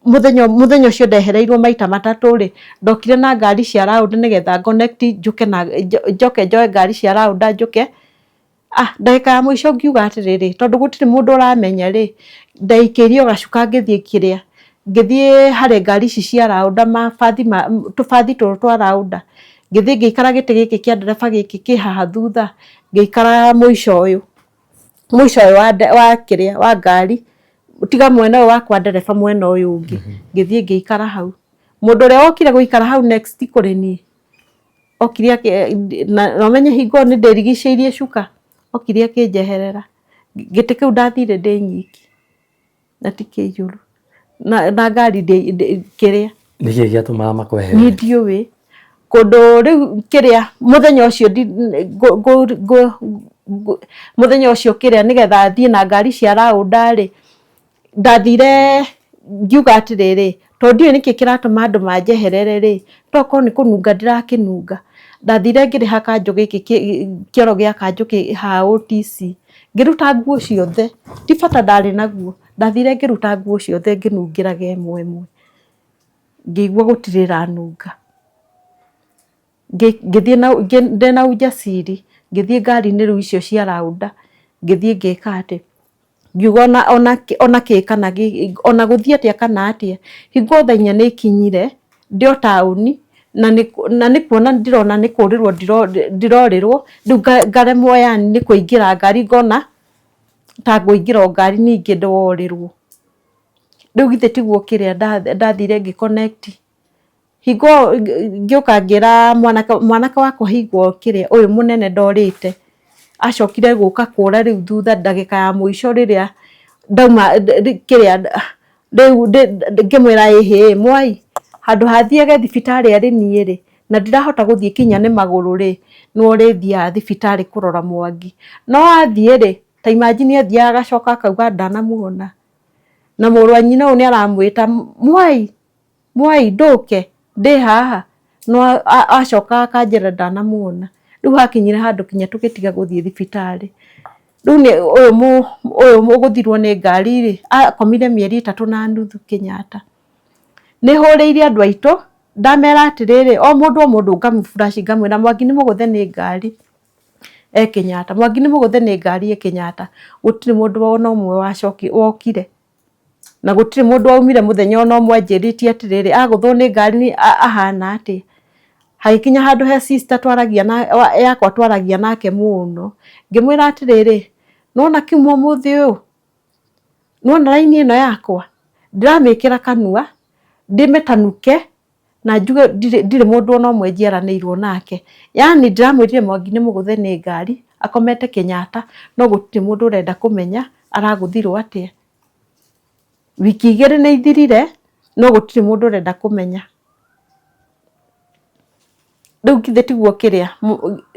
S2: mũthenya mũthenya ũcio ndehereirwo maita matatũ rĩ, ndokire na ngari cia round nĩgetha connect njũke na njoke njoe ngari cia round njũke. Ah, ndagĩka ya mũico ngiuga atĩrĩrĩ, tondũ gũtirĩ mũndũ ũramenya rĩ, ndeikĩirie o gacuka ngĩthiĩ kĩrĩa, ngĩthiĩ harĩ ngari ici cia raunda mabathi ma tũbathi tũtũ twa raunda, ngĩthiĩ ngĩikara gĩtĩ gĩkĩ kĩa ndereba gĩkĩ kĩ haha thutha, ngĩikara mũico ũyũ, mũico ũyũ wa kĩrĩa wa ngari, tiga mwena ũyũ wakwa ndereba mwena ũyũ ũngĩ, ngĩthiĩ ngĩikara hau. Mũndũ ũrĩa wokire gũikara hau next kũrĩ niĩ, okire na ũmenye hingo ĩyo nĩ ndĩrigicĩirie cuka, okire akĩnjeherera, gĩtĩ kĩu ndathire ndĩ nyiki na ti kĩiyũru, na ngari kĩrĩa.
S1: Nĩkĩ gĩatũmaga makweherere?
S2: Niĩ ndiũĩ, kũndũ rĩu kĩrĩa mũthenya ũcio mũthenya ũcio kĩrĩa nĩgetha thiĩ na ngari cia raunda rĩ, Ndathire ngiuga atĩrĩrĩ, tondũ ndiũĩ nĩkĩ kĩratũma andũ manjeherere rĩ, tokorwo nĩ kũnunga ndĩrakĩnunga. Ndathire ngĩrĩha kanjũ gĩkĩ kĩoro gĩa kanjũ kĩ haha OTC, ngĩruta nguo ciothe, ti bata ndarĩ naguo, ndathire ngĩruta nguo ciothe ngĩnungĩraga ĩmwe ĩmwe, ngĩigua gũtirĩ ĩranunga. Ngĩthiĩ ndĩna ujasiri, ngĩthiĩ ngari-inĩ rĩu icio cia raunda, ngĩthiĩ ngĩka atĩ, ngiuga ona kĩ kana ona gũthiĩ atĩa kana atĩa, hingo thaa inya nĩ ikinyire, ndĩ o taũni, na nĩ kuona ndĩrona nĩ kũrĩrwo ndĩrorĩrwo, rĩu ngaremwo yaani nĩ kũingĩra ngari ngona ta ngũingĩra o ngari ningĩ ndorĩrwo. Rĩu githĩ tiguo kĩrĩa ndathire ngĩ connect. Hingo ngĩũka ngĩra mwanake, mwanake wakwa hingo kĩrĩa ũyũ mũnene ndorĩte, acokire gũka kũra rĩu thutha ndagĩka ya mũico rĩrĩa ndauma kĩrĩa rĩu ngĩmwĩra ĩhĩ mwai, handũ ha thiage thibitarĩ arĩ niĩ rĩ, na ndirahota gũthiĩ kinya nĩ magũrũ rĩ, nĩwe ũrĩthiaga thibitarĩ kũrora Mwangi. No athiĩ rĩ, ta imagine athiaga agacoka akauga ndanamuona. Na mũrũ wa nyina ũyũ nĩ aramwĩta, mwai, mwai ndũke ndĩ haha. No acoka akanjĩra ndanamuona. Rĩu hakinyire handũ kinya tũgĩtiga gũthiĩ thibitarĩ. Rĩu nĩ ũyũ ũyũ ũgũthirwo nĩ ngari rĩ, akomire mĩeri 3 na nuthu Kenyatta. Nĩ hũrĩire andũ aitũ ndamera atĩrĩrĩ, o mũndũ o mũndũ ngamũ flash ngamwĩra Mwangi nĩ mũgũthe nĩ ngari e Kenyatta, Mwangi nĩ mũgũthe nĩ ngari e Kenyatta. Gũtirĩ mũndũ ona ũmwe wokire na gũtirĩ mũndũ waumire mũthenya ona ũmwe anjĩrĩtie atĩrĩrĩ, agũthwo nĩ ngari ahana atĩa. Hagĩkinya handũ he sister twaragia na yakwa twaragia nake mũno, ngĩmwĩra atĩrĩrĩ, nĩwona kiuma ũmũthĩ ũyũ, nĩwona raini ĩno yakwa, ndĩramĩkĩra kanua, ndĩmĩtanuke na njuge ndirĩ mũndũ ona ũmwe njiaranĩirwo nake. Yaani ndĩramwĩrire Mwangi nĩ mũgũthe nĩ ngari, akomete Kenyatta, no gũtirĩ mũndũ ũrenda kũmenya aragũthirwo atĩa. Wiki 2 nĩ ithirire, no gũtirĩ mũndũ ũrenda kũmenya. Rĩu githĩ tiguo kĩrĩa,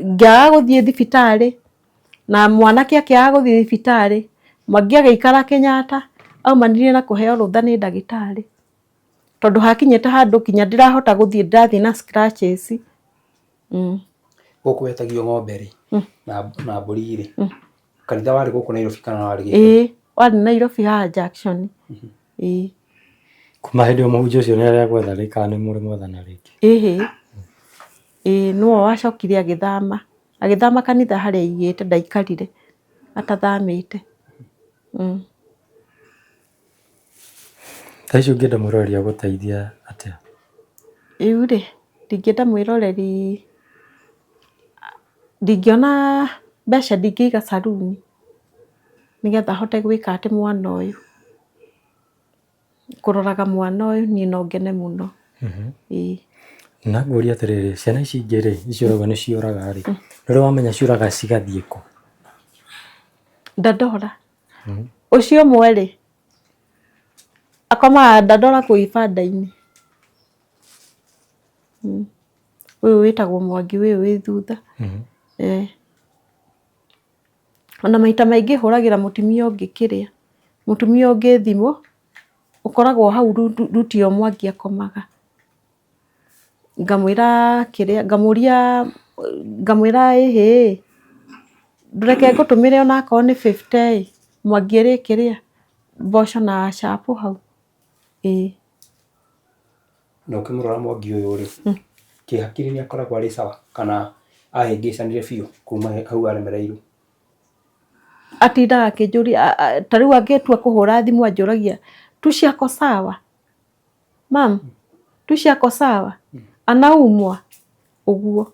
S2: ngĩaga gũthiĩ thibitarĩ, na mwanake akĩaga gũthiĩ thibitarĩ, Mwangi agĩikara Kenyatta, aumanirie na kũheo rũtha nĩ ndagĩtarĩ. Tondũ hakinyĩte handũ nginya ndirahota gũthiĩ, ndĩrathiĩ na scratches.
S3: Gũkũ wetagio ng'ombe rĩ, na mbũri rĩ, kanitha warĩ gũkũ Nairobi kana warĩ
S2: Gĩkũyũ? Ĩĩ, warĩ Nairobi haha Junction. Ĩĩ.
S1: Kuma hĩndĩ ĩyo mũhunjia ũcio nĩ arĩ agwetha rĩ kana nĩ mũrĩ mwethana rĩngĩ?
S2: Ĩhĩ, ĩĩ nĩwe wacokire agĩthama, agĩthama kanitha harĩa aigĩte ndaikarire atathamĩte.
S1: Thaa ici ũngĩenda mwĩroreri agũteithie atĩa?
S2: Rĩu rĩ, ndingĩenda mwĩroreri, ndingĩona mbeca ndingĩiga saruni nĩgetha hote gwĩka atĩ mwana ũyũ, kũroraga mwana ũyũ niĩ no ngene mũno. Ĩĩ.
S1: Na ngũrie atĩrĩrĩ, ciana ici ingĩ rĩ, icio ũrauga nĩ ciũraga rĩ, nĩ ũrĩ wamenya ciũraga cigathiĩ kũ?
S2: Dandora. Ũcio ũmwe rĩ, akomaga Dandora kũu ibanda-inĩ. Ũyũ wĩtagwo Mwangi ũyũ wĩ thutha. Ona maita maingĩ hũragĩra mũtumia ũngĩ kĩrĩa, mũtumia ũngĩ thimũ, ũkoragwo hau route ĩyo Mwangi akomaga. Ngamwĩra kĩrĩa, ngamũria, ngamwĩra ĩhĩ, reke ngũtũmĩre onakorwo nĩ 50 ĩ, Mwangi arĩe kĩrĩa, mboco na chapo hau, ĩĩ.
S3: Na ũkĩmũrora Mwangi ũyũ rĩ, kĩhakiri nĩ akoragwo arĩ sawa kana ahĩngĩcanire biũ kuma hau aremereirwo?
S2: Atindaga akĩnjũria, ta rĩu angĩtua kũhũra thimũ anjũragia, tuci ako sawa? Mam, tuci ako sawa? Anaumwa? Ũguo.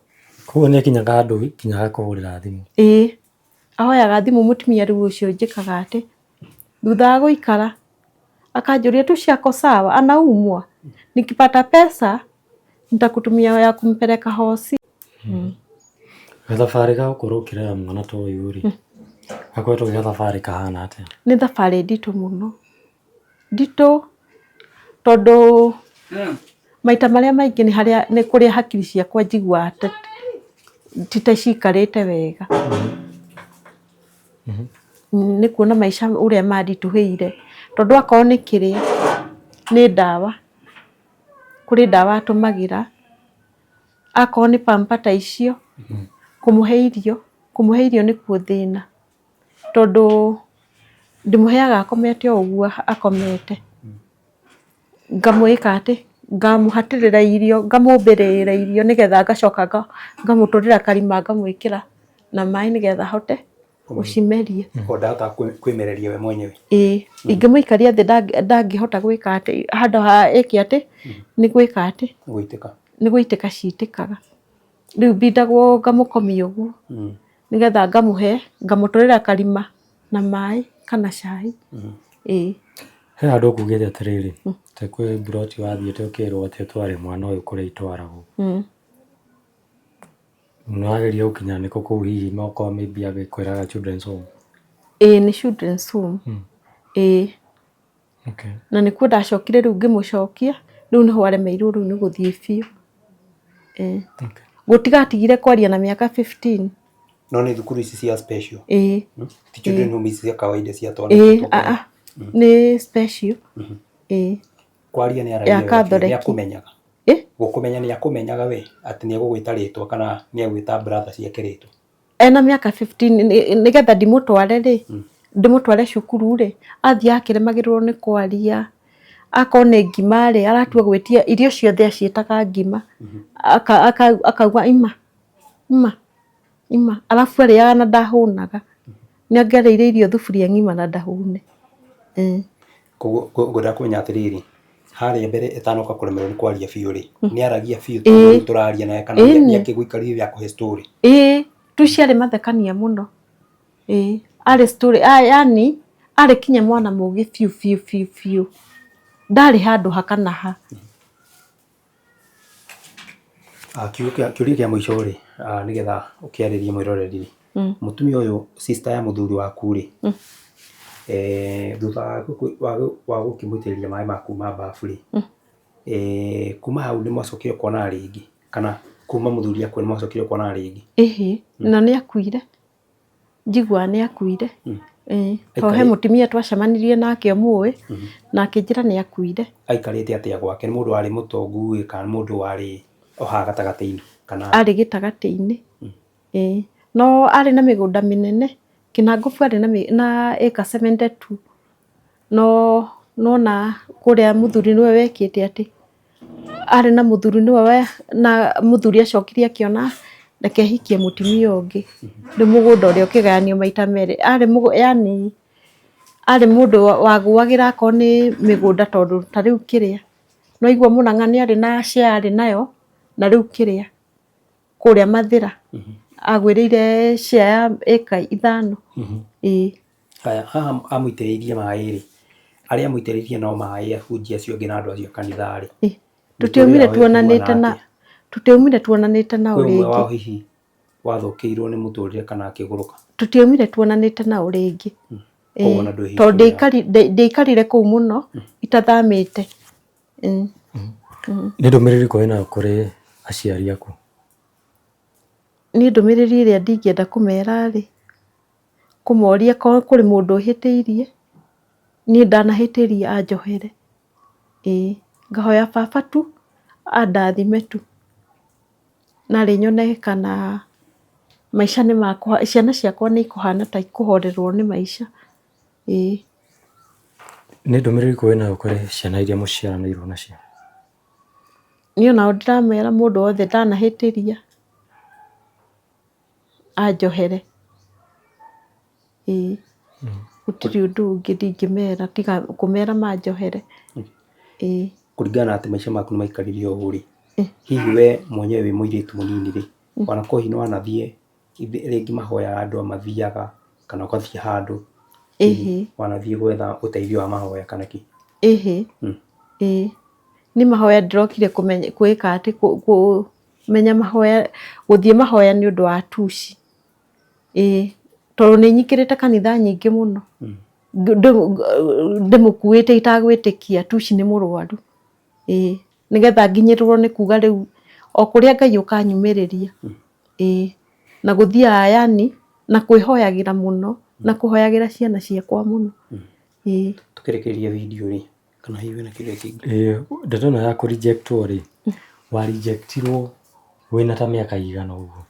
S1: Koguo nĩ akinyaga handũ nginya agakũhũrĩra thimũ?
S2: Ĩĩ, ahoyaga thimũ mũtumia rĩu ũcio njĩkaga atĩ, thutha wa gũikara, akanjũria tuci ako sawa? Anaumwa? Nikipata pesa nitakutumia ya kumpeleka hosi.
S1: Gathabarĩ ga gũkorwo ũkĩrera mwana ta ũyũ rĩ, gakoretwo ge gathabarĩ kahana atĩa?
S2: Nĩ thabarĩ nditũ mũno. Nditũ tondũ maita marĩa maingĩ nĩ harĩa nĩ kũrĩa hakiri ciakwa njiguaga ti ta cikarĩte wega. Nĩ kuona maica ũrĩa manditũhĩire tondũ akorwo nĩ kĩrĩa, nĩ ndawa, kũrĩ ndawa atũmagĩra, akorwo nĩ pamper ta icio, kũmũhe irio, kũmũhe irio nĩkuo thĩna. Tondũ ndĩmũheaga akomete o ũguo akomete, ngamwĩka atĩ, ngamũhatĩrĩra irio, ngamũmbĩrĩra irio nĩgetha ngacoka ngamũtũrĩra karima ngamwĩkĩra na maĩ nĩgetha ahote gũcimeria.
S3: Koguo ndahotaga kwĩmereria we mwenyewe?
S2: Ĩĩ, ingĩmũikaria thĩ ndangĩhota gwĩka atĩ, handũ ha ĩke atĩ, nĩ gwĩka atĩ, nĩ gũitĩka citĩkaga. Rĩu mbindagwo ngamũkomia ũguo. Nĩgetha ngamũhe, ngamũtwarĩra karima na maĩ kana cai, ĩĩ.
S1: He handũ ũkugĩte atĩrĩrĩ, ta kwĩ mburoti wathiĩte ũkerwo atĩ ũtware mwana ũyũ kũrĩa itwaragwo. Nĩ wageria gũkinya nĩkũ kũu hihi okorwo maybe agĩkwĩraga children's home?
S2: Ĩĩ nĩ children's home, ĩĩ.
S1: Okay.
S2: Na nĩkuo ndacokire rĩu ngĩmũcokia, rĩu nĩho aremeirwo rĩu nĩ gũthiĩ biũ. Ĩĩ.
S1: Okay.
S2: Gũtigatigire kwaria na mĩaka 15.
S3: No nĩ thukuru ici cia special?
S2: Ĩĩ.
S3: Ti children home ici cia kawaida cia twana?
S2: Ĩĩ, aa. Nĩ special. Ĩĩ.
S3: Kwaria nĩ
S2: Ya
S3: aragia wega biũ, nĩ
S2: Catholic.
S3: akũmenyaga.
S2: Ĩ?
S3: Gũkũmenya nĩ akũmenyaga we atĩ nĩ egũgwĩta rĩtwa kana nĩ egwĩta brother ciake rĩtwa.
S2: Ena mĩaka 15 nĩgetha ndimũtware rĩ, ndĩmũtware cukuru rĩ, athiĩ akĩremagĩrĩrwo nĩ kwaria, akorwo nĩ ngima rĩ, aratua gwĩtia irio ciothe aciĩtaga ngima, akauga ima, ima, ima, arabu arĩaga na ndahũnaga, nĩ angĩarĩire irio thuburia ng'ima na ndahũne.
S3: Koguo ngwendaga kũmenya atĩrĩrĩ, harĩa mbere ĩtanoka kũremererwo nĩ kwaria biũ rĩ, nĩ aragia biũ tondũ tũraria nawe kana nĩ akĩgũikarire thĩ akũhe story?
S2: Ĩĩ, tuci arĩ mathekania mũno. Ĩĩ, arĩ story, yani arĩ kinya mwana mũgĩ biũ biũ biũ biũ. Ndarĩ handũ ha kana ha.
S3: Kĩũria kĩa mũico rĩ, nĩgetha ũkĩarĩrie mwĩroreri rĩ, mũtumia ũyũ sister ya mũthuri waku rĩ, thutha wa gũkĩmũitĩrĩria maĩ ma kuma bafu rĩ, kuma hau nĩ mwacokire kuonana rĩngĩ kana kuma mũthuri akue nĩ mwacokire kuonana rĩngĩ?
S2: Ĩhĩ, na nĩ akuire. Njiguaga nĩ akuire. Ĩĩ, tondũ he mũtumia twacemanirie nake ũmũĩ, na akĩnjĩra nĩ akuire.
S3: Aikarĩte atĩa gwake? Nĩ mũndũ warĩ mũtongu ĩ kana nĩ mũndũ warĩ o haha gatagatĩ-inĩ kana?
S2: Arĩ gĩtagatĩ-inĩ, ĩĩ. No arĩ na mĩgũnda mĩnene, Kĩnangũbu arĩ na ĩka 72. No nĩwona kũrĩa mũthuri nĩwe wekĩte atĩ, arĩ na mũthuri nĩwe we na mũthuri acokire akĩona reke hikie mũtumia ũngĩ, rĩu mũgũnda ũrĩa ũkĩgayanio maita merĩ. Arĩ yaani arĩ mũndũ wagũagĩra akorwo nĩ mĩgũnda tondũ ta rĩu kĩrĩa, nĩwaigua Mũrang'a nĩ arĩ na share arĩ nayo, na rĩu kĩrĩa kũrĩa Mathĩra, agwĩrĩire share ya ĩka ithano, ĩĩ.
S3: Haya, haha amũitĩrĩirie maĩ rĩ, arĩa amũitĩrĩirie no maĩ ahunjia acio angĩ na andũ acio a kanitha rĩ,
S2: Tũtiaumire tuonanĩte na tũtiaumire tuonanĩte nao
S3: Kwĩ ũmwe
S2: rĩngĩ.
S3: wao hihi wathũkĩirwo nĩ mũtũrĩre kana akĩgũrũka?
S2: Tũtiaumire tuonanĩte nao rĩngĩ.
S3: Koguo ona ndũĩ
S2: Tondũ
S3: history yao.
S2: ndiaikarire kũu mũno itathamĩte.
S1: Nĩ ndũmĩrĩri ĩrĩkũ wĩnayo kũrĩ aciari aku?
S2: Niĩ ndũmĩrĩri ĩrĩa ndingĩenda kũmera rĩ, kũmoria korwo kũrĩ mũndũ hĩtĩirie, niĩ ndanahĩtĩria anjohere. Ĩĩ, ngahoya baba tu andathime tu, narĩ nyone kana maica nĩ makwa, ciana ciakwa nĩ ikũhana ta ikũhorerwo nĩ maica, ĩĩ.
S1: Nĩ ndũmĩrĩri ĩrĩkũ wĩnayo kũrĩ ciana iria mũciaranĩirwo nacio?
S2: Niĩ onao ndĩramera mũndũ wothe ndanahĩtĩria anjohere, ĩĩ. Gũtirĩ ũndũ ũngĩ ndingĩmera tiga kũmera manjohere, ĩĩ.
S3: Kũringana na atĩ maica maku nĩ maikarire ũũ rĩ, hihi we mwenyewe wĩ mũirĩtu mũnini rĩ, wanakorwo hihi nĩ wanathiĩ rĩngĩ mahoya andũ mathiaga kana ũgathiĩ handũ, hihi wanathiĩ gwetha ũteithio wa mahoya kana kĩ?
S2: Ĩhĩ, ĩĩ. Niĩ mahoya ndĩrokire kũmenya gwĩka atĩ kũmenya mahoya, gũthiĩ mahoya nĩ ũndũ wa tuci. Ĩĩ, tondũ nĩ nyingĩrĩte kanitha nyingĩ mũno, ndĩmũkuĩte itagwĩtĩkia tuci nĩ mũrwaru. Ĩĩ, nĩgetha nginyĩrĩrwo nĩ kuga rĩu o kũrĩa Ngai ũkanyumĩrĩria. Ĩĩ, na gũthiaga yaani na kwĩhoyagĩra mũno, na kũhoyagĩra ciana ciakwa mũno. Ĩĩ.
S3: Tũkĩrĩkĩrĩria video rĩ, kana hihi wĩna kĩũria kĩngĩ?
S1: Ĩĩ, ndeto ĩno ya kũ reject wo rĩ, wa reject irwo wĩna ta mĩaka ĩigana ũguo?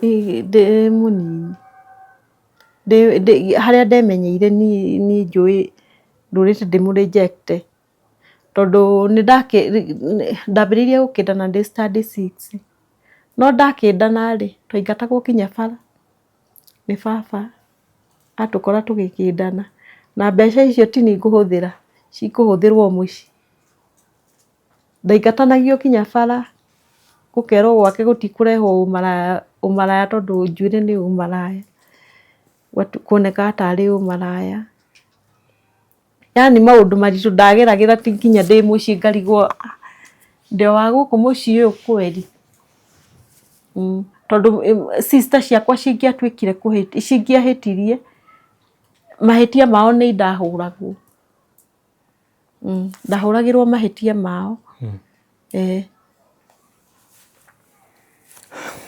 S2: Ndĩ mũnini, harĩa ndemenyeire niĩ njũĩ ndũrĩte ndĩ mũ reject tondũ ndambĩrĩirie gũkĩndana ndĩ standard six, no ndakĩndana rĩ, twaingatagwo nginya bara nĩ baba atũkora tũgĩkĩndana, na mbeca icio ti niĩ ngũhũthĩra, cikũhũthĩrwo mũciĩ. Ndaingatanagio nginya bara, gũkerwo gwake gũtikũrehwo ũmaraya, ũmaraya tondũ njuĩrĩ nĩ ũmaraya, kuonekaga tarĩ ũmaraya. Yaani maũndũ maritũ ndageragĩra nginya ndĩ mũciĩ ngarigwo ndĩ wa gũkũ mũciĩ ũyũ kweri? Tondũ sister ciakwa cingĩatuĩkire cingĩahĩtirie, mahĩtia mao nĩ ndahũragwo. Ndahũragĩrwo mahĩtia mao. Ĩĩ.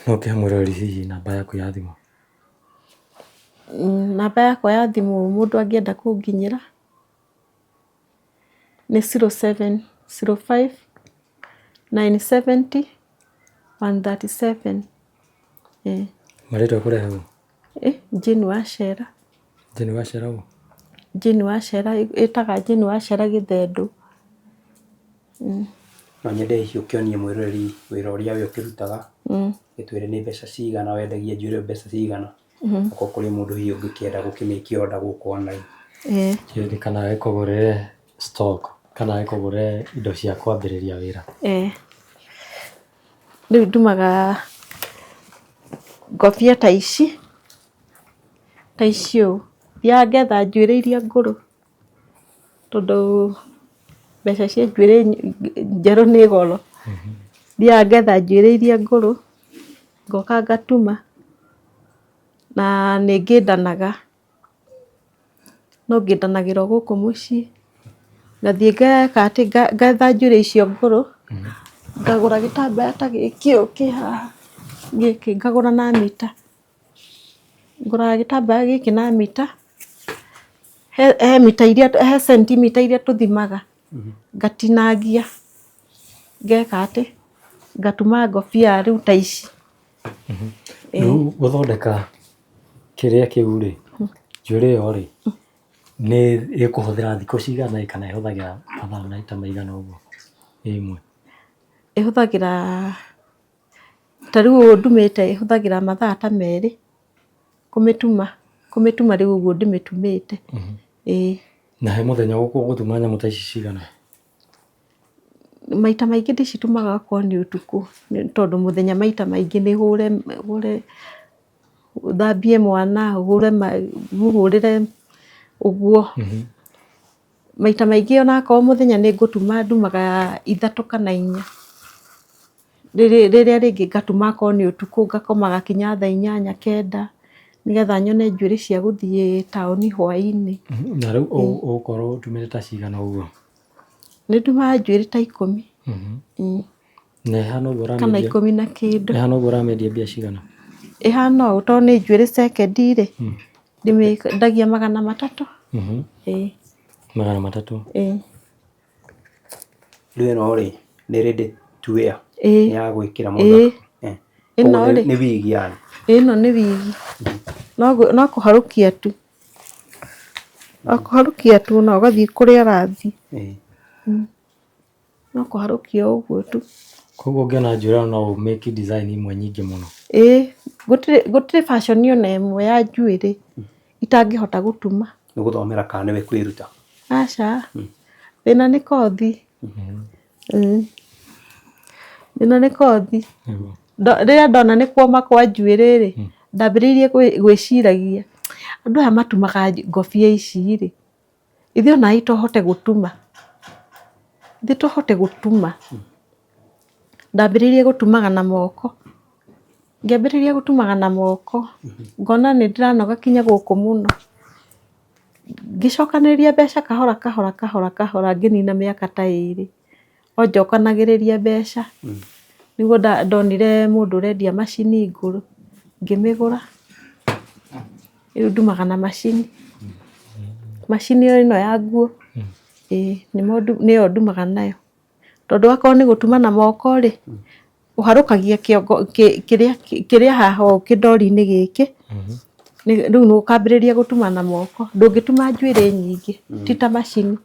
S1: No ũkĩhe mwĩroreri hihi namba yaku ya thimũ?
S2: Namba yakwa ya thimũ mũndũ angĩenda kũnginyĩra nĩ 0705 970 137. Ĩĩ.
S1: Marĩtwa kũrehe ũ?
S2: Jane Wachera.
S1: Jane Wachera ũ?
S2: Jane Wachera, ĩtaga Jane Wachera Gĩthendũ.
S3: No nyende hihi ũkĩonie mwĩroreri wĩra ũrĩa we ũkĩrutaga, ũgĩtwĩre nĩ mbeca cigana wendagia njuĩrĩ ĩyo mbeca cigana, okorwo kũrĩ mũndũ hihi ũngĩkĩenda gũkĩmake order gũkũ online.
S2: Ĩĩ.
S1: Kana agĩkũgũrĩre stock kana agĩkũgũrĩre indo cia kwambĩrĩria wĩra.
S2: Ĩĩ. Rĩu ndumaga ngobia ta ici, ta ici ũũ, thiaga ngetha njuĩrĩ iria ngũrũ tondũ mbeca cia njuĩrĩ njerũ nĩ goro. Thiaga ngetha njuĩrĩ iria ngũrũ, ngoka ngatuma na nĩ ngĩndanaga, no ngĩndanagĩra o gũkũ mũciĩ. Ngathiĩ ngeka atĩ, ngetha njuĩrĩ icio ngũrũ, ngagũra gĩtambaya ta gĩkĩ ũũ kĩ haha, gĩkĩ ngagũra na mita. Ngũraga gĩtambaya gĩkĩ na mita, he mita iria, he sentimita iria tũthimaga, ngatinangia, ngeka atĩ, ngatuma ngobia rĩu ta ici.
S1: Rĩu gũthondeka kĩrĩa kĩu rĩ, njuĩrĩ ĩyo rĩ, nĩ ĩkũhũthĩra thikũ cigana kana ĩhũthagĩra mathaa maita maigana ũguo ĩ ĩmwe?
S2: Ĩhũthagĩra ta rĩu ũũ ndumĩte ĩhũthagĩra mathaa ta merĩ kũmĩtuma, kũmĩtuma rĩu ũguo ndĩmĩtumĩte, ĩĩ.
S1: Na he mũthenya ũgũtuma nyamũ ta ici cigana?
S2: Maita maingĩ ndĩcitumaga okorwo nĩ ũtukũ, tondũ mũthenya maita maingĩ nĩ hũre hũre thambie mwana, hũre mũhũrĩre ũguo. Maita maingĩ onakorwo mũthenya nĩ ngũtuma ndumaga ithatũ kana inya. Rĩrĩa rĩngĩ ngatuma akorwo nĩ ũtukũ ngakomaga kinya thaa inyanya kenda, nĩgetha nyone njuĩrĩ cia gũthiĩ taũni hwainĩ.
S1: Na rĩu ũgũkorwo ũtumĩte ta cigana ũguo?
S2: Nĩ ndumaga njuĩrĩ ta ikũmi.
S1: Na ĩhana ũguo
S2: Kana
S1: ũramĩendia?
S2: ikũmi na kĩndũ.
S1: Ĩhana ũguo ũramĩendia mbia cigana?
S2: Ĩhana ũũ tondũ nĩ njuĩrĩ cekendi rĩ, ndĩmĩendagia 300. Ĩĩ.
S1: 300?
S2: Ĩĩ.
S3: Rĩu ĩno rĩ, nĩ ready to wear?
S2: Ĩĩ.
S3: Nĩ ya gwĩkĩra mũndũ?
S2: Ĩĩ. Ĩno
S3: Koguo
S2: rĩ,
S3: nĩ wig yani?
S2: Ĩno nĩ wigi. No kũharũkia tu. O kũharũkia tu na ũgathiĩ kũrĩa ũrathiĩ. No kũharũkia o ũguo tu.
S1: Koguo ũngĩona njuĩrĩ ĩno no ũ make design imwe nyingĩ mũno?
S2: Ĩĩ, gũtirĩ fashion ona ĩmwe ya njuĩrĩ itangĩhota gũtuma.
S3: Nĩ gũthomera kana nĩwe kwĩruta?
S2: Aca, thĩna nĩ kothi. Thĩna nĩ kothi. Rĩrĩa ndona nĩ kuoma kwa njuĩrĩ rĩ, ndambĩrĩirie gwĩciragia andũ aya matumaga ngobia ici rĩ, ithuĩ ona niĩ tohote gũtuma, ithuĩ tohote gũtuma. Ndambĩrĩirie gũtumaga na moko, ngĩambĩrĩria gũtumaga na moko, ngona nĩ ndĩranoga kinya gũkũ mũno. Ngĩcokanĩrĩria mbeca kahora kahora kahora kahora ngĩnina mĩaka ta ĩrĩ, o njokanagĩrĩria mbeca, nĩguo ndonire mũndũ ũrendia macini ngũrũ, ngĩmĩgũra, rĩu ndumaga na macini, macini o ĩno ya nguo, ĩĩ nĩyo ndumaga nayo. Tondũ akorwo nĩ gũtuma na moko rĩ, ũharũkagia kĩongo kĩrĩa haha ũũ kĩndori-inĩ gĩkĩ, rĩu ũkambĩrĩria gũtuma na moko, ndũngĩtuma njuĩrĩ nyingĩ, ti ta macini.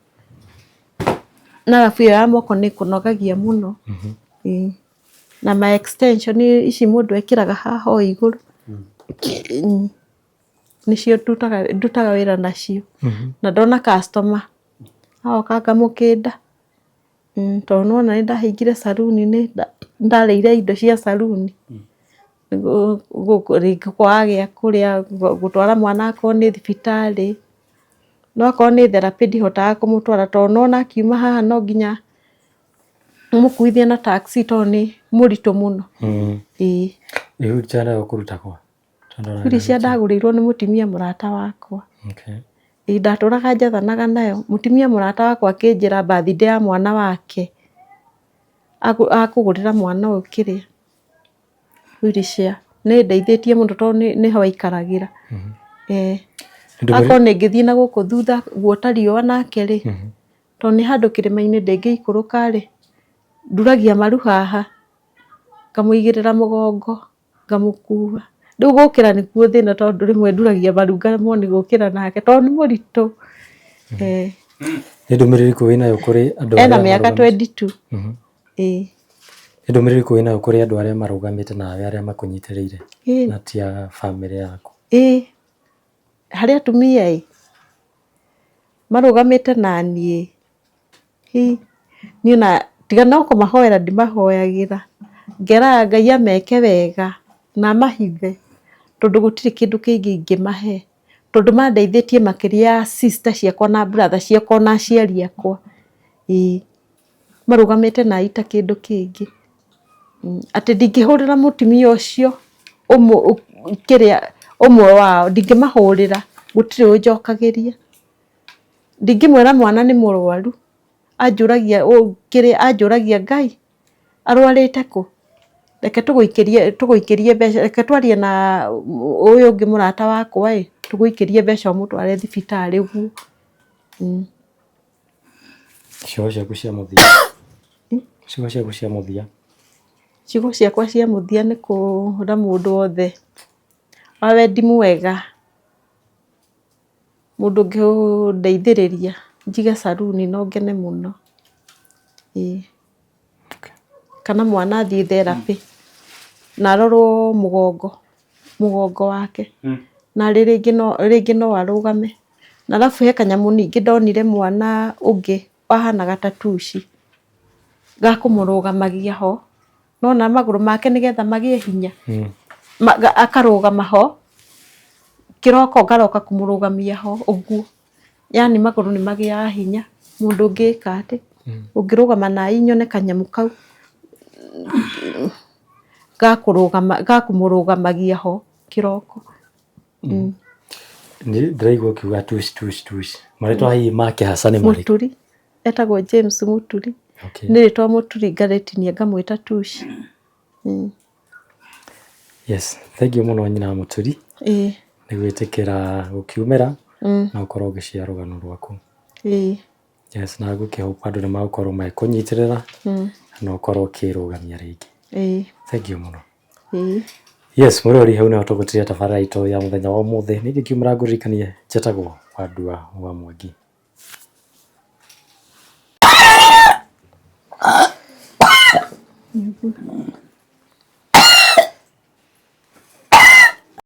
S2: Na arabu ĩyo ya moko nĩ ĩkũnogagia mũno. Ĩĩ. Na ma extension ici mũndũ ekĩraga haha ũũ igũrũ, nĩcio ndutaga wĩra nacio. Na ndona customer, agoka ngamũkĩnda. Tondũ nĩ wona nĩ ndahingire saruni nĩ ndarĩire indo cia saruni, rĩngĩ kwaga gĩa kũrĩa, gũtwara mwana akorwo nĩ thibitarĩ, no akorwo nĩ therapy ndihotaga kũmũtwara tondũ nĩ wona akiuma haha no nginya ũmũkuithie na taxi tondũ nĩ mũritũ mũno. Ĩĩ.
S1: Ĩ wheelchair nayo ũkũruta kũ?
S2: Wheelchair ndagũrĩirwo nĩ mũtumia mũrata wakwa. Ĩĩ ndatũraga njathanaga nayo, mũtumia mũrata wakwa akĩnjĩra birthday ya mwana wake, akũgũrĩra mwana ũyũ kĩrĩa, wheelchair. Nĩ ĩndeithĩtie mũno tondũ nĩho aikaragĩra. Akorwo nĩ ngĩthiĩ na gũkũ thutha guota riũa nake rĩ, tondũ nĩ handũ kĩrĩma-inĩ ndĩngĩikũrũka rĩ, nduragia maru haha, ngamũigĩrĩra mũgongo, ngamũkua. Rĩu gũkĩra nĩkuo thĩna tondũ rĩmwe nduragia maru ngaremwo nĩ gũkĩra nake tondũ nĩ mũritũ.
S1: Nĩ ndũmĩrĩri ĩrĩkũ wĩnayo kũrĩ andũ
S2: Ena mĩaka 22. Ĩĩ.
S1: Nĩ ndũmĩrĩri ĩrĩkũ wĩnayo kũrĩ andũ arĩa marũgamĩte nawe, arĩa makũnyitĩrĩire na ti a bamĩrĩ yaku?
S2: Ĩĩ. Harĩ atumia ĩ, marũgamĩte naniĩ, hi, niĩ ona tiga no kũmahoera ndĩmahoyagĩra, ngeraga Ngai ameke wega na amahithe, tondũ gũtirĩ kĩndũ kĩngĩ ingĩmahe, tondũ mandeithĩtie makĩria ya sister ciakwa na brother ciakwa ona aciari akwa, ĩĩ. Marũgamĩte na ita kĩndũ kĩngĩ, atĩ ndingĩhũrĩra mũtumia ũcio kĩrĩa ũmwe wao, ndingĩmahũrĩra gũtirĩ ũnjokagĩria. Ndingĩmwĩra mwana nĩ mũrwaru, anjũragia kĩrĩa anjũragia Ngai arwarĩte kũ? Reke tũgũikĩrie tũgũikĩrie mbeca, reke twarie na ũyũ ũngĩ mũrata wakwa ĩ, tũgũikĩrie mbeca ũmũtware thibitarĩ ũguo.
S1: Ciugo ciaku cia mũthia. Ciugo ciaku cia mũthia.
S2: Ciugo ciakwa cia mũthia nĩ kũra mũndũ wothe wa wendi mwega, mũndũ ũngĩndeithĩrĩria njige saruni no ngene mũno. Ĩĩ. Kana mwana athiĩ therapy na arorwo mũgongo, mũgongo wake narĩ rĩngĩ no arũgame. Na arabu he kanyamũ ningĩ ndonire mwana ũngĩ wahanaga ta tuci, ga kũmũrũgamagia ho, nĩwona magũrũ make nĩgetha magĩe hinya, akarũgama ho, kĩroko ngaroka kũmũrũgamia ho ũguo. Yaani magũrũ nĩ magĩaga hinya mũndũ ũngĩka atĩ, ũngĩrũgama naĩ nyone kanyamũ kau gakũmũrũgamagia ho kĩroko.
S1: Nĩ ndĩraigua ũkiuga tuci tuci tuci, marĩtwa hihi make hasa nĩ marĩkũ?
S2: Mũturi, etagwo James Mũturi. Nĩ rĩtwa Mũturi ngarĩtinia ngamwĩta tuci.
S1: Yes, thank you mũno nyina wa Mũturi.
S2: Ĩĩ.
S1: Nĩ gwĩtĩkĩra gũkiumĩra na gũkorwo ũgĩshare rũgano rwaku.
S2: Ĩĩ.
S1: Yes, na ngũkĩhope andũ nĩ magũkorwo magĩkũnyitĩrĩra na ũkorwo ũkĩrũgamia rĩngĩ.
S2: Ĩĩ.
S1: Thank you mũno.
S2: Ĩĩ.
S1: Yes, mwĩroreri hau nĩho tũgũtiria tabarĩra itũ ya mũthenya wa ũmũthĩ. Niĩ ngĩkiumĩra ngũririkanie njĩtagwo Wandua wa Mwangi.
S2: Nĩguo.